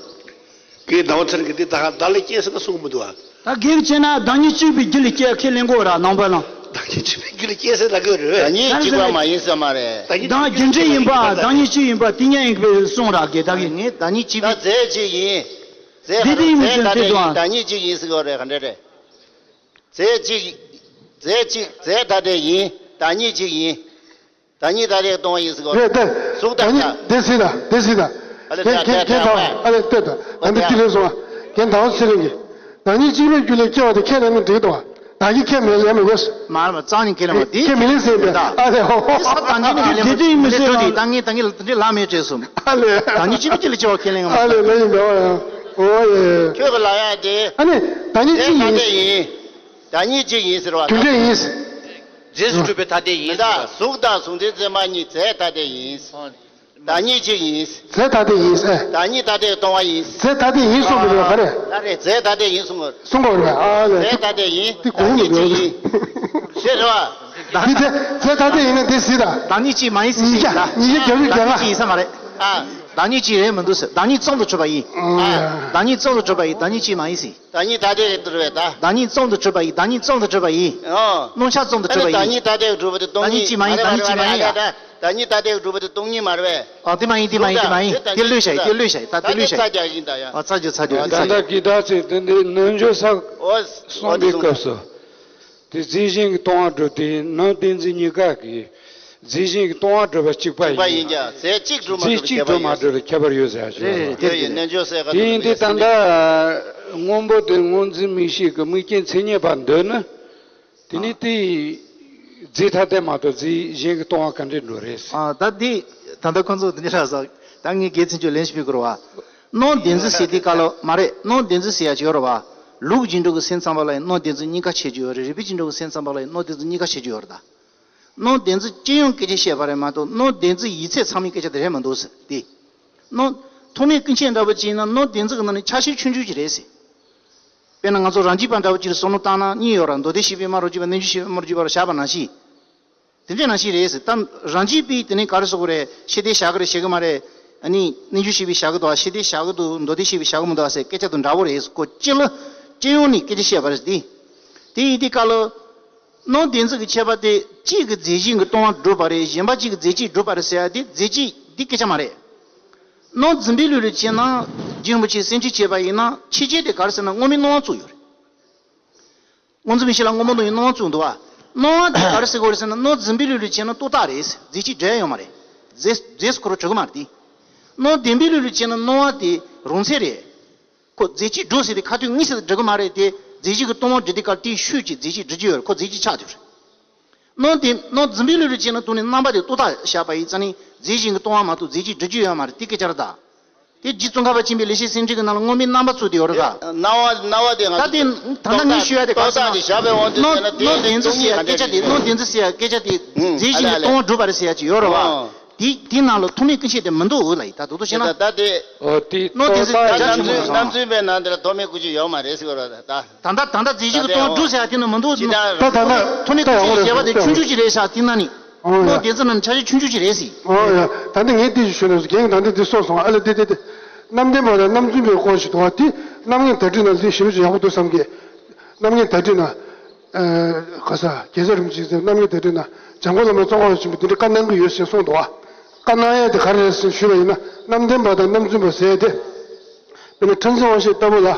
ཀྱེ་ཟླ་བ་ཚེ་རིང་གིས་འདི་ད་ག་བདག་ལ་སྐྱེ་ཟེར་ན་གསུང་གི་མི་འདུག་ཨ། ད་གལ་ཆེ་ན་བདག་ཉིད་གཅིག་པའི་རྒྱུད་ལ་སྐྱེ་ཁས་ལེན་དགོས་ར་ནང་པ་ལ། བདག་ཉིད་གཅིག་པའི་རྒྱུད་ལ་སྐྱེ་ཟེར་ལབ་ཀྱི་རེད། བདག་ཉིད་གཅིག་པ་མ་ཡིན་ཟེར་མ་རེད། བདག་རྒྱུ་འབྲས་ཡིན་པ་བདག་ཉིད་གཅིག་ཡིན་པ་དེ་ཉིད་ཡིན་པའི་གསུང་ར་གི་ད་གི། ངས་བདག་ཉིད་གཅིག་པའི། ད་རྫས་གཅིག་ཡིན། རྫས་དེ་དེ་ཡིན་མི་རྫས་ཟེར་ཐ་དད་དེ་ཡིན། དང་། བདག་ཉིད་གཅིག་ཡིན་ཟེར་གྱི་ཡོད་རེད། ག་འདྲ་རེད། རྫས་གཅིག་རྫས་གཅིག་རྫས་ཐ་དད་ཡིན། བདག་ཉིད་གཅིག་ཡིན། བདག་ཉིད་ཐ་དད་སྟོང་པ་ཡིན་ཟེར་གྱི་ཡོད་རེད། རེད་དེ། གཟུགས་དང་། བདག་ཉིད་བདག་དེ་སྲིད་ད་དེ་སྲིད་ད། ཨ་ལས། ཁྱེད་ད་ཁྱེད་ད་ཁྱེད་ད་ཨ་ལས་ལྟོས་དང་། ད་འདི་ཅི་རེད་སོང་བ། ཁྱེད་ཟླ་བ་ཚེ་རིང་གིས། བདག་ཉིད་གཅིག་པའི་རྒྱུད་ལ་སྐྱེ་བ་དེ་ཁས་ལེན་ན་འགྲིག་གི་འདུག་བ། བདག་གིས་ཁས་མི་ལེན་མི་དགོས། མ་རེད་མ་རྩ་ནས་ཁས་ལེན་པ་དེ། ཁས་མི་ལེན་ཟེར་ཡིན་པས། ཨ་ལས་ཧོ་ཧོ། དེ་ས་བདག་ཉིད་ནས་ལེན་དེ་དེ་ཡིན་མི་ཟེར་ད་ད་ངས་ད་ངས་ལ་དེ་འདྲའི་ལ་མེད་བྱས་སོང་། ཨ་ལས། བདག་ཉིད་གཅིག་པའི་རྒྱུད་ལ་སྐྱེ་བ་ཁས་ལེན་ཡང་མ། ཨ་ལས་ལས་ཡིན་པས། ཨོ་ཡ་ཨོ་ཡ། ཁྱོད་ཀྱི་ལ་ཡ་དེ། ཨ་ནི་བདག་ཉིད་གཅིག་ཡིན། རྫས་ཐ་དད་ཡིན། བདག་ཉིད་གཅིག་ཡིན་ཟེར་བ་དང་། རྒྱུ་འབྲས་ཡིན། རྫས་སུ་གྲུབ་པའི་ཐ་དད་ཡིན། མི་འདྲ། གཟུགས་དང་གཟུགས་འཛིན་ཚད་མ་གཉིས་རྫས་ཐ་དད་ཡིན། བདག་ཉིད་གཅིག་ཡིན། རྫས་ཐ་དད་ཡིན་ཨེ། བདག་ཉིད་ཐ་དད་སྟོང་པ་ཡིན། རྫས་ཐ་དད་ཡིན་གསུངས་པ་རེད་པ། ག་རེ། རྫས་ཐ་དད་ཡིན་གསུངས་པ་རེད། གསུངས་པ་རེད་པ། ཨ་ལས། རྫས་ཐ་དད་ཡིན། དེ་གོང་ནས་ཡོད་རེད། ཞེས་རེད་པ། འདི་རྫས་རྫས་ཐ་དད་ཡིན་ན་འདི་སྲིད་ད། བདག་ཉིད་གཅིག་མ་ཡིན་ཟེར། ཉིས་བརྒྱ་ཉིས་བརྒྱ་བརྒྱ་ལྔ། བདག་ཉིད་གཅིག་ཡིན་ས་མ་རེད། ཨ། བདག་ཉིད་གཅིག་རེད་མི་འདུག་ཟེར། བདག་ཉིད་ཙམ་དུ་གྲུབ་པ་ཡིན། ཨ། བདག་ཉིད་ཙམ་དུ་གྲུབ་པ་ཡིན། བདག་ཉིད་གཅིག་མ་ཡིན་ཟེར། བདག་ཉིད་ཐ་དད་རེད་དུ་རེད་ད། བདག་ཉིད་ཙམ་དུ་གྲུབ་པ་ཡིན། བདག་ཉིད་ཙམ་དུ་གྲུབ་པ་ཡིན། ཨོ། རྣམ་གཞག་ཙམ་དུ་གྲུབ་པ་ཡིན། བདག་ཉིད་ཐ་དད་གྲུབ་པ་དེ་སྟོང་ཉིད། བདག་ཉིད་གཅིག་མ་ཡིན། བདག་ཉིད་གཅིག་མ་ཡིན། བདག་ཉིད་ཐ་དད་གྲུབ་པ་དེ་སྟོང་ཉིད་མ་རེད་པས། བདག་ཉིད་ཐ་དད་གྲུབ་པ་དེ་སྟོང་ཉིད་མ་རེད་པས། ཨ་དེ་མ་ཡིན། དེ་མ་ཡིན། དེ་མ་ཡིན། ད་དེ་བློས་བྱ་ཡིན། དེ་བློས་བྱ་ཡིན། ད་དེ་བློས་བྱ་ཡིན། ཨ་ཚར་རྒྱུ་ཚར་རྒྱུ། ད་ལྟ་གི་ད་ཚིག་དེ་འདི་རྣལ་འབྱོར་ས་གསུངས་པའི་སྐབས་སུ། དེ་རྫས་གཞན་གྱིས་སྟོང་པར་སྒྲུབ་སྟེ་ནང་བདེན་འཛིན་གཉིས་ཀ་གི། རྫས་གཞན་གྱིས་སྟོང་པར་སྒྲུབ་པ་གཅིག་པ་ཡིན་ཀྱང་རྫས་གཅིག་སྒྲུབ་མ་སྒྲུབ་ཁྱད་པར་ཡོད་ཟེར་ཞུ་བ་རེད། དེ་ཡིན་རྣལ་འབྱོར་སའི་ཁ་ཐུག་ནས་ད་ལྟ་སྔོན་པོ་དེ་སྔོ་འཛིན་མིག་ཤེས་ཀྱི་དམིགས་རྐྱེན་མཚན་ཉིད་པར་འདོད་ན། དེ་ནི་དེ་རྫས་ཐ་དད་མ་གཏོགས་རྫས་གཞན་གྱིས་སྟོང་པ་ག་འདྲས་འགྲོ་རེད། ཨ་ད་འདི་ད་ལྟ་ཁོང་ཚོ་འདི་འདྲ་ལབ་སོང་། ད་ངས་དགེ་ཚན་ཆོས་ལན་ཞིག་ཕུལ་དགོས་རེད་པ། སྣང་བདེན་རྫུན་ཟེར་དེ་ག་ལ་མ་རེད། སྣང་བདེན་རྫུན་ཟེར་ཡ་ཅིག་ཡོད་རེད་པ། ལུགས་རྒྱུད་འགྲོ་གི་སེམས་ཙམ་པ་ལ་ཡང་སྣང་བདེན་རྫུན་གཉིས་ཀ་བྱེད་རྒྱུ་ཡོད་རེད། རིགས་པའི་རྒྱུད་འགྲོ་གི་སེམས་ཙམ་པ་ལ་ཡང་སྣང་བདེན་རྫུན་གཉིས་ཀ་བྱེད་རྒྱུ་ཡོད་རེད་ད། སྣང་བདེན་རྫུན་སྤྱི་ཡོངས་སྐད་ཆ་བཤད་པ་རེད་མ་གཏོགས་སྣང་བདེན་རྫུན་ཡིག་ཚད་ཚང་མའི་སྐད་ཆ་དེ་རེད་མི་འདུག་ཟེར་ཏེ། སྣང་། ཐོགས་མེད་ཀུན་མཁྱེན་འདྲ་པོ་ཅིག་ཡིན་ན་སྣང་བདེན་རྫུན་གྱི་ནང་ནས་ཆ་ཤས་ཆུང་ཆུང་ཅིག་རེད་ཟེར། དཔེར་ན་ང་ཚོ་རང་རྒྱུད་པ་འདྲ་པོ་ཅིག་ལ་བསམ་བློ་བཏང་ན་གཉིས་ཡོད་ར། མདོ་སྡེ་བཤད་པའི་སྨྲ་བརྗོད་པ། རྣལ་འབྱོར་བཤད་པའི་སྨྲ་བརྗོད་པ་ལ་བཞག་པ་ནང་བཞིན། དེ་འདྲ་ནང་བཞིན་རེད་ཟེར། ད་རང་རྒྱུད་པས་དེ་ནས་ག་རེ་ཟེར་དགོས་རེད། ཤེས་ལྡན་བཞག་གི་རེད་བཞག་གི་མ་རེད། ཨ་ནི་རྣལ་འབྱོར་བཤད་པས་བཞག་གི་འདུག་ཤེས་ལྡན་བཞག་གི་འདུག་མདོ་སྡེ་བཤད་པས་བཞག་གི་མི་འདུག་ཟེར་སྐད་ཆ་དེ་འདྲ་པོ་རེད་ཟེར། ཁོ་སྤྱི་ལ་སྤྱི་ཡོངས་ནས་སྐད་ཆ་བཤད་པ་རེད་དེ། དེ་ཡིན་དུས་སྐབས་ལ། སྣང་བདེན་རྫུན་གྱི་ཁྱད་པར་དེ་གཅིག་གིས་རྫས་གཞན་གྱིས་སྟོང་པར་སྒྲུབ་པ་རེད། གཞན་པ་གཅིག་གིས་རྫས་གཅིག་སྒྲུབ་པ་རེད་ཟེར་ཡ་དེ་རྫས་གཅིག་འདི་སྐད་ཆ་མ་རེད། སྣང་རྫུན་པའི་ལུགས་ལ་བྱས་ན་རྗེ་རིན་པོ་ཆེས་སེམས་ཁྲིད་བྱས་པ་ཡིན་ན་ཕྱི་རྒྱལ་དེ་ག་རེ་ཟེར་ན་དངོས་མེད་སྣང་བ་བཙུགས་ཡོད་རེད། སྔོ་འཛིན་མིག་ཤེས་ལ་སྔོན་པོ་མདོ་ཡི་སྣང་བ་བཙུགས་འདུག་བ། སྣང་བ་དེ་ག་རེ་ཟེར་དགོས་རེད་ཟེར་ན་སྣང་རྫུན་པའི་ལུགས་ལ་བྱས་ན་རྟོག་བཏགས་རེད། རྫས་གཅིག་འབྲེལ་ཡོད་མ་རེད། རྫས་རྫས་སུ་ཁོ་རང་གྲུབ་ཀྱི་མ་རེད་དེ། སྣང་བདེན་པའི་ལུགས་ལ་བྱས་ན་སྣང་བ་དེ་རང་མཚན་རེད། ཁོ་རྫས་གཅིག་སྒྲུབ་ཟེར་ཏེ་ཁ་ཐུག་དངོས་སུ་འགྲུབ་ཀྱི་མ་རེད་དེ། རྫས་གཅིག་གི་སྟོང་པ་འགྲུབ་དུས་སྐབས་དེའི་ཤུགས་ཀྱིས་རྫས་གཅིག་འགྲུབ་ཀྱི་ཡོད་རེད། ཁོ་རྫས་གཅིག་ཆགས་ཐུབ་རེད། སྣང་དེ་སྣང་རྫུན་པའི་ལུགས་ལ་བྱས་ན་དོན་ནི་རྣམ་པ་དེ་རྟོག་བཏགས་བཞག་པ་ཡིན་ཙང་ནི་རྫས་གཞན་གྱི་སྟོང་པ་མ་གཏོགས་རྫས་གཅིག་འགྲུབ་ཀྱི་ཡོད་མ་རེད། དེ་སྐད་ཆ་རེད་ད། དེ་རྗེ་ཙོང་ཁ་པ་ཆེན་པོའི་ལེགས་བཤད་སེམས་འགྲེལ་གྱི་ནང་ལ་དངོས་མེད་རྣམ་པ་བཙུགས་ཏེ་ཡོད་རེད་ད། སྣང་བ་སྣང་བ་དེ་ང་ད་དེ་ད་ལྟ་ངས་ཞུ་ཡ་དེ་ག་རེ་ཟེར་ན། བདེན་རྫུན་ཟེར་ཡ་སྐད་ཆ་དེ་སྣང་བདེན་རྫུན་ཟེར་ཡ་སྐད་ཆ་དེ་རྫས་གཞན་གྱི་སྟོང་པ་སྒྲུབ་པ་རེད་ཟེར་ཡ་ཅིག་ཡོད་རེད་བ། དེ་དེའི་ནང་ལ་ཐོགས་མེད་ཀུན་མཁྱེན་དེ་མི་འདུག་ལ་ཡིན་ད་དོ་དོ་བྱས་ན། ད་དེ། ཨོ་དེ་སྣང་བདེན་རྫུན་ད་རྣམ་རྫུན་རྣམ་རྫུན་པའི་ནང་དེ་ལ་ཐོགས་མེད་ཀུན་མཁྱེན་ཡོད་མ་རེད་ཟེར་བ་རེད་ད། ད་ལྟ་ད་ལྟ་རྫས་གཞན་གྱི་སྟོང་པ་སྒྲུབ་ཟེར་ཡ་དེ་ནི་མི་འདུག་ད་ད་ད་ཐོགས་མེད་ཀུན་མཁྱེན་བྱས་པ་དེ་ཆུང་ཆུང་ཅིག་རེད་ཤག་དེ་ན་ནི། ཨོ་ཡ། སྣང་བདེན་རྫུན་ནི་ཆ་ཤས་ཆུང་ཆུང་ཅིག་རེད་ཟེར། ཨོ་ཡ། ད་ལྟ་ངས་དེ་ཞུ་ན་རྒན་ད་ལྟ་འདི་གསུངས་སོང་། ཨ་ལ་དེ་དེ་དེ། རྣམ་བདེན་པ་དང་རྣམ་རྫུན་པའི་སྐོར་ཞིག་འདུག་བ། དེ་རྣམ་ངེས་བརྡ་སྤྲོད་ནང་ལ་ཞིབ་ཞིབ་ཡག་པོ་འདུག་བསམ་གི། རྣམ་ངེས་བརྡ་སྤྲོད་ནང་། ཨ། ག་ས་རྒྱལ་སྲས་རིན་པོ་ཆེས་རྣམ་ངེས་བརྡ་སྤྲོད་ནང་འཇམ་མགོན་བླ་མ་ཙོང་ཁ་པ་ཆེན་པོས་འདི་འདྲའི་བཀའ་གནང་གི་ཡོད་ཟེར་གསུངས་འདུག་བ། བཀའ་གནང་ཡས་དེ་ག་རེ་རེད་ཟེར་ཞུས་པ་ཡིན་ན་རྣམ་བདེན་པ་དང་རྣམ་རྫུན་པ་ཟེར་ཡས་དེ། དཔེར་ན་ཁྲ་འཛིན་དབང་ཤེས་ལྟ་བུ་ལ།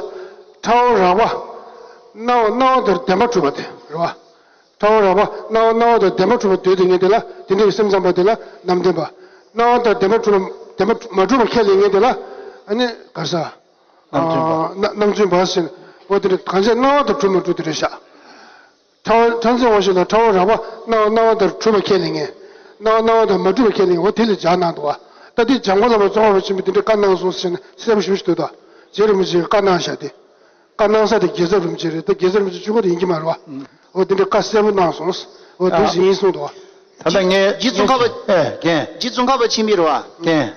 ཁྲ་བོ་རགས་པ། སྣང་བ་སྣང་བ་ལྟར་བདེན་པར་གྲུབ་པ་དེ་རེད་བ། ཁྲ་བོ་རགས་པ་སྣང་བ་སྣང་བ་ལྟར་བདེན་པར་གྲུབ་པ་འདོད་དེ་ངེས་དེ་ལ་དེ་འདྲའི་སེམས་ཙམ་པ་དེ་ལ་རྣམ་བདེན་པ། སྣང་བ་ལྟར་བདེན་པར་གྲུབ་པ་བདེན་པར་མ་གྲུབ་པ་ཁས་ལེན་མཁན་དེ་ལ་ཨ་ནི་ག་རེ་ཟ། རྣམ་རྫུན་པ། ཨ། རྣམ་རྫུན་པ་ཟེར་ནས་འོ་དེ་འདྲ་གང་བྱས་སྣང་བ་ལྟར་གྲུབ་མ་གྲུབ་དེ་རེད་ཤག་ཁྲ་བོ་ཁྲ་འཛིན་དབང་ཤེས་ལ་ཁྲ་བོ་རགས་པ་སྣང་བ་སྣང་བ་ལྟར་གྲུབ་པ་ཁས་ལེན་མཁན། སྣང་བ་སྣང་བ་ལྟར་མ་གྲུབ་པ་ཁས་ལེན་མཁན་འོ་དེ་ལ་སྦྱར་གནང་འདུག་བ། ད་དེ་འཇམ་མགོན་བླ་མ་ཙོང་ཁ་པ་ཆེན་པོས་དེ་འདྲའི་བཀའ་གནང་སོང་ཟེར་ནས་གསལ་པོ་ཞེ་པོ་ཞིག་འདུག་ད། རྗེ་རིན་པོ་ཆེས་བཀའ་གནང་བཞག་སྟེ། བཀའ་གནང་ས་དེ་རྒྱལ་ཚབ་རིན་པོ་ཆེ་རེད། ད་རྒྱལ་ཚབ་རིན་པོ་ཆེ་གཅིག་པོ་དེ་ཡིན་གྱི་མ་རེད་བ། འོ་དེ་འདྲའི་བཀའ་གསལ་པོ་གནང་སོང་། འོ་དེ་ཨ། བཞིན་ཡིན་གསུངས་འདུག་བ། ད་ལྟ་ངས་རྗེ་ཙོང་ཁ་པ། ཨེ་རྒན། རྗེ་ཙོང་ཁ་པ་ཆེན་པོས་རེད་བ། རྒན།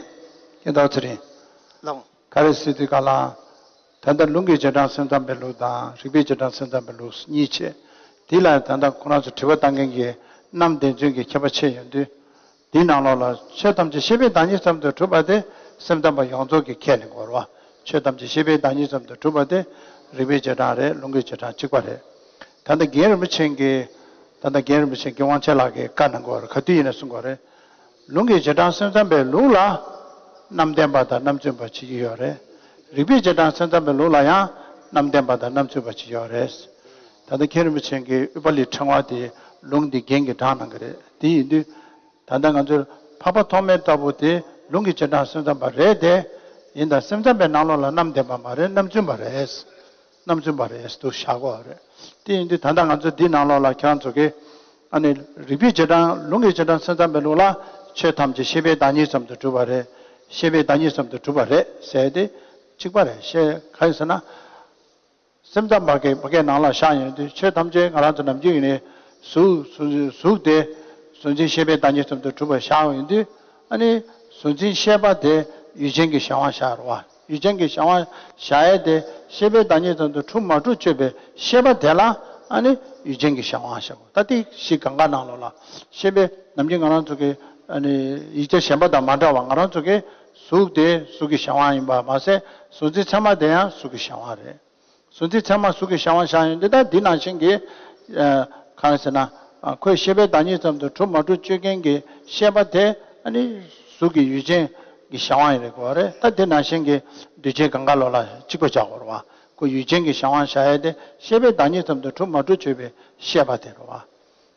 རྒན་ཟླ་བ་ཚེ་རིང་། ལགས། ག་རེ་ཟེར་དུས་ག་ལ། ད་ལྟ་ལུང་གི་རྗེས་འབྲང་སེམས་ཙམ་པའི་ལུགས་དང་རིགས་པའི་རྗེས་འབྲང་སེམས་ཙམ་པའི་ལུགས་གཉིས་བྱས། དེ་ལ་ད་ལྟ་ཁོ་རང་ཚོ་དྲི་བ་བཏང་མཁན་གྱི་རྣམ་བདེན་རྫུན་གྱི་ཁྱད་པར་ཕྱེ་ཡོང་དུས། དེའི་ནང་ལོགས་ལ་ཆོས་ཐམས་ཅད་ཤེས་པའི་བདག་ཉིད་ཙམ་དུ་གྲུབ་པ་དེ་སེམས་ཙམ་པ་ཡོངས་རྫོགས་ཀྱིས་ཁས་ལེན་དགོས་རེད་བ། ཆོས་ཐམས་ཅད་ཤེས་པའི་བདག་ཉིད་ཙམ་དུ་གྲུབ་པ་དེ་རིགས་པའི་རྗེས་འབྲང་རེད། ལུང་གི་རྗེས་འབྲང་གཅིག་པ་རེད། ད་ལྟ་རྒན་རིན་པོ་ཆེ་གིས་ད་ལྟ་རྒན་རིན་པོ་ཆེ་རྒན་དབང་ཆེན་ལགས་ཀྱིས་བཀའ་གནང་དགོས་རེད། ག་དུས་ཡིན་ན་གསུང་དགོས་རེད། ལུང་གི་རྗེས་འབྲང་སེམས་ཙམ་པའི་ལུགས་ལ་རྣམ་བདེན་པ་དང་རྣམ་རྫུན་པ་བྱེད་ཀྱི་ཡོད་རེད། རིགས་པའི་རྗེས་འབྲང་སེམས་ཙམ་པའི་ལུགས་ལ་ཡང་རྣམ་བདེན་པ་དང་རྣམ་རྫུན་པ་བྱེད་ཀྱི་ཡོད་རེད། ད་ལྟ་མཁན་རིན་པོ་ཆེ་གིས་ཨུཏྤ་ལའི་ཕྲེང་བ་དེ་ལུང་འདི་རྒན་གྱིས་དྲངས་གནང་གི་རེད། དེ་ཡིན་དུས། ད་ལྟ་ང་ཚོས་འཕགས་པ་ཐོགས་མེད་ལྟ་བུ་དེ་ལུང་གི་རྗེས་འབྲང་སེམས་ཙམ་པ་རེད་དེ། ཡིན་ད་སེམས་ཙམ་པའི་ནང་ལོགས་ལ་རྣམ་བདེན་པ་མ་རེད། རྣམ་རྫུན་པ་རེད། རྣམ་རྫུན་པ་རེད་འདུག་བཞག་དགོས་རེད། དེ་ཡིན་དུས་ད་ལྟ་ང་ཚོ་འདི་ནང་ལོགས་ལ་ཁྱེད་རང་ཚོ་གིས་ཨ་ནི་རིགས་པའི་རྗེས་འབྲང་ལུང་གི་རྗེས་འབྲང་སེམས་ཙམ་པའི་ལུགས་ལ་ཆོས་ཐམས་ཅད་ཤེས་པའི་བདག་ཉིད་ཙམ་དུ་གྲུབ་པ་རེད། ཤེས་པའི་བདག་ཉིད་ཙམ་དུ་གྲུབ་པ་རེད་ཟེར་དེ་གཅིག་པ་རེད། ཤེས་ག་ཡིན་ཟེར་ན། སེམས་ཙམ་པ་གི་བ་གའི་ནང་ལ་བཞག་ཡོང་དུས་ཆོས་ཐམས་ཅད་ང་རང་ཚོ་ནམ་རྒྱུན་ཡིན་ནའི་གཟུགས་གཟུགས་གཟུགས་དེ་གཟུགས་འཛིན་ཤེས་པའི་བདག་ཉིད་ཙམ་དུ་གྲུབ་པ་བཞག་ཡོང་དུས། ཨ་ནི་གཟུགས་འཛིན་ཤེས་པ་དེ་ཡུལ་ཅན་གྱི་གཞན་དབང་བཞག་རེད་བ། ཡུལ་ཅན་གྱི་གཞན་དབང་བཞག་ཡས་དེ་ཤེས་པའི་བདག་ཉིད་ཙམ་དུ་གྲུབ་མ་གྲུབ་དཔྱོད་པའི་ཤེས་པ་དེ་ལ་ཨ་ནི་ཡུལ་ཅན་གྱི་གཞན་དབང་བཞག་པ། ད་ལྟའི་གཞི་གང་ག་ནང་ལོགས་ལ་ཤེས་པའི་ནམ་རྒྱུན་ང་རང་ཚོ་གི་ཨ་ནི་ཡིག་ཆ་གཞན་པ་དང་མ་འདྲ་བ། ང་རང་ཚོ་གི་གཟུགས་དེ་གཟུགས་ཀྱི་གཞན་དབང་ཡིན་པ་མ་ཟད། གཟུགས་འཛིན་ཚད་མ་དེ་ཡང་གཟུགས་ཀྱི་གཞན་དབང་རེད། གཟུགས་འཛིན་ཚད་མ་གཟུགས་ཀྱི་གཞན་དབང་བཞག་ཡོང་དུས། ད་འདི་ནང་བཞིན་གྱི་ཨ་གང་ཟེར་ན། ཨ་ཁོའི་ཤེས་པའི་བདག་ཉིད་ཙམ་དུ་གྲུབ་མ་གྲུབ་དཔྱོད་མཁན་གྱི་ཤེས་པ་དེ་ཨ་ནི་གཟུགས་ཀྱི་ཡུལ་ཅན་གྱི་གཞན་དབང་ཡིན་རེད་དགོས་རེད། ད་འདི་ནང་བཞིན་གྱི་འདུས་བྱས་གང་ག་ལོགས་ལ་གཅིག་པ་བཞག་དགོས་རེད་བ། ཁོ་ཡུལ་ཅན་གྱི་གཞན་དབང་བཞག་ཡས་དེ་ཤེས་པའི་བདག་ཉིད་ཙམ་དུ་གྲུབ་མ་གྲུབ་དཔྱོད་པའི་ཤེས་པ་དེ་རེད་བ།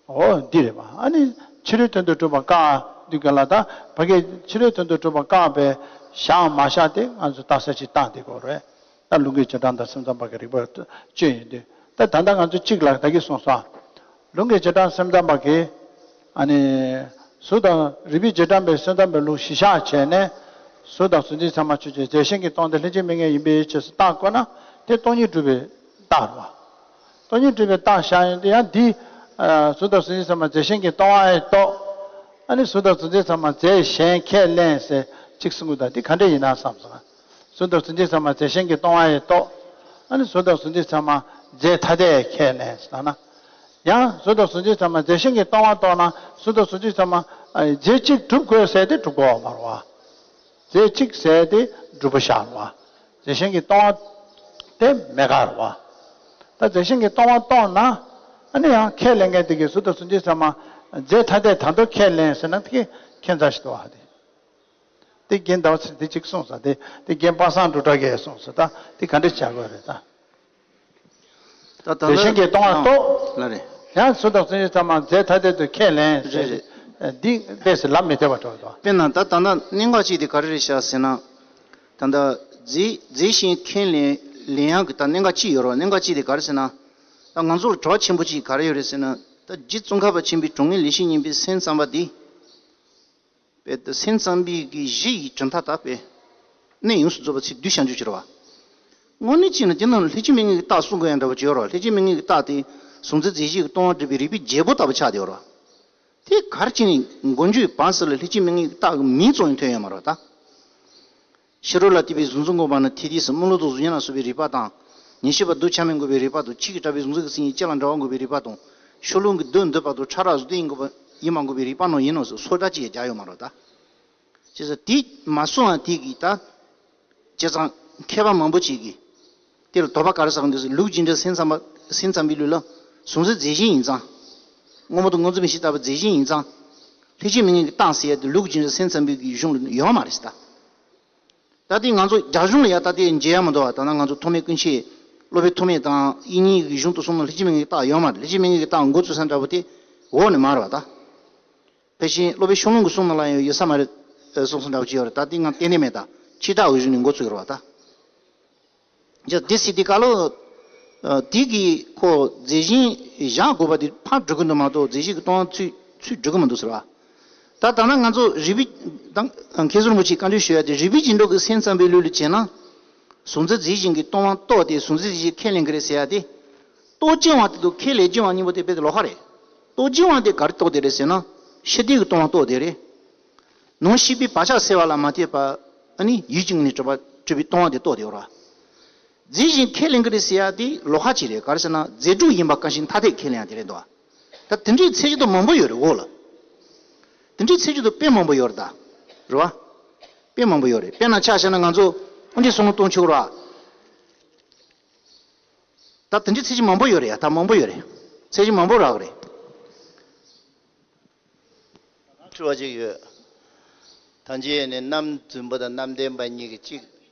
འོ་འདི་རེད་བ། ཨ་ནི་ཕྱི་རོལ་དོན་དུ་གྲུབ་པ་བཀག་དུས་ག་ལ། ད་ཕ་གིའི་ཕྱི་རོལ་དོན་དུ་གྲུབ་པ་བཀག་པའི་བཞག་མ་བཞག་དེ་ང་ཚོ་ལྟ་ས་ཅིག་བཏང་བསྡད་དགོས་རེད། ད་ལུང་གི་རྗེས་འབྲང་དང་སེམས་ཙམ་པ་གི་རིགས་པ་བཅས་ཡིན་དུས། ད་ད་ལྟ་ང་ཚོ་གཅིག་ལ་ད་གིན་གསུངས་སོང་། ལུང་གི་རྗེས་འབྲང་སེམས་ཙམ་པ་གིས་ཨ་ནི་གཟུགས་དང་རིགས་པའི་རྗེས་འབྲང་པའི་སེམས་ཙམ་པའི་ལུགས་གཞི་བཞག་བྱས་ནས། གཟུགས་དང་གཟུགས་འཛིན་ཚད་མ་ཆོས་ཅན། རྫས་གཞན་གྱི་སྟོང་དེ་ལྷན་ཅིག་དམིགས་ངེས་ཡིན་པའི་ཕྱིར་ཟེར་རྟགས་བཀོད་ན་དེ་སྟོང་ཉིད་སྒྲུབ་པའི་རྟགས་རེད་བ། སྟོང་ཉིད་སྒྲུབ་པའི་རྟགས་བཞག་ཡོང་དུས། ཡང་འདི་ཨ་གཟུགས་དང་གཟུགས་འཛིན་ཚད་མ་རྫས་གཞན་གྱིས་སྟོང་བ་ཡིན་རྟོགས། ཨ་ནི་གཟུགས་དང་གཟུགས་འཛིན་ཚད་མ་རྫས་གཞན་ཁས་ལེན་ཟེར་གཅིག་གསུང་གི་འདུག་འདི་ག་འདྲ་ཡིན་ན་བསམ་སོང་། གཟུགས་དང་གཟུགས་འཛིན་ཚད་མ་རྫས་གཞན་གྱིས་སྟོང་བ་ཡིན་རྟོགས། ཨ་ནི་གཟུགས་དང་གཟུགས་འཛིན་ཚད་མ་རྫས་ཐ་དད་ཁས་ལེན་ཟེར་ན། ཡང་གཟུགས་དང་གཟུགས་འཛིན་ཚད་མ་རྫས་གཞན་གྱིས་སྟོང་བ་རྟོགས་ན། གཟུགས་དང་གཟུགས་འཛིན་ཚད་མ་ཨ་རྫས་གཅིག་གྲུབ་དགོས་ཟེར་དེ་གྲུབ་དགོས་པ་མ་རེད་བ། རྫས་གཅིག་ཟེར་དེ་སྒྲུབ་པ་བཞག་རེད་བ། རྫས་གཞན་གྱིས་སྟོང་བ་དེ་མེད་ཀ་རེད་བ། ད་རྫས་གཞན་གྱིས་སྟོང་བ་རྟོགས་ན། ཨ་ནི་ཡང་ཁས་ལེན་མཁན་དེ་གིས་གཟུགས་དང་གཟུགས་འཛིན་ཚད་མ་རྫས་ཐ་དད་ད་དུང་ཁས་ལེན་ཟེར་ན། དེ་གིས་ཁྱད་མཚར་ཞིག་འདུག་བ། དེ་དེ་རྒན་ཟླ་བ་ཚེ་རིང་དེ་གཅིག་གསུངས་སོང་། དེ་དེ་རྒན་པ་སངས་འགྲོ་གྲགས་ཀྱིས་གསུངས་སོང་། ད་དེ་ག་འདྲ་བྱ་དགོས་རེད་ད། ད་ད་དེ་བཞིན་གྱི་སྟོང་བ་རྟོགས། ལ་རེད། ཡང་གཟུགས་དང་གཟུགས་འཛིན་ཚད་མ་རྫས་ཐ་དད་དུ་ཁས་ལེན། རེད་རེད། འདི་དཔེ་ཟེར་ལབ་མི་བདེ་བ་འགྲོ་འདུག་དཔེར་ན་ད་ད་ལྟ་གནད་འགག་ཅིག་དེ་ག་རེ་རེད་ཤག་ཟེར་ན། ད་ལྟ་རྫས་རྫས་གཞན་ཁས་ལེན་ལེན་ཡག་གི་ད་གནད་འགག་ཅིག་ཡོད་རེད་བ། གནད་འགག་ཅིག་དེ་ག་རེ་ཟེར་ན། ད་ང་ཚོར་གྲོགས་ཆེན་པོ་ཅིག་ག་རེ་ཡོད་རེད་ཟེར་ན། ད་རྗེ་ཙོང་ཁ་པ་ཆེན་པོའི་དྲང་ངེས་ལེགས་བཤད་སྙིང་པོའི་སེམས་ཙམ་པ་འདི། དཔེ་ད་སེམས་ཙམ་པའི་གི་གཞི་ཡི་གྲུབ་མཐའ་དག་པས། གནད་ཡོངས་སུ་རྫོགས་པ་ཚིག་བསྡུས་བྱང་ཆུབ་ཕྱིར་རོ། དངོས་གནས་བྱས་ན་དེ་ནང་ལ་ལྷད་ཅིག་དམིགས་ངེས་ཀྱི་རྟགས་གསུང་དགོས་ཡ་འདྲ་པོ་ཅིག་ཡོད་རོ། ལྷད་ཅིག་དམིགས་ངེས་ཀྱི་རྟགས་དེ་གཟུང་འཛིན་རྫས་གཞན་གྱིས་སྟོང་བར་སྒྲུབ་པའི་རིགས་པའི་བྱེད་པོ་ལྟ་བུ་ཆགས་བསྡད་ཡོད་རོ། དེ་ག་རེ་བྱས་ནས་མགོ་མཇུག་བར་གསུམ་ལ་ལྷད་ཅིག་དམིགས་ངེས་ཀྱི་རྟགས་ཀྱི་མིང་གཙོ་བོ་ཐོན་ཡོད་མ་རེད་ད། ཕྱི་རོལ་ལ་བལྟས་པའི་གཟུགས་མཚོན་བསྒོམ་པ་ན་ཐིག་ཐིག་སུ་སྨོན་ལམ་དང་གཟུགས་བརྙན་ལ་སོགས་པའི་རིགས་པ་དང་། ཉན་ཤེས་པ་རྡུལ་ཆ་མེད་བསྒོམ་པའི་རིགས་པ་དང་། ཆོས་ཀྱི་གྲགས་པའི་གཟུང་འཛིན་གྱི་མཚན་ཉིད་ལྕེ་ལ་འདྲ་བ་བསྒོམ་པའི་རིགས་པ་དང་། ཕྱོགས་རླུང་གི་རྡུལ་འདུས་པ་དང་ཕྲ་རགས་གཟུགས་བརྙན་བསྒོམ་པ་ཡིན་པ་བསྒོམ་པའི་རིགས་པ་རྣམས་ཡིན་ནོ་ཟེར་སོ་སྒྲ་ཅིག་ཡང་རྒྱག་ཡོད་མ་རེད་ད། བྱས་ཙང་དེ་མ་གསུངས་པ་དེ་གིས་ད། བྱས་ཙང་མཁས་པ་མང་པོ་ཅིག་གིས། དེ་ལ་དོགས་པ་ག་རེ་ཟ་གི་འདུག་ཟེར། ལུགས་ཀྱི་འདྲ་སེམས་ཙམ་པ་སེམས་ཙམ་པའི་ལུགས་ལ། གཟུང་འཛིན་རྫས་གཞན་ཡིན་ཙང་། སྔོན་པོ་དང་སྔོ་འཛིན་མིག་ཤེས་ལྟ་བུ་རྫས་གཞན་ཡིན་ཙང་། ལྷད་ཅིག་དམིགས་ངེས་ཀྱི་རྟགས་ཟེར་ཡ་དེ་ལུགས་ཀྱི་འདྲ་སེམས་ཙམ་པའི་གི་གཞུང་ལ་ཡོད་མ་རེད་ཟེར་ད། ད་དེ་ང་ཚོ་རྒྱ་གཞུང་ལ་ཡ་ད་དེ་མཇལ་ཡ་མི་འདུག་བ། ད་ནང་ང་ཚོ་ཐོགས་མེད་ཀུན་ཤེས་སློབ་དཔོན་ཐོགས་མེད་དང་དབྱིག་གཉེན་གྱི་གཞུང་དུ་སོང་ན་ལྷད་ཅིག་དམིགས་ངེས་ཀྱི་རྟགས་ཡོད་མ་རེད། ལྷད་ཅིག་དམིགས་ངེས་ཀྱི་རྟགས་མགོ་ཚོས་ས་འདྲ་པོ་དེ་འོག་ནས་མ་རེད་བ་ད། དེ་བཞིན་སློབ་དཔོན་ཤོང་ལུང་གི་གསུང་ནང་ལ་ཡང་ཡོད་ས་མ་རེད་གསུངས་ས་འདྲ་པོ་ཅིག་ཡོད་རེད། ད་དེ་ང་གཏན་ནས་མེད་ད། ཕྱི་བདག་འོས་གཞུང་ནས་མགོ་ཚོས་ཡོད་རེད་བ་ད། ཡ་དེ་སྲིད་དེ་ག་ལོ། ཨ་དེ་གི་ཁོ་རྫས་གཞན་བཞག་དགོས་པ་དེ་ཕར་འགྲོ་གི་འདུག་མ་གཏོགས་རྫས་གཞན་གྱི་སྟོང་པ་ཚུར་ཚུར་འགྲོ་གི་མི་འདུག་ཟེར་བ། ད་ད་ནང་ང་ཚོ་རིགས་པའི་དང་མཁས་ཟུར་མོ་ཆེས་བཀའ་འདྲི་ཞུ་ཡ་དེ། རིགས་པའི་རྗེས་འགྲོ་གི་སེམས་ཙམ་པའི་ལུགས་ལ་བྱས་ན། གཟུང་འཛིན་རྫས་གཞན་གྱི་སྟོང་པ་རྟོགས་ཏེ་གཟུང་འཛིན་རྫས་གཞན་ཁས་ལེན་གྱི་རེད་ཟེར་ཡ་དེ། རྟོགས་བྱེད་པ་དེ་དང་ཁས་ལེན་བྱེད་པ་གཉིས་པོ་དེ་དཔེ་དེ་ལོགས་ཀ་རེད། རྟོགས་བྱེད་པ་དེ་ག་རེ་རྟོགས་དེ་རེད་ཟེར་ན། ཤེས་འདོད་ཀྱི་སྟོང་པ་རྟོགས་དེ་རེད། ནང་ཤེས་པའི་བག་ཆགས་སེལ་བ་ལ་མ་ལྟོས་པར་ཨ་ནི་ཡུལ་གྱི་ངོས་ནས་གྲུབ་པ་གྲུབ་པའི་སྟོང་པ་དེ་རྟོགས་དེ་ཡོད་ར། རྫས་གཞན་ཁས་ལེན་གྱི་རེད་ཟེར་ཡ་དེ་ལོགས་ཀ་ཅིག་རེད། ག་རེ་ཟེར་ན་རྫས་གྲུབ་ཡིན་པ་གང་ཞིག་ཐ་དད་ཁས་ལེན་ཡ་དེ་རེད་འདུག་ཨ། ད་དེ་འདྲའི་ཚད་གཞི་དུ་མང་པོ་ཡོད་རེད་འོ་ལ། དེ་འདྲའི་ཚད་གཞི་དུ་དཔེ་མང་པོ་ཡོད་རེད་ད། རེད་བ། དཔེ་མང་པོ་ཡོད་རེད། དཔེར་ན་ཆ་བཞག་ན་ང་ཚོ་དབུ་མའི་གསུང་རབ་གཏོང་ཆོག་ར། ད་དེ་འདྲའི་ཚད་གཞི་མང་པོ་ཡོད་རེད་ཡ། ད་མང་པོ་ཡོད་རེད། ཚད་གཞི་མང་པོ་རག་རེད། དྲི་བ་གཅིག་ཡོད། ཐམས་ཅད་ནི་རྣམ་རྫུན་པ་དང་རྣམ་བདེན་པ་གཉིས་ཀྱི་གཅིག་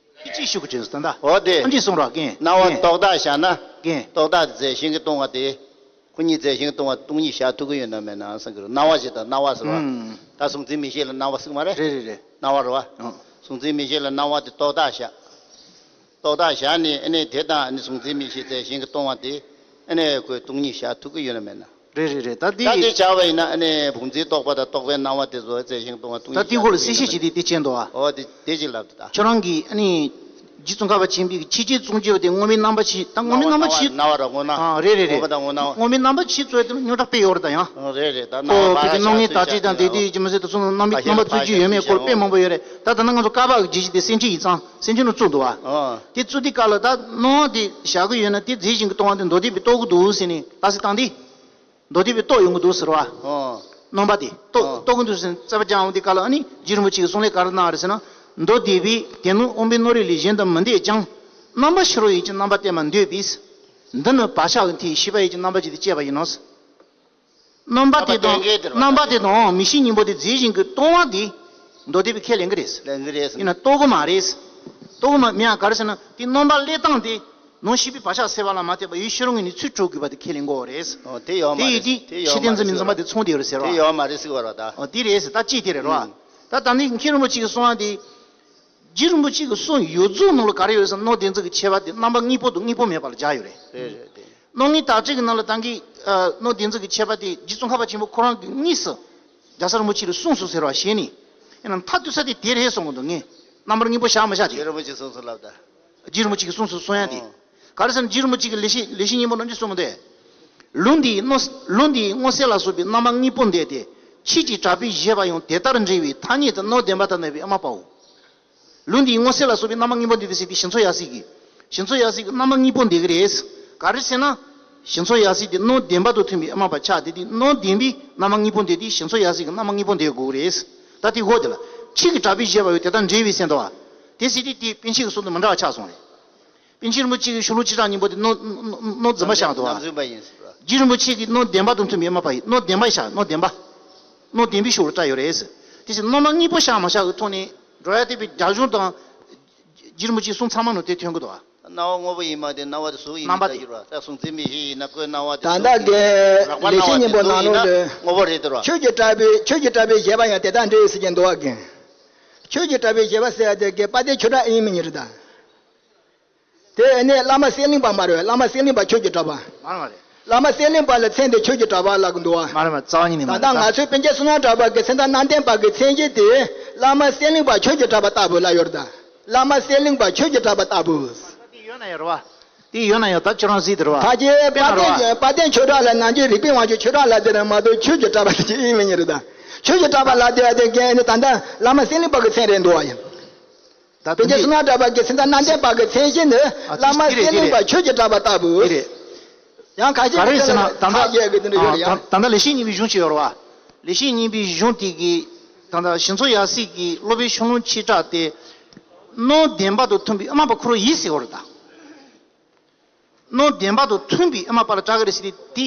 གཅིག་ཞུ་གི་དྲན་སོང་ད། འོ་དེ། ཨ་འདྲས་གསུངས་རོགས་རྒན། སྣང་བ་རྟོག་བཏགས་བཞག་ན། རྒན། རྟོག་བཏགས་དེ་རྫས་གཞན་གྱིས་སྟོང་བ་དེ། ཁོ་གཉིས་རྫས་གཞན་གྱིས་སྟོང་བ་སྟོང་ཉིད་བཞག་ཐུབ་ཀྱི་ཡོད་ན་མེད་ན་བསམ་གྱི་རེད། སྣང་བ་ཞིག་དང་སྣང་བ་ཟེར་བ། ཨུམ། ད་གཟུང་འཛིན་མིག་ཤེས་ལ་སྣང་བ་ཟེར་གྱི་མ་རེད། རེད་རེད་རེད། སྣང་བ་རེད་བ། ཨང་། གཟུང་འཛིན་མིག་ཤེས་ལ་སྣང་བ་དེ་རྟོག་བཏགས་བཞག་རྟོག་བཏགས་བཞག་ནས་ཨ་ནི་དེ་དང་ཨ་ནི་གཟུང་འཛིན་མིག་ཤེས་རྫས་གཞན་གྱིས་སྟོང་བ་དེ་ཨ་ནི་ཁོས་སྟོང་ཉིད་བཞག་ཐུབ་ཀྱི་ཡོད་ན་མེད་ན། རེད་རེད་རེད། ད་དེ། ད་དེ་བྱ་བ་ཡིན་ན་ཨ་ནི་བུམ་འཛིན་རྟོག་པ་དང་རྟོག་པའི་སྣང་བ་དེ་ཚོ་རྫས་གཞན་གྱིས་སྟོང་བ་སྟོང་ཉིད་ད་དེའི་སྐོར་ལ་གསལ་བཤད་བྱེད་དེ་དེ་བྱས་འདུག་ཨ། འོ་དེ་དེ་ཅིག་ལབ་འདུག་ད། ཁྱོད་རང་གིས་ཨ་ནི། རྗེ་ཙོང་ཁ་པ་ཆེན་པོའི་ཆོས་ཀྱི་གཙོ་རྒྱུ་དེ་དངོས་མེད་རྣམ་པ་བཞི་ད་དངོས་མེད་རྣམ་པ་བཞི། སྣང་བ་ར་དངོས་སྣང་། ཨ་རེད་རེད་རེད། དངོས་པ་དང་དངོས་སྣང་། དངོས་མེད་རྣམ་པ་བཞི་གཙོ་བོ་དེ་རྙོག་དྲ་དཔེ་ཡོད་རེད་ད་ཡང་། ཨ་རེད་རེད་ད། ཁོ་ཕ་གི་སྣང་ངེས་བརྡ་སྤྲོད་དང་དེ་དུས་ཀྱི་མི་ཚེ་དུ་སོང་རྣམ་རྣམ་པ་རྩོད་རྒྱུ་ཡོད་མེད་སྐོར་དཔེ་མང་པོ་ཡོད་རེད་ད། ད་ནང་ང་ཚོ་བཀའ་བབས་ཀྱི་རྗེས་ཀྱི་དེ་སེམས་ཅན་ཡིག་ཚང་སེམས་ཅན་ནང་བཙུགས་འདུག་བ། ཨ། དེ་བཙུགས་དུས་སྐབས་ལ་ད་སྣང་བ་དེ་བཞག་གི་ཡོད་ན་དེ་རྫས་གཞན་གྱིས་སྟོང་བ་དེ་མདོ་སྡེ་པས་རྟོགས་ཀྱི་འདུག་ཟེར་ནས་རྟགས་གསལ་བཏང་དུས། མདོ་སྡེ་པས་རྟོགས་ཡོང་གི་འདུག་ཟེར་བ། ཨོ། རྣམ་པ་དེ་རྟོགས་ཨོ། རྟོགས་ཀྱི་འདུག་ཟེར་ནས་རྩོད་པ་རྒྱག་འོང་དུས་སྐབས་ལ་ཨ་ནི་རྗེ་རིན་པོ་ཆེ་གིས་གསུང་ལས་ག་རེ་གནང་བ་རེད་ཟེར་ན། མདོ་སྡེ་པས་དེ་ནི་དབང་པོའི་རྣོ་རིག་ལས་གཞན་དུ་མི་འདོད་ཀྱང་། རྣམ་པ་ཕྱི་རོལ་ཡིད་ཀྱི་རྣམ་པར་བསྟན་པར་འདོད་པས། འདི་ནི་བག་ཆགས་ཀྱི་མཐུ་ཡིས་ཤེས་པ་ཡིད་ཀྱི་རྣམ་པ་ཅན་དུ་བསྐྱེད་པ་ཡིན་ནོ། རྣམ་པ་དེ་དང་རྣམ་པ་དེ་དང་མིག་ཤེས་གཉིས་པོ་དེ་རྫས་གཞན་གྱིས་སྟོང་བ་དེ་མདོ་སྡེ་པས་ཁས་ལེན་གྱི་རེད། ལེན་གྱི་རེད། ཡིན་ན་རྟོགས་ཀྱི་མ་རེད། རྟོགས་ཀྱི་མ་མིན་ཡང་ག་རེ་ཟེར་ན་དེ་རྣམ་པ་བློས་བཏང་སྟེ། ནང་ཤེས་པའི་བག་ཆགས་སེལ་བ་ལ་མ་ལྟོས་པར་ཡུལ་ཕྱི་རོལ་ངོས་ནས་ཚུར་གྲུབ་དགོས་པ་དེ་ཁས་ལེན་དགོས་རེད། ཨོ་དེ་ཡོད་མ་རེད། དེ་ཡིན་དུས་ཕྱི་བདེན་རྫུན་མའི་འཛིན་པ་དེ་ཚང་བསྡད་ཡོད་རེད་ཟེར་བ། དེ་ཡོད་མ་རེད་ཟེར་བ་རེད་ད། ཨོ་དེ་རེད་ཟེར་ད་ཅིག་དེ་རེད་རོ། ཨུམ། ད་ད་ནི་མཁན་རིན་པོ་ཆེ་གིས་གསུངས་པ་དེ། རྗེ་རིན་པོ་ཆེ་གི་གསུང་ཡོངས་རྫོགས་ནང་ལ་ག་རེ་ཡོད་ཟེར་ན་སྣང་བ་བདེན་འཛིན་གྱི་ཁྱད་པར་དེ་རྣམ་པ་དངོས་པོ་དང་དངོས་པོ་མེད་པ་ལ་སྦྱར་ཡོད་རེད། རེད་རེད་དེ། སྣང་ངེས་བརྡ་སྤྲོད་ཀྱི་ནང་ལ་ད་གིན། སྣང་བདེན་འཛིན་གྱི་ཁྱད་པར་དེ་རྗེ་ཙོང་ཁ་པ་ཆེན་པོ་ཁོ་རང་གིས་དངོས་སུ། རྒྱལ་སྲས་རིན་པོ་ཆེ་ལ་གསུངས་སོ་ཟེར་བ་ཞེས་ནས། ཡིན་ནའང་མཐའ་གཏུགས་ས་དེ་དེ་རེད་གསུང་གི་འདུག་ངས། རྣམ་པར་དངོས་པོ་བཞག་མི་བཞག་དེ། རྗེ་རིན་པོ་ཆེས་གསུངས་སོ་གསུང་ཡ་དེ། ཨོ། རྗེ་རིན་པོ་ཆེ་གིས་གསུངས་སོ་གསུང་ཡ་དེ། ཨོ། ག་རེ་ཟེར་ན་རྗེ་རིན་པོ་ཆེ་གིས་ལེགས་བཤད་ལེགས་བཤད་སྙིང་པོ་ནང་འདི་གསུངས་མི་འདུག་ལུང་འདིའི་སྣང་ལུང་འདིའི་སྣང་གསལ་ལ་སོགས་པའི་རྣམ་པ་དངོས་པོ་འདས་ཏེ། ཆོས་ཀྱི་གྲགས་པས་བཞེད་པ་ཡང་དེ་ལྟར་འབྲེལ་བའི་ཐ་སྙད་དུ་སྣང་བདེན་པ་དང་ལྡན་པའི་དབུ་མ་པའོ། ལུང་འདིའི་སྣང་གསལ་ལ་སོགས་པའི་རྣམ་པ་དངོས་པོ་འདས་ཏེ་ཟེར་དུས་ཞི་འཚོ་ཡབ་སྲས་ཀྱིས། ཞི་འཚོ་ཡབ་སྲས་ཀྱི་རྣམ་པ་དངོས་པོ་འདས་ཀྱི་རེད། ག་རེ་ཟེར་ན། ཞི་འཚོ་ཡབ་སྲས་དེ་སྣང་བདེན་པ་དང་མཐུན་པའི་དབུ་མ་པ་ཆགས་ཏེ་དེ་སྣང་བདེན་པའི་རྣམ་པ་དངོས་པོ་འདས་ཏེ་ཞི་འཚོ་ཡབ་སྲས་ཀྱི་རྣམ་པ་དངོས་པོ་འདས་དགོས་ཀྱི་རེད། ད་དེ་འོ་དེ་ལ། ཆོས་ཀྱི་གྲགས་པས་བཞེད་པ་ཡང་དེ་ལྟར་འབྲེལ་བའི་ཟེར་འདུག་བ། དེ་ཟེར་དུས་དེ་པཎ་ཆེན་གྱི་གསུང་དང་མི་འདྲ་བ་ཆགས་སོང་རེད། པཎ་ཆེན་རིན་པོ་ཆེ་གིས་ཤོ་ལོ་ཀ་བཅུ་ཕྲག་གཉིས་པོ་དེ་སྣང་སྣང་སྣང་རྫུན་མ་བཞག་འདུག་བ། རྣམ་རྫུན་པ་ཡིན་ཟེར་བ། རྗེ་རིན་པོ་ཆེ་གིས་སྣང་བདེན་པ་དང་མཐུན་པའི་དབུ་མ་པ་ཡིན། སྣང་བདེན་པ་བཞག་སྣང་བདེན་པ། སྣང་བདེན་པའི་ཕྱོགས་ལ་བཀྲལ་ཡོད་རེད་ཟེར། དེ་ཕྱིར་རྣམ་པ་དངོས་པོ་བཞག་མ་བཞག་གི་ཐོག་ནས་འགྲོ་ཡ་དེ་པའི་རྒྱ་གཞུང་དང་། རྗེ་རིན་པོ་ཆེའི་གསུང་ཚང་མ་ནང་དེ་ཐོན་གྱི་འདུག་བ། སྣང་བ་དངོས་པོ་ཡིན་པ་དེ་སྣང་བ་དེ་གཟུགས་ཡིན་རྣམ་པ་པ་དེ་ལྟ་གྱུར་བ། ད་གཟུང་འཛིན་མིག་ཤེས་ཡིན་ན་ཁོའི་སྣང་བ་དེ་ད་ལྟ་གཟུགས་ཡིན། གི་རགས་པ་ལེགས་བཤད་སྣང་བ་དེ་སྙིང་པོ་གཟུགས་ཡིན་ན་ནང་ལོགས་ལ། དངོས་པོ་རེད་དེ་རོ། ཆོས་ཀྱི་གྲགས་པས་ཆོས་ཀྱི་གྲགས་པས་བཞེད་པ་ཡང་དེ་དང་འབྲེལ་ཡོད་ཟེར་གྱི་འདུག་བ་གི། ཆོས་ཀྱི་གྲགས་པས་བཞེད་པ་ཟེར་ཡ་དེ་གི་དཔལ་ལྡན་ཆོས་གྲགས་ཨིན་མི་ཉིད་རེད་ད། དེ་ནས་བླ་མ་གསེར་གླིང་པ་མ་རེད། བླ་མ་གསེར་གླིང་པ་ཆོས་ཀྱི་གྲགས་པ། མ་རེད་མ་རེད། བླ་མ་གསེར་གླིང་པ་ལ་མཚན་དེ་ཆོས་ཀྱི་གྲགས་པ་ལབ་ཀྱི་འདུག་བ། མ་རེད་མ་རེད། རྩ་བ་ཉིད་ནས་མ་ད་རེད་ལྟ་ད། ང་ཚོའི་པཎ་ཆེན་བསོད་ནམས་གྲགས་པ་གི་མཚན་རྟགས་རྣམ་བདེན་པ་གི་མཚན་གཞི་དེ་བླ་མ་གསེར་གླིང་པ་ཆོས་ཀྱི་གྲགས་པ་ལྟ་བུ་ལབ་ཡོད་རེད་ད། བླ་མ་གསེར་གླིང་པ་ཆོས་ཀྱི་གྲགས་པ་ལྟ་བུ། དེ་ཡོད་ན་ཡོད་རེད་བ། དེ་ཡོད་ན་ཡོད་ད་ཁྱོད་རང་གཟིགས་དེ་རེད་བ། ཕལ་ཆེར་དཔལ་ལྡན་དཔལ་ལྡན་ཆོས་གྲགས་ལ་ནང་ཆོས་རིག་པའི་དབང་ཕྱུག་ཆོས་གྲགས་ལབ་དེ་རེད་མ་གཏོགས་ཆོས་ཀྱི་གྲགས་པ་དེ་ཅིག་ཨིན་མི་ཉན་རེད་ད། ཆོས་ཀྱི་གྲགས་པ་ལབ་དེ་ཡ་དེ་རྒན་ནི་ད་ལྟ་བླ་མ་གསེར་གླིང་པ་གི་མཚན་རེད་འདུག་བ་ཡིན། ད་པཎ་ཆེན་བསོད་ནམས་གྲགས་པ་གི་མཚན་རྟགས་རྣམ་བདེན་པ་གི་མཚན་གཞི་ནི་ཨ་བླ་མ་དེ་རེད་གསེར་གླིང་པ་ཆོས་ཀྱི་གྲགས་པ་ལྟ་བུ། དེ་རེད། ཡང་ཁ་ཤས་ག་རེ་ཟེར་ན་ད་ལྟ་ཁ་ཤས་ཀྱི་དེ་འདྲ་ཡོད་རེད་ཡང་། ད་ལྟ་ལེགས་བཤད་སྙིང་པོའི་གཞུང་ཅིག་ཡོད་རེད་བ། ལེགས་བཤད་སྙིང་པོའི་གཞུང་དེ་གི་ད་ལྟ་ཞི་འཚོ་ཡབ་སྲས་ཀྱི་སློབ་དཔོན་ཤོ་ལོ་ཀ་བཅུ་ཕྲག་དེ། སྣང་བདེན་པ་དང་མཐུན་པའི་དབུ་མ་པ་ཁོ་རང་ཡིན་ཟེར་བ་རེད་ད། སྣང་བདེན་པ་དང་མཐུན་པའི་དབུ་མ་པ་ལ་གྲགས་ཀྱི་རེད་ཟེར་ཏེ་དེ།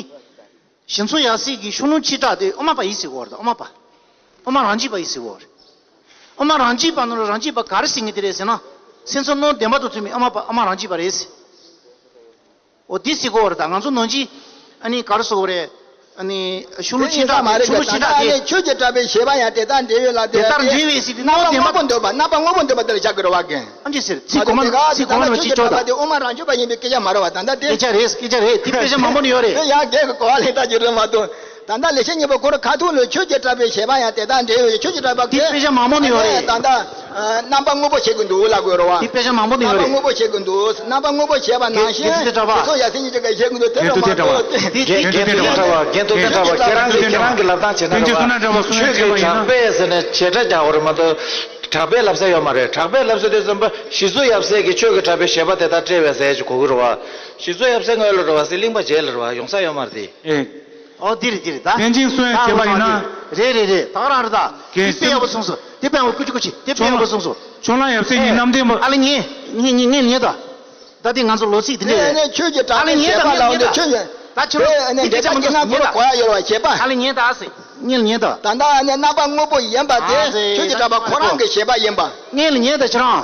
ཞི་འཚོ་ཡབ་སྲས་ཀྱི་ཤོ་ལོ་ཀ་བཅུ་ཕྲག་དེ་དབུ་མ་པ་ཡིན་ཟེར་གོ་བ་རེད་དབུ་མ་པ། དབུ་མ་རང་རྒྱུད་པ་ཡིན་ཟེར་གོ་བ་རེད། དབུ་མ་རང་རྒྱུད་པ་ནང་ལ་རང་རྒྱུད་པ་ག་རེ་ཟེར་ངེས་དེ་རེད་ཟེར་ན། སེམས་ཙམ་སྣང་བདེན་པ་དང་མཐུན་པའི་དབུ་མ་པ་དབུ་མ་རང་རྒྱུད་པ་རེད་ཟེར། འོ་དེ་ཟེར་གོ་བ་རེད་ད་ང་ཚོ་ནང་རྒྱུད། ཨ་ནི་ག་རེ་ཟེར་གོ་རེད། ཨ་ནི་ཤུ་ལུ་ཕྱིན་དྲག་དེ་ཤུ་ལུ་ཕྱིན་དྲག་དེ། ཆོས་ཀྱི་གྲགས་པས་བྱས་པ་ཡང་དེ་དག་འབྲེལ་ཡོད་ལ་དེ་ལྟར་འབྲེལ་བའི་སྲིད་དེ་རྣམ་པ་དངོས་པོ་འདོད་པ་རྣམ་པ་དངོས་པོ་འདོད་པ་དེ་ལ་བཞག་དགོས་རེད་བ་རྒན། ཨ་འདྲ་ཟེར་ཚིག་གོང་མ་ཚིག་གོང་མ་ནང་ཅིག་ཅོག་དང་། དབུ་མ་རང་རྒྱུད་པ་ཡིན་པའི་སྐད་ཆ་མ་རེད་བ་ད་ལྟ་དེ། སྐད་ཆ་རེད་སྐད་ཆ་རེད་དེ་དཔེ་ཆ་མང་པོ་ནས་ཡོད་རེད། དེ་ཡང་རྒན་གྱི་གོ་བ་ལེན་ལྟ་ཅིག་རེད་མ་གཏོགས། ད་ལྟ་ལེགས་བཤད་སྙིང་པོ་ཁོ་རང་ཁ་ཐུག་ལ་ཆོས་ཀྱི་གྲགས་པས་བྱས་པ་ཡང་དེ་དག་འབྲེལ་ཡོད་ཆོས་ཀྱི་གྲགས་པ་དེ་དཔེ་ཆ་མང་པོ་ནས་ཡོད་རེད། ད་ལྟ་རྣམ་པ་དངོས་པོ་བྱེད་ཀྱི་འདུག་ལབ་དགོས་རེད་བ། དེ་དཔེ་ཆ་མང་པོ་ནས་ཡོད་རེད། རྣམ་པ་དངོས་པོ་བྱེད་ཀྱི་འདུག་རྣམ་པ་དངོས་པོ་བྱས་པ་ནང་བཞིན་དེ་ཚོ་ཡ་སེ་ཉིད་ཀྱི་བྱེད་ཀྱི་འདུག་དེ་ལྟར་མ་གཏོགས། དེ་དེ་དེ་དེ་ལྟར་བ་རྒན་ཐུབ་བསྟན་གྲགས་པ་ཁྱེད་རང་གིས་ཁྱེད་རང་གིས་ལབ་སྟངས་བྱས་ན་རེད་བ། ཆོས་ཀྱི་གྲགས་པས་ཟེར་ནས་བྱེ་བྲག་རྒྱག་དགོས་རེད་མ་གཏོགས། གྲགས་པའི་ལབ་ས་ཡོད་མ་རེད། གྲགས་པའི་ལབ་ས་དེ་ཙམ་པ་ཞི་འཚོ་ཡབ་སྲས་ཀྱིས་ཆོས་ཀྱི་གྲགས་པའི་བཞེད་པ་དེ་ལྟར་བཀྲལ་བས་ཟེར་ཅིག་གོ་གི་རེད་བ། ཞི་འཚོ་ཡབ་སྲས་སྔོན་ལ་རེད་བ་ཟེར་གླིང་པ་རྗེས་ལ་རེད་བ་ཡོང་ས་ཡོད་མ་རེད་དེ། ཨེ། ཨོ་འདི་རེད་འདི་རེད་ད། པཎ་ཆེན་གསུང་ཡ་མཁས་པ་ཡིན་ན། རེད་རེད་རེད། ད་ག་རང་རེད་ད། དེ་དཔེ་ཡག་པོ་གསུངས་སོང་། དེ་དཔེ་ཡག་པོ་ཀུ་ཅི་ཀུ་ཅི་དེ་དཔེ་ཡག་པོ་གསུངས་སོང་། ཕྱོགས་གླང་ཡབ་སྲས་ཀྱི་རྣམ་བདེན་པ། ཨ་ལེ་ངས་ངས་ངས་ངས་ལ་ཉན་ད། ད་དེ་ང་ཚོ་ལོ་ཚིགས་དེ་འདྲ་རེད། ཆོས་ཀྱི་གྲགས་པའི་བཞེད་པ་ལ་འོང་དུས་ཆོས་ཀྱི། ད་ཁྱེད་རང་དེ་འདྲ་ཅིག་མི་འདུག་ཉན་ད། ཨ་ལེ་ཉན་ད་ཨ་སེ། ཉན་ཉན་ད། ད་ལྟ་ཨ་ནི་རྣམ་པ་དངོས་པོ་ཡིན་པ་དེ་ཨ་སེ། ཆོས་ཀྱི་གྲགས་པ་ཁོ་རང་གི་བཞེད་པ་ཡིན་པ། ངས་ལ་ཉན་ད་ཁྱེད་རང་།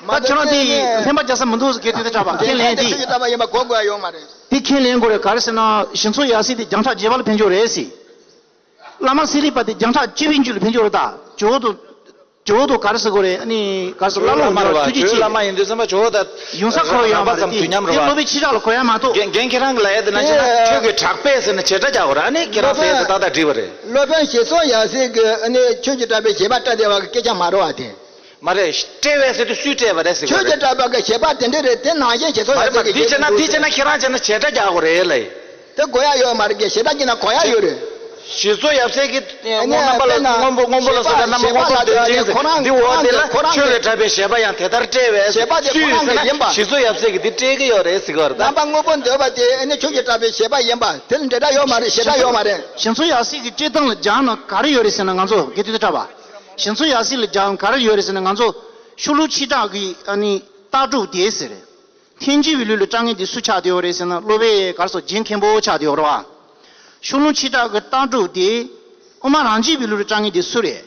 ད་ཁྱེད་རང་དེ་ལྷན་པ་རྒྱག་ས་མི་འདུག་ཟེར་གི་དེ་དེ་གྲགས་པ་ཁས་ལེན་དེ། ཆོས་ཀྱི་གྲགས་པ་ཡིན་པ་གོ་དགོས་ཡ་ཡོད་མ་རེད། དེ་ཁས་ལེན་དགོས་རེད། ག་རེ་ཟེར་ན་ཞི་འཚོ་ཡབ་སྲས་དེ་བརྒྱངས་ཕྲག་རྒྱས་པ་ལ་ཕན་ཆོག་རེད་ཟེར། བླ་མ་སེ་རི་པ་དེ་བརྒྱངས་ཕྲག་བཅུ་པའི་མཇུག་ལ་ཕན་ཆོག་རེད་ད། ཇོ་བོ་དང་། ཇོ་བོ་དང་ག་རེ་ཟེར་དགོས་རེད། ཨ་ནི་ག་རེ་ཟེར། བླ་ལོ་ཡོད་ཐུགས་རྗེ་ཆེ། བླ་མ་ཡིན་དུས་ཙམ་པ་ཇོ་བོ་དང་ཡོང་ས་ཁོ་ཡོང་བ་རེད་དེ། དེ་སློབ་དཔོན་ཆེ་དྲགས་ལ་གོ་ཡ་མ་གཏོགས། རྒན་རྒན་ཁྱེད་རང་གི་ལ་ཡ་དེ་ན་ཆེ་ན་ཆོས་ཀྱི་གྲགས་པས་ཟེར་ན་བྱེ་བྲག་རྒྱག་དགོས་རེད། ཨ་ནི་ཁྱེད་རང་ཟེར་ཡ་དེ་ཏག་ཏག་འགྲིག་པ་རེད། སློབ་དཔོན་ཞི་འཚོ་ཡབ་སྲས་ཀྱི་ཨ་ནི་ཆོས་ཀྱི་གྲགས་པའི་བཞེད་པ་བཀྲལ་བསྡད་པ་གི་སྐད་ཆ་མ་རེད་བ་དེ། མ་རེད། བཀྲལ་བས་ཟེར་དུས་སུས་བཀྲལ་བ་རེད་ཟེར་གི་ཆོས་རེད། ཀྱི་གྲགས་པ་གི་བཞེད་པ་དེ་འདྲ་རེད། དེ་ནང་བཞིན་ཞི་འཚོ་མ་ཡབ་རེད་མ་སྲས་རེད། ཀྱི་འདི་བྱས་ན་འདི་བྱས་ན་ཁྱེད་རང་བྱས་ན་བྱེ་བྲག་རྒྱག་དགོས་རེད་ལ། དེ་དགོས་ཡ་ཡོད་མ་རེད། ཀྱི་ཞེ་དྲག་གི་ན་གོ་ཡ་ཡོད་རེད། ཞི་འཚོ་ཡབ་སྲས་ཀྱི་སྔོན་རྣམ་པ་ལ་སྔོན་པོ་སྔོན་པོ་ལ་སོགས་པའི་རྣམ་པ་སྔོན་པོ་དོན་ཅན་ཟེར་འདི་འོག་དེ་ལ་ཆོས་ཀྱི་གྲགས་པའི་བཞེད་པ་ཡང་དེ་ལྟར་བཀྲལ་བས་སུས་ཟེར་ན་ཞི་འཚོ་ཡབ་སྲས་ཀྱིས་འདི་བཀྲལ་གི་ཡོད་རེད་ཟེར་གི་ཡོད་རེད་ད། རྣམ་པ་སྔོན་པོ་འདོད་པ་དེ་ཨ་ནི་ཆོས་ཀྱི་གྲགས་པའི་བཞེད་པ་ཡིན་པ་དེ་ལ་འབྲེལ་སྒྲ་ཡོད་མ་རེད། ཞེ་དྲག་ཡོད་མ་རེད། ཞི་འཚོ་ཡབ་སྲས་ཀྱི་བཀྲལ་སྟངས་ལ་སྦྱངས་ན་ག་རེ་ཡོད་རེད་ཟེར་ན་ང་ཚོ་དགེ་ཐོས་དེ་གྲགས་པ། ཞི་འཚོ་ཡབ་སྲས་ལ་སྦྱངས་ག་རེ་ཡོད་རེད་ཟེར་ན་ང་ཚོ་ཤོ་ལོ་ཀ་ཆེ་དྲགས་ཀྱི་ཨ་ནི་རྟགས་གྲུབ་དེ་ཟེར་རེད། ཐལ་འགྱུར་བའི་ལུགས་ལ་བཀྲལ་མཁན་དེ་སུ་ཆགས་བསྡད་ཡོད་རེད་ཟེར་ན་སློབ་དཔོན་ག་རེ་ཟེར་རྒྱན་མཁན་པོ་ཆགས་བསྡད་ཡོད་རེད་བ། ཤོ་ལོ་ཀ་ཆེ་དྲགས་ཀྱི་རྟགས་གྲུབ་དེ་དབུ་མ་རང་རྒྱུད་པའི་ལུགས་ལ་བཀྲལ་མཁན་དེ་སུ་རེད།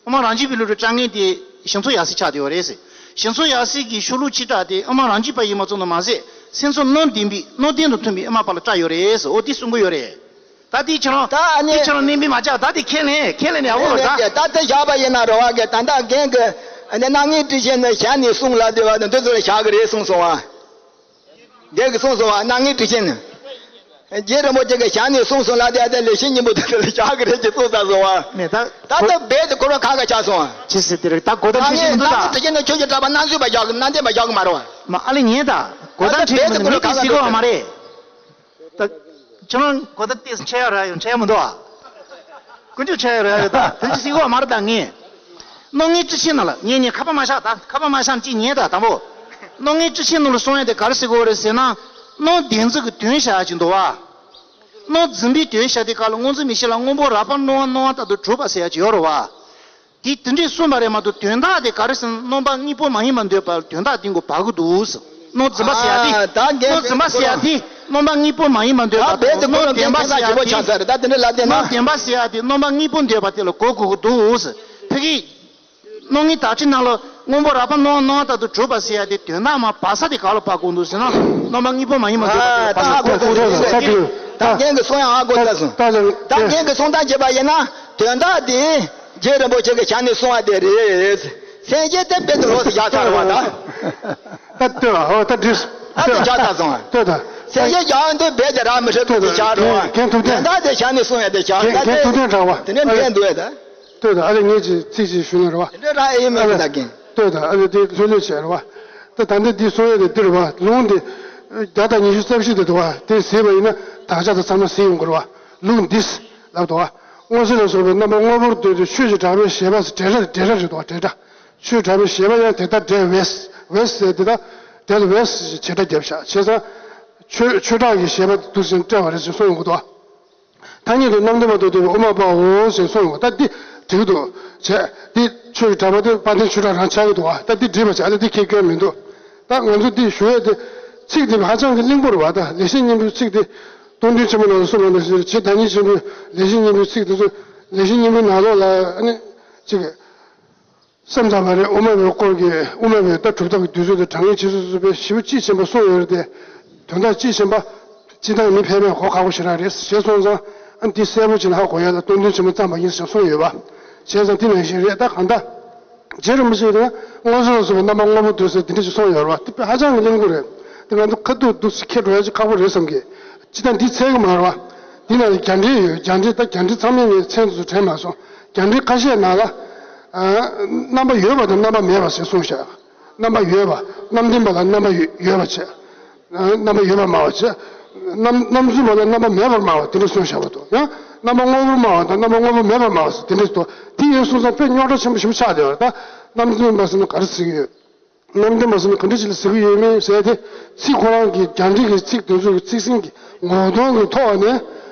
དབུ་མ་རང་རྒྱུད་པའི་ལུགས་ལ་བཀྲལ་མཁན་དེ་ཞི་འཚོ་ཡབ་སྲས་ཆགས་བསྡད་ཡོད་རེད་ཟེར། ཞི་འཚོ་ཡབ་སྲས་ཀྱི་ཤོ་ལོ་ཀ་ཆེ་དྲགས་དེ་དབུ་མ་རང་རྒྱུད་པ་ཡིན་པ་ཙམ་དུ་མ་ཟད་སེམས་ཚོར་སྣང་ལྡན་པའི་སྣང་ལྡན་དང་མཐུན་པའི་དབུ་མ་པ་ལ་བཀྲལ་ཡོད་རེད་ཟེར། འོ་དེ་གསུང་གི་ཡོད་རེད། ད་དེ་ཁྱེད་རང་ད་ཨ་ནི་དེ་ཁྱེད་རང་གནས་མི་མ་ཆགས། ད་དེ་ཁས་ལེན་ཁས་ལེན་ནས་ཨ་བོ་ལ་ད། ད་དེ་བཞག་པ་ཡིན་ན་རེད་བ་གི་ད་ལྟ་རྒན་གི་ཨ་ནི་སྣང་ངེ་ཏྲི་ཤན་ནི་ཞལ་ནས་གསུངས་ལབ་བསྡད་པ་དང་འདི་ཚོ་ལ་བཞག་གི་རེད་གསུངས་སོང་བ། རྒན་གི་གསུངས་སོང་བ། སྣང་ངེ་ཏྲི་ཤན་ནི་རྗེ་རིན་པོ་ཆེ་གི་ཞལ་ནས་གསུངས་སོང་ལབ་བསྡད་ད་ལེགས་བཤད་སྙིང་པོ་དེ་ཚོ་ལ་བཞག་གི་རེད་ཅེས་གསུངས་ཚར་སོང་བ། མེད་ད། ད་ལྟ་རྦད་དེ་ཁོ་རང་ཁ་ཁ་ཆགས་སོང་བ། ཅི་ཟེར་དེ་རེད་ད་གོ་ད་ཏྲི་ཤན་ནི་མི་འདུག་ད། སྣང་ངེ་ཏྲི་ཤན་ནི་ཆོས་ཀྱི་གྲགས་པ་སྣང་ཚུལ་པ་བཞག་གི་སྣང་བརྟན་པ་བཞག་གི་མ་རེད་བ། མ་ཨ་ལེ་ཉན་ད། གོ་ད་ད་ལྟ་ཏྲི་ཤན་རྦད་དེ་ཁོ་རང་ཁ་ཁ་ཟེར་གི་ཡོད་མ་རེད། ད། ཁྱེད་རང་གོ་ད་ཏིས་འཆད་ཡ་ར་ཡོད་འཆད་ཡ་མི་འདུག་ཨ། ཀུན་སྤྱོད་འཆད་ཡ་ར་ཡོད་ད་དོན་གྱི་སྲིད་གོ་མ་རེད་ད་ངས། སྣང་ངེ་ཏྲི་ཤན་ནང་ལ་ཉན་ཉན་ཁ་པ་མ་བཞག་ད་ཁ་པ་མ་བཞག་ཅིག་ཉན་ད་དང་པོ། སྣང་ངེ་ཏྲི་ཤན་ནང་ལ་གསུང་ཡ་དེ་ག་རེ་ཟེར་གོ་རེད་ཟེར་ན། སྣང་བདེན་འཛིན་གྱི་དོན་བྱ་ཡ་ཅིག་འདུག་བ། སྣང་འཛིན་པའི་དོན་བྱ་དེ་ག་ལ་སྔོ་འཛིན་མིག་ཤེས་ལ་སྔོན་པོ་རགས་པ་སྣང་བ་སྣང་བ་ལྟར་དུ་གྲུབ་པ་ཟེར་ཡ་ཅིག་ཡོད་རེད་བ། དེ་དེ་འདྲས་གསུངས་པ་རེད་མ་གཏོགས་དོན་དག་དེ་ག་རེ་ཟེར་ན་རྣམ་པ་དངོས་པོ་མ་ཡིན་པར་འདོད་པ་དོན་དག་དེ་མགོ་བར་གི་འདུག་ཟེར། སྣང་འཛིན་པ་ཟེར་ཡ་དེ། ཨ་ད་རྒན་སྣང་འཛིན་པ་ཟེར་ཡ་དེ་རྣམ་པ་དངོས་པོ་མ་ཡིན་པར་འདོད་པ་དང་། ད་རྦད་དེ་ཁོ་རང་རྒན་ཁྱད་མཚར་ཆེན་པོ་ཆགས་ཚར་རེད་ད་དེ་འདྲས་ལབ་བསྡད་ན། སྣང་བདེན་པ་ཟེར་ཡ་དེ་རྣམ་པ་དངོས་པོ་འདོད་པ་དེ་ལ་གོ་དགོས་ཀྱི་འདུག་ཟེར། ཕ་གི། སྣང་ངེ་དག་ཁྲིད་ནང་ལ་སྔོན་པོ་རགས་པ་སྣང་བ་སྣང་བ་ལྟར་དུ་གྲུབ་པ་ཟེར་ཡ་དེ་དོན་དག་མ་བར་ས་དེ་ག་ལ་བར་དགོས་འདུག་ཟེར་ན། རྣམ་པ་དངོས་པོ་མ་ཡིན་པར་འདོད་པ་དེ་ལ་བར་ས་དགོས་འདུག་ཟེར། ད་རྒན་གྱི་གསུང་ཡང་ཧ་གོ་ཚར་སོང་། ད་རྒན་གྱི་གསུང་སྟངས་བྱས་པ་ཡིན་ན་དོན་དག་དེ། རྗེ་རིན་པོ་ཆེ་གི་ཞལ་ནས་གསུང་བ་དེ་རེད། སེམས་ཅན་དེ་རྦད་དེ་ལོགས་སུ་བཞག་ཚར་བ་ད། ད་ལྟོས་ཨོ་ད་འགྲིག་ད་དེ་བཞག་ཚར་སོང་བ། ལྟོས་ད། སེམས་ཅན་བཞག་འདོད་རྦད་དེ་རག་མི་སྲིད་དེ་བཞག་རོགས། རྒན་ཐུབ་བསྟན། དོན་དག་དེ་ཞལ་ནས་གསུང་བ་དེ་བཞག་རྒན་ད་ཐུབ་བསྟན་དྲག་པ། དེ་འདྲ་མེད་འདུག་ད། ལྟོས་ད་ཨ་ལེ་ངས་ཅིག་ཚིག་ཅིག་ཞུ་ན་རེད་བ། དེ་འདྲ་རག་ཨེ་མི་འདུག་ད་རྒན། ལྟོས་ད་ཨ་ལེ་དེ་ལྷོད་ལྷོད་བྱས་རེད་བ། ད་ད་འདི་འདི་གསུང་ཡ་དེ་འདི་རེད་བ། ལུང་དེ་བརྒྱ་དང་ཉི་ཤུ་རྩ་བཞི་དེ་འདུག་བ། དེ་ཟེར་བ་ཡིན་ན་དག་ཆ་དང་ཚང་མ་ཟེར་ཡོང་གི་རེད་བ། ལུང་འདི་ལབ་འདུག་བ། སྔོ་སེར་ལ་སོགས་པའི་རྣམ་པ་དངོས་པོར་ལྟོས་ཏེ་ཆོས་ཀྱི་གྲགས་པའི་བཞེད་པ་ཟེར་འབྲེལ་སྒྲ་འབྲེལ་སྒྲ་རེད་འདུག་བ། འབྲེལ་སྒྲ། ཆོས་གྲགས་པའི་བཞེད་པ་ཡང་དེ་ལྟར་འབྲེལ་བས། བས་ཟེར་དེ་དག་འབྲེལ་བས་བྱེད་སྒྲ་བརྒྱབ་བཞག་བྱས་ཙང་། ཆོས་ཆོས་གྲགས་ཀྱི་བཞེད་པ་འདུག་ཟེར་བཀྲལ་བ་རེད་ཟེར་གསུངས་ཡོང་གི་འདུག་བ། ཐ་སྙད་དུ་རྣམ་བདེན་པ་དང་ལྡན་པའི་དབུ་མ་པའོ་ཞེས་གསུངས་ཡོད། ད་འདི་འགྲིག་འདུག་བྱས། འདི་ཆོས་ཀྱི་གྲགས་པ་དེ་དཔལ་ལྡན་ཆོས་གྲགས་རང་ཆགས་ཀྱི་འདུག་བ། ད་འདི་འགྲིག་པ་བྱས། ཨ་ནི་འདི་ཁྱད་སྐྱོན་མི་འདུག་ད་ང་ཚོ་འདི་ཞུ་ཡས་དེ་ཚིག་འདི་ཧ་ཅང་གི་བརླིང་པོ་རེད་བ། ད་ལེགས་བཤད་སྙིང་པོའི་ཚིག་འདི་སྟོང་ཐུན་ཆེན་མོ་ནང་ལ་གསུངས་པ་ནང་བཞིན་རྗེ་བདག་ཉིད་ཆེན་པོས་ལེགས་བཤད་སྙིང་པོའི་ཚིག་འདི་ཚོ་ལེགས་བཤད་སྙིང་པོའི་ནང་ལོགས་ལ་ཨ་ནི་ཅིག་སེམས་ཙམ་པ་རེད། དབུ་མ་པའི་སྐོར་གྱི་དབུ་མ་པའི་ད་གྲུབ་མཐའ་གྱི་བསྡུས་ཚུལ་དང་དྲང་ངེས་འཆད་ཚུལ་སོགས་པའི་ཞིབ་པོ་དཔྱིས་ཕྱིན་པ་གསུངས་ཡོད་རེད་དེ། དོན་དག་དཔྱིས་ཕྱིན་པ། སྤྱིར་བཏང་མི་ཕལ་མོས་གོ་ཁག་པོ་ཞེ་དྲག་རེད་ཞེས་གསུངས་ཙང་། ཨ་འདི་གསལ་པོ་བྱས་ན་ཧ་གོ་ཡ་ལ་སྟོང་ཐུན་ཆེན་མོ་བརྩམས་པ་ཡིན་ཞེས་གསུངས་ཡོད་པ། བྱས་ཙང་འདི་ནང་བཞིན་རེད་ད་གང་ལྟར། རྗེ་རིན་པོ་ཆེ་དེ་སྔོ་སེར་ལ་སོགས་པའི་རྣམ་པ་དངོས་པོ་འདོད་ཟེར་འདི་འདྲ་ཞིག་གསུངས་ཡོད་རེད་བ། འདི་དཔེ་ཧ་ཅང་གི་བརླིང་པོ་རེད། འདི་ང་ཚོ་ཁ་ཐུག་འདུག་སེ་ཁྱེར་འགྲོ་ཡ་ཅིག་ཁག་པོ་རེད་བསམ་གི། སྤྱིར་བཏང་འདི་འཚལ་གི་མ་རེད་བ། འདི་ནང་ལ་རྒྱ་འགྲེལ་ཡོད། རྒྱ་འགྲེལ་ད་རྒྱ་འགྲེལ་ཚང་མའི་ངས་མཚན་ཚོ་དྲན་མ་སོང་། རྒྱ་འགྲེལ་ཁ་ཤས་ནང་ལ། ཨ། རྣམ་པ་ཡོད་པ་དང་རྣམ་པ་མེད་པ་ཞེས་གསུངས་བཞག་རྣམ་པ་ཡོད་པ། རྣམ་བདེན་པ་ལ་རྣམ་པ་ཡོད་ཡོད་པ་བྱས། རྣམ་པ་ཡོད་པར་སྨྲ་བ་བྱས། རྣམ་རྣམ་རྫུན་པ་ལ་རྣམ་པ་མེད་པར་སྨྲ་བ་དེ་འདྲ་གསུངས་བཞག་པ་འདུག་ཡང་རྣམ་པ་དངོས་པོར་སྨྲ་བ་དང་རྣམ་པ་དངོས་པོ་མེད་པར་སྨྲ་བ་ཟེར་དེ་འདྲ་འདུག་དེ་ཡིན་སོང་ཙང་དཔེ་རྙོག་དྲ་ཆེན་པོ་ཞེ་པོ་ཆགས་བསྡད་པ་རེད་ད། རྣམ་རྟོག་པ་ཟེར་ན་ག་རེ་ཟེར་གྱི་ཡོད། རྣམ་རྟོག་པ་ཟེར་ན་ག་འདྲ་ཞིག་ལ་ཟེར་གྱི་ཡོད་མེད་ཟེར་ཏེ། ཚིག་ཁོ་རང་གི་རྒྱང་འགྲིག་གི་ཚིག་དེ་ཚོ་གི་ཚིག་ཟིན་གྱི་ངོ་གདོང་གི་ཐོག་ནས་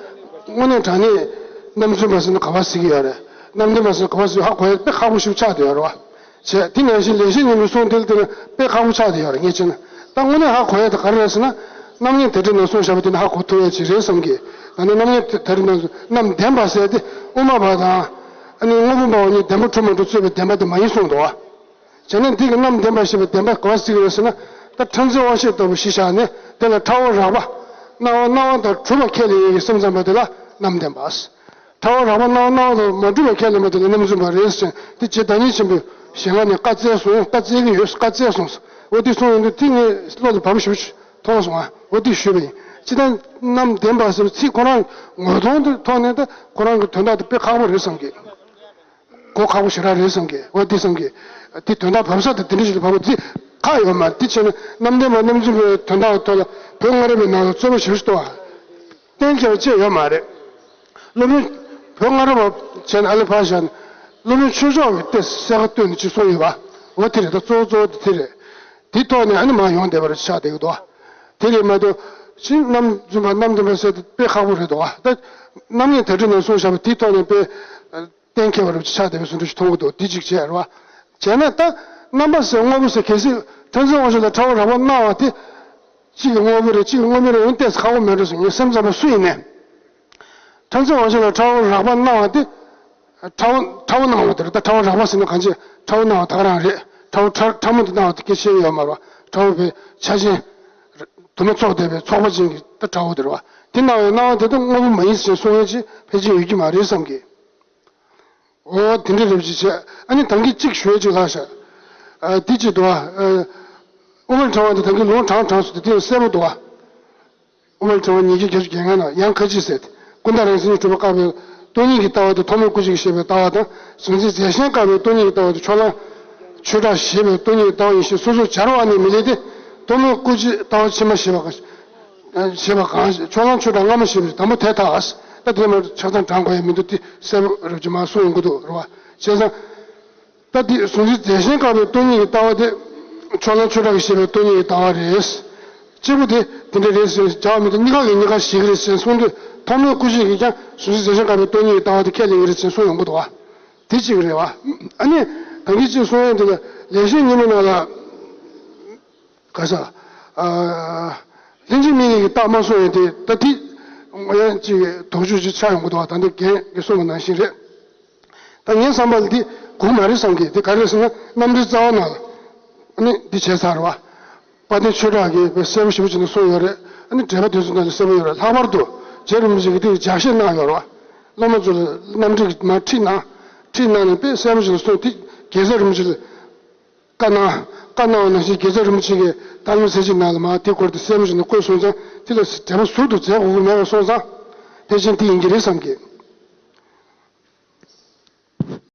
དངོས་གནས་དྲང་གནས་རྣམ་རྟོག་པ་ཟེར་ན་ག་པར་ཟེར་གྱི་ཡོད་རེད། རྣམ་རྟོག་པ་ཟེར་ན་ག་པར་ཟེར་ཧ་གོ་ཡ་དཔེ་ཁག་པོ་ཞིག་ཆགས་བསྡད་ཡོད་རེད་བ། བྱས་དེ་ནང་བཞིན་ལེགས་བཤད་སྙིང་པོའི་གསུང་དེ་ལ་བལྟས་ན་དཔེ་ཁག་པོ་ཆགས་བསྡད་ཡོད་རེད། ངས་བྱས་ན་ད་དངོས་གནས་ཧ་གོ་ཡ་དེ་ག་རེ་རེད་ཟེར་ན། རྣམ་ངེས་དེ་འདྲ་ནང་གསུངས་བཞག་པ་དེ་ནི་ཧ་གོ་ཐུབ་ཡ་ཅིག་རེད་བསམ་གི། ད་ནི་རྣམ་ངེས་དེ་འདྲ་ནང་རྣམ་བདེན་པ་ཟེར་ཏེ་དབུ་མ་པ་དང་། ཨ་ནི་དངོས་པོ་སྨྲ་བ་གཉིས་བདེན་པ་གྲུབ་མ་གྲུབ་རྩོད་པའི་བདེན་པ་དེ་མ་ཡིན་གསུངས་འདུག་བ། བྱས་ན་འདི་གི་རྣམ་བདེན་པ་ཞེས་པའི་བདེན་པ་ག་པར་ཟེར་གྱི་རེད་ཟེར་ན། ད་ཕྲེང་མཛེས་དབང་ཤེས་ལྟ་བུ་གཞི་བཞག་ནས་དེ་ལ་ཕྲ་བ་རགས་པ་སྣང་བ་སྣང་བ་དང་གྲུབ་པ་ཁས་ལེན་ཡས་ཀྱི་སེམས་ཙམ་པ་དེ་ལ་རྣམ་བདེན་པ། ཕྲ་བ་རགས་པ་སྣང་བ་སྣང་བ་དང་མ་གྲུབ་པ་ཁས་ལེན་པ་དེ་ལ་རྣམ་རྫུན་པ་རེད་ཟེར། དེ་རྗེ་བདག་ཉིད་ཆེན་པོས་ཞལ་སྔ་ནས་བཀའ་སྩལ་སོང་། བཀའ་སྩལ་གྱི་ཡོད། བཀའ་སྩལ་སོང་། འོ་དེ་གསུངས་ཡོང་དུས་དེ་ངས་བློ་ལ་བབས་ཞེ་པོ་ཅིག་མཐོང་སོང་ང་། འོ་དེ་ཞུས་པ་ཡིན། སྤྱིར་བཏང་རྣམ་བདེན་པ་ཟེར་བའི་ཚིག་ཁོ་རང་ངོ་གདོང་དུ་མཐོང་ནས་ད་ཁོ་རང་གི་དོན་དག་དེ་དཔེ་ཁག་པོ་རེད་བསམ་གི། གོ་ཁག་པོ་ཞེ་དྲག་རེད་བསམ་གི། འོ་དེ་བསམ་གི། དེ་དོན་དག་བབས་ས་དང་དེ་འདྲ་ཞིག་ལ་བབས་པ་དེ་ཁག་ཡོད་མ་རེད། དེ་བྱས་ན་རྣམ་བདེན་པ་རྣམ་རྫུན་པའི་དོན་དག་ཐོག་ལ་བོད་སྔ་རབས་པའི་ནང་ལ་རྩོད་པ་ཞེ་པོ་ཞིག་གཏོང་བ། གཏན་འཁེལ་བ་ཅིག་ཡོད་མ་རེད། སློབ་དཔོན་བོད་སྔ་རབས་པ་བྱས་ན་ཨ་ལེ་ཕར་བཞག་ནས་སློབ་དཔོན་ཆོས་མཆོག་གིས་དེ་གསལ་ཁ་བཏོན་ནས་ཅིག་གསུངས་ཡོད་པ། འོ་དེ་རེད། ད་གཙོ་བོ་གཙོ་བོ་དེ་དེ་རེད། དེ་ཐོག་ནས་ཨ་ནི་མར་ཡོང་བསྡད་པ་རེད་ཆགས་བསྡད་ཀྱི་འདུག་དེ་རེད་མ་གཏོགས་ཅིག་རྣམ་རྫུན་པ་རྣམ་བདེན་པ་ཟེར་དེ་དཔེ་ཁག་པོ་རེད་འདུག་ད་རྣམ་ངེས་དེ་འདྲ་ནས་གསུངས་བཞག་པ་དེ་ཐོག་ནས་དཔེ་གཏན་འཁེལ་བ་རེད་ཆགས་བསྡད་པའི་བཟོ་འདྲ་ཞིག་མཐོང་གི་འདུག་དེ་གཅིག་བྱས་རེད་བ། བྱས་ན་ད་རྣམ་པ་ཟེར་དངོས་པོ་ཟེར་གལ་སྲིད་ཕྲེང་མཛེས་དབང་ཤེས་ལ་ཕྲ་བ་རགས་པ་སྣང་བ་དེ། གཅིག་གི་དངོས་པོ་རེད། གཅིག་གི་དངོས་མེད་རེད། ཡང་ཏོག་ཙམ་ཁག་པོ་མེད་འགྲོ་ཟེར། ངའི་སེམས་ཙམ་པ་སུ་ཡིན་ནའི། ཕྲེང་མཛེས་དབང་ཤེས་ལ་ཕྲ་བ་རགས་པ་སྣང་བ་དེ། ཕྲ་བ་ཕྲ་བ་སྣང་བ་དེ་རེད། ད་ཕྲ་བ་རགས་པ་ཟེར་ན་གང་ཅི། ཕྲ་བ་སྣང་བ་ད་ག་རང་རེད། ཕྲ་བ་ཕྲ་ཕྲ་མོ་དེ་སྣང་བ་དེ་སྐད་ཆ་ཡོད་མ་རེད། ཕྲ་བ་བའི་ཆ་ཅན། དུ་མ་ཚོགས་བསྡད་པའི་ཚོགས་པ་ཅན་གྱི་ད་ཕྲ་བ་དེ་རེད་བ། དེ་སྣང་བའི་སྣང་བ་དེ་ད་དངོས་པོ་མ་ཡིན་ཟེར་གསུང་ཡས་ཅིག་ཕལ་ཆེར་ཡོད་ཀྱི་མ་རེད་བསམ་གི། འོ་དེ་འདྲ་རེད་ཅེས་བྱས། ཨ་ནི་ད་གིན་གཅིག་ཞུ་ཡས་ཅིག་ལྷག་ཤག་ཨ་དེ་ཅིག་འདུག་ཨ། དབུ་མའི་ཕྲེང་བ་འདི་ད་གིན་ལུང་དྲངས་དྲངས་སོང་། དེ་དེ་གསལ་པོ་འདུག་ཨ། དབུ་མའི་ཕྲེང་བ་ཉིས་བརྒྱ་བརྒྱད་ཅུ་གྱ་ལྔ་ནང་ཡང་ཁ་ཅིག་ཟེར་ཏེ། ཀུན་བརྟགས་རང་མཚན་གཉིས་གྲུབ་པ་བཀག་པའི་སྟོང་ཉིད་ཀྱི་ལྟ་བ་དེ་ཐོགས་མེད་སྐུ་མཆེད་ཀྱིས་བཤད་པའི་ལྟ་བ་དང་། གཟུང་འཛིན་རྫས་གཞན་བཀག་པའི་སྟོང་ཉིད་ཀྱི་ལྟ་བ་དེ་ཕྱོགས་གླང་ཆོས་གྲགས་ཞེས་པའི་སྟོང་ཉིད་ཀྱི་ལྟ་བ་ཡིན་ཞེས་སོ་སོར་སྦྱར་བ་ནི་མི་ལེགས་ཏེ། ཐོགས་མེད་སྐུ་མཆེད་ལྟ་བ་ཕྱི་མ་ཞེས་པ་ཞེས་པ་གང་ཕྱོགས་གླང་ཆོས་གྲགས་སྔ་མ་ཞེས་པ་དང་པོ་དེ་དག་ད་དེ་མ་ཆ་ཚང་དྲང་དགོས་ཡ་མི་འདུག་དེ་གསལ་པོ་རབ་ཀྱི་མ་གསུངས་ཡོང་གི་འདུག་རེད་བ། བྱས་ཙང་། ད་དེ་གཟུང་འཛིན་རྫས་གཞན་བཀག་པའི་སྟོང་ཉིད་ཀྱི་ལྟ་བ་དེ། ཕྱོགས་གླང་ཆོས་གྲགས་ཀྱིས་བཤད་པའི་སྟོང་ཉིད་ཀྱི་ལྟ་བ་རེད། གཅིག་པུ་དེ་དེ་འདྲ་རེད་ཟེར་བྱ་བ་མི་འདུག་གཉིས་ཀ་གིས་གཉིས་ཀ་བཞེད་ཀྱི་རེད་ཟེར་གསུངས་དུས། ཐོགས་མེད་སྐུ་མཆེད་ཀྱིས་ཀྱང་གཟུང་འཛིན་རྫས་གཞན་བཀག་པའི་སྟོང་ཉིད་ཀྱི་ལྟ་བ་དེ་ཁས་ལེན་གྱི་རེད་ཟེར་གསུངས་ཡོང་གི་འདུག་བ། དེ་གཅིག་རེད་བ། ཨ་ནི་ད་གིན་གཅིག་གསུང་ཡས་དེ་ལ་ལེགས་བཤད་སྙིང་པོ་ནང་ལ། ག་ས། ཨ། ལྷན་ཅིག་དམིགས་ངེས་ཀྱི་རྟགས་མ་གསུངས་ཡོད་དེ། ད་དེ་ཡང་ཅིག་དོགས་གཅོད་ཅིག་ཆགས་ཡོང་གི་འདུག་ད་ལྟ་རྒན་གྱིས་གསུངས་པ་ནང་བཞིན་རེད། ད་ངའི་བསམ་པ་ལ་འདི་དགོས་མ་རེད་བསམ་གི། དེ་ག་རེ་རེད་ཟེར་ན། རྣམ་འགྲེལ་རྩ་བ་ནང་ལ་ཨ་ནི་འདི་བྱས་ཚར་བ། དཔལ་ལྡན་ཆོས་གྲགས་ཀྱིས་དཔེ་གསལ་པོ་ཞེ་པོ་བྱས་ནས་གསུངས་ཡོད་རེད། ཨ་ནི་འགྲེལ་པ་དེ་ཚོ་ནང་ལ་གསལ་པོ་ཡོད་རེད། ལྷག་པར་དུ་རྗེ་རིན་པོ་ཆེ་གིས་འདི་ལྗགས་བཤད་གནང་ཡོད་རེད་བ། སློབ་མ་ཚོ་ལ་རྣམ་འགྲེལ་གྱི་མར་ཁྲིད་གནང་། ཁྲིད་གནང་ནས་དཔེ་གསལ་པོ་ཞིག་ལ་གསུངས་ཏེ། རྒྱལ་ཚབ་རིན་པོ་ཆེ་ལ་བཀའ་གནང་། བཀའ་གནང་བ་ནང་བཞིན་རྒྱལ་ཚབ་རིན་པོ་ཆེ་གིས་ཏཱ་ལའི་ཚེ་སྐྱིད་ནང་ལ་མར་དེ་སྐོར་དེ་གསལ་པོ་ཞིག་ལ་བཀོད་སོང་ཙང་། དེ་ལ་འགྲེལ་པ་ཟུར་དུ་མཛད་དགོས་ཀྱི་མེད་པ་སོང་ཙང་། དེ་བཞིན་དེ་ཡིན་གྱི་རེད་བསམ་གི།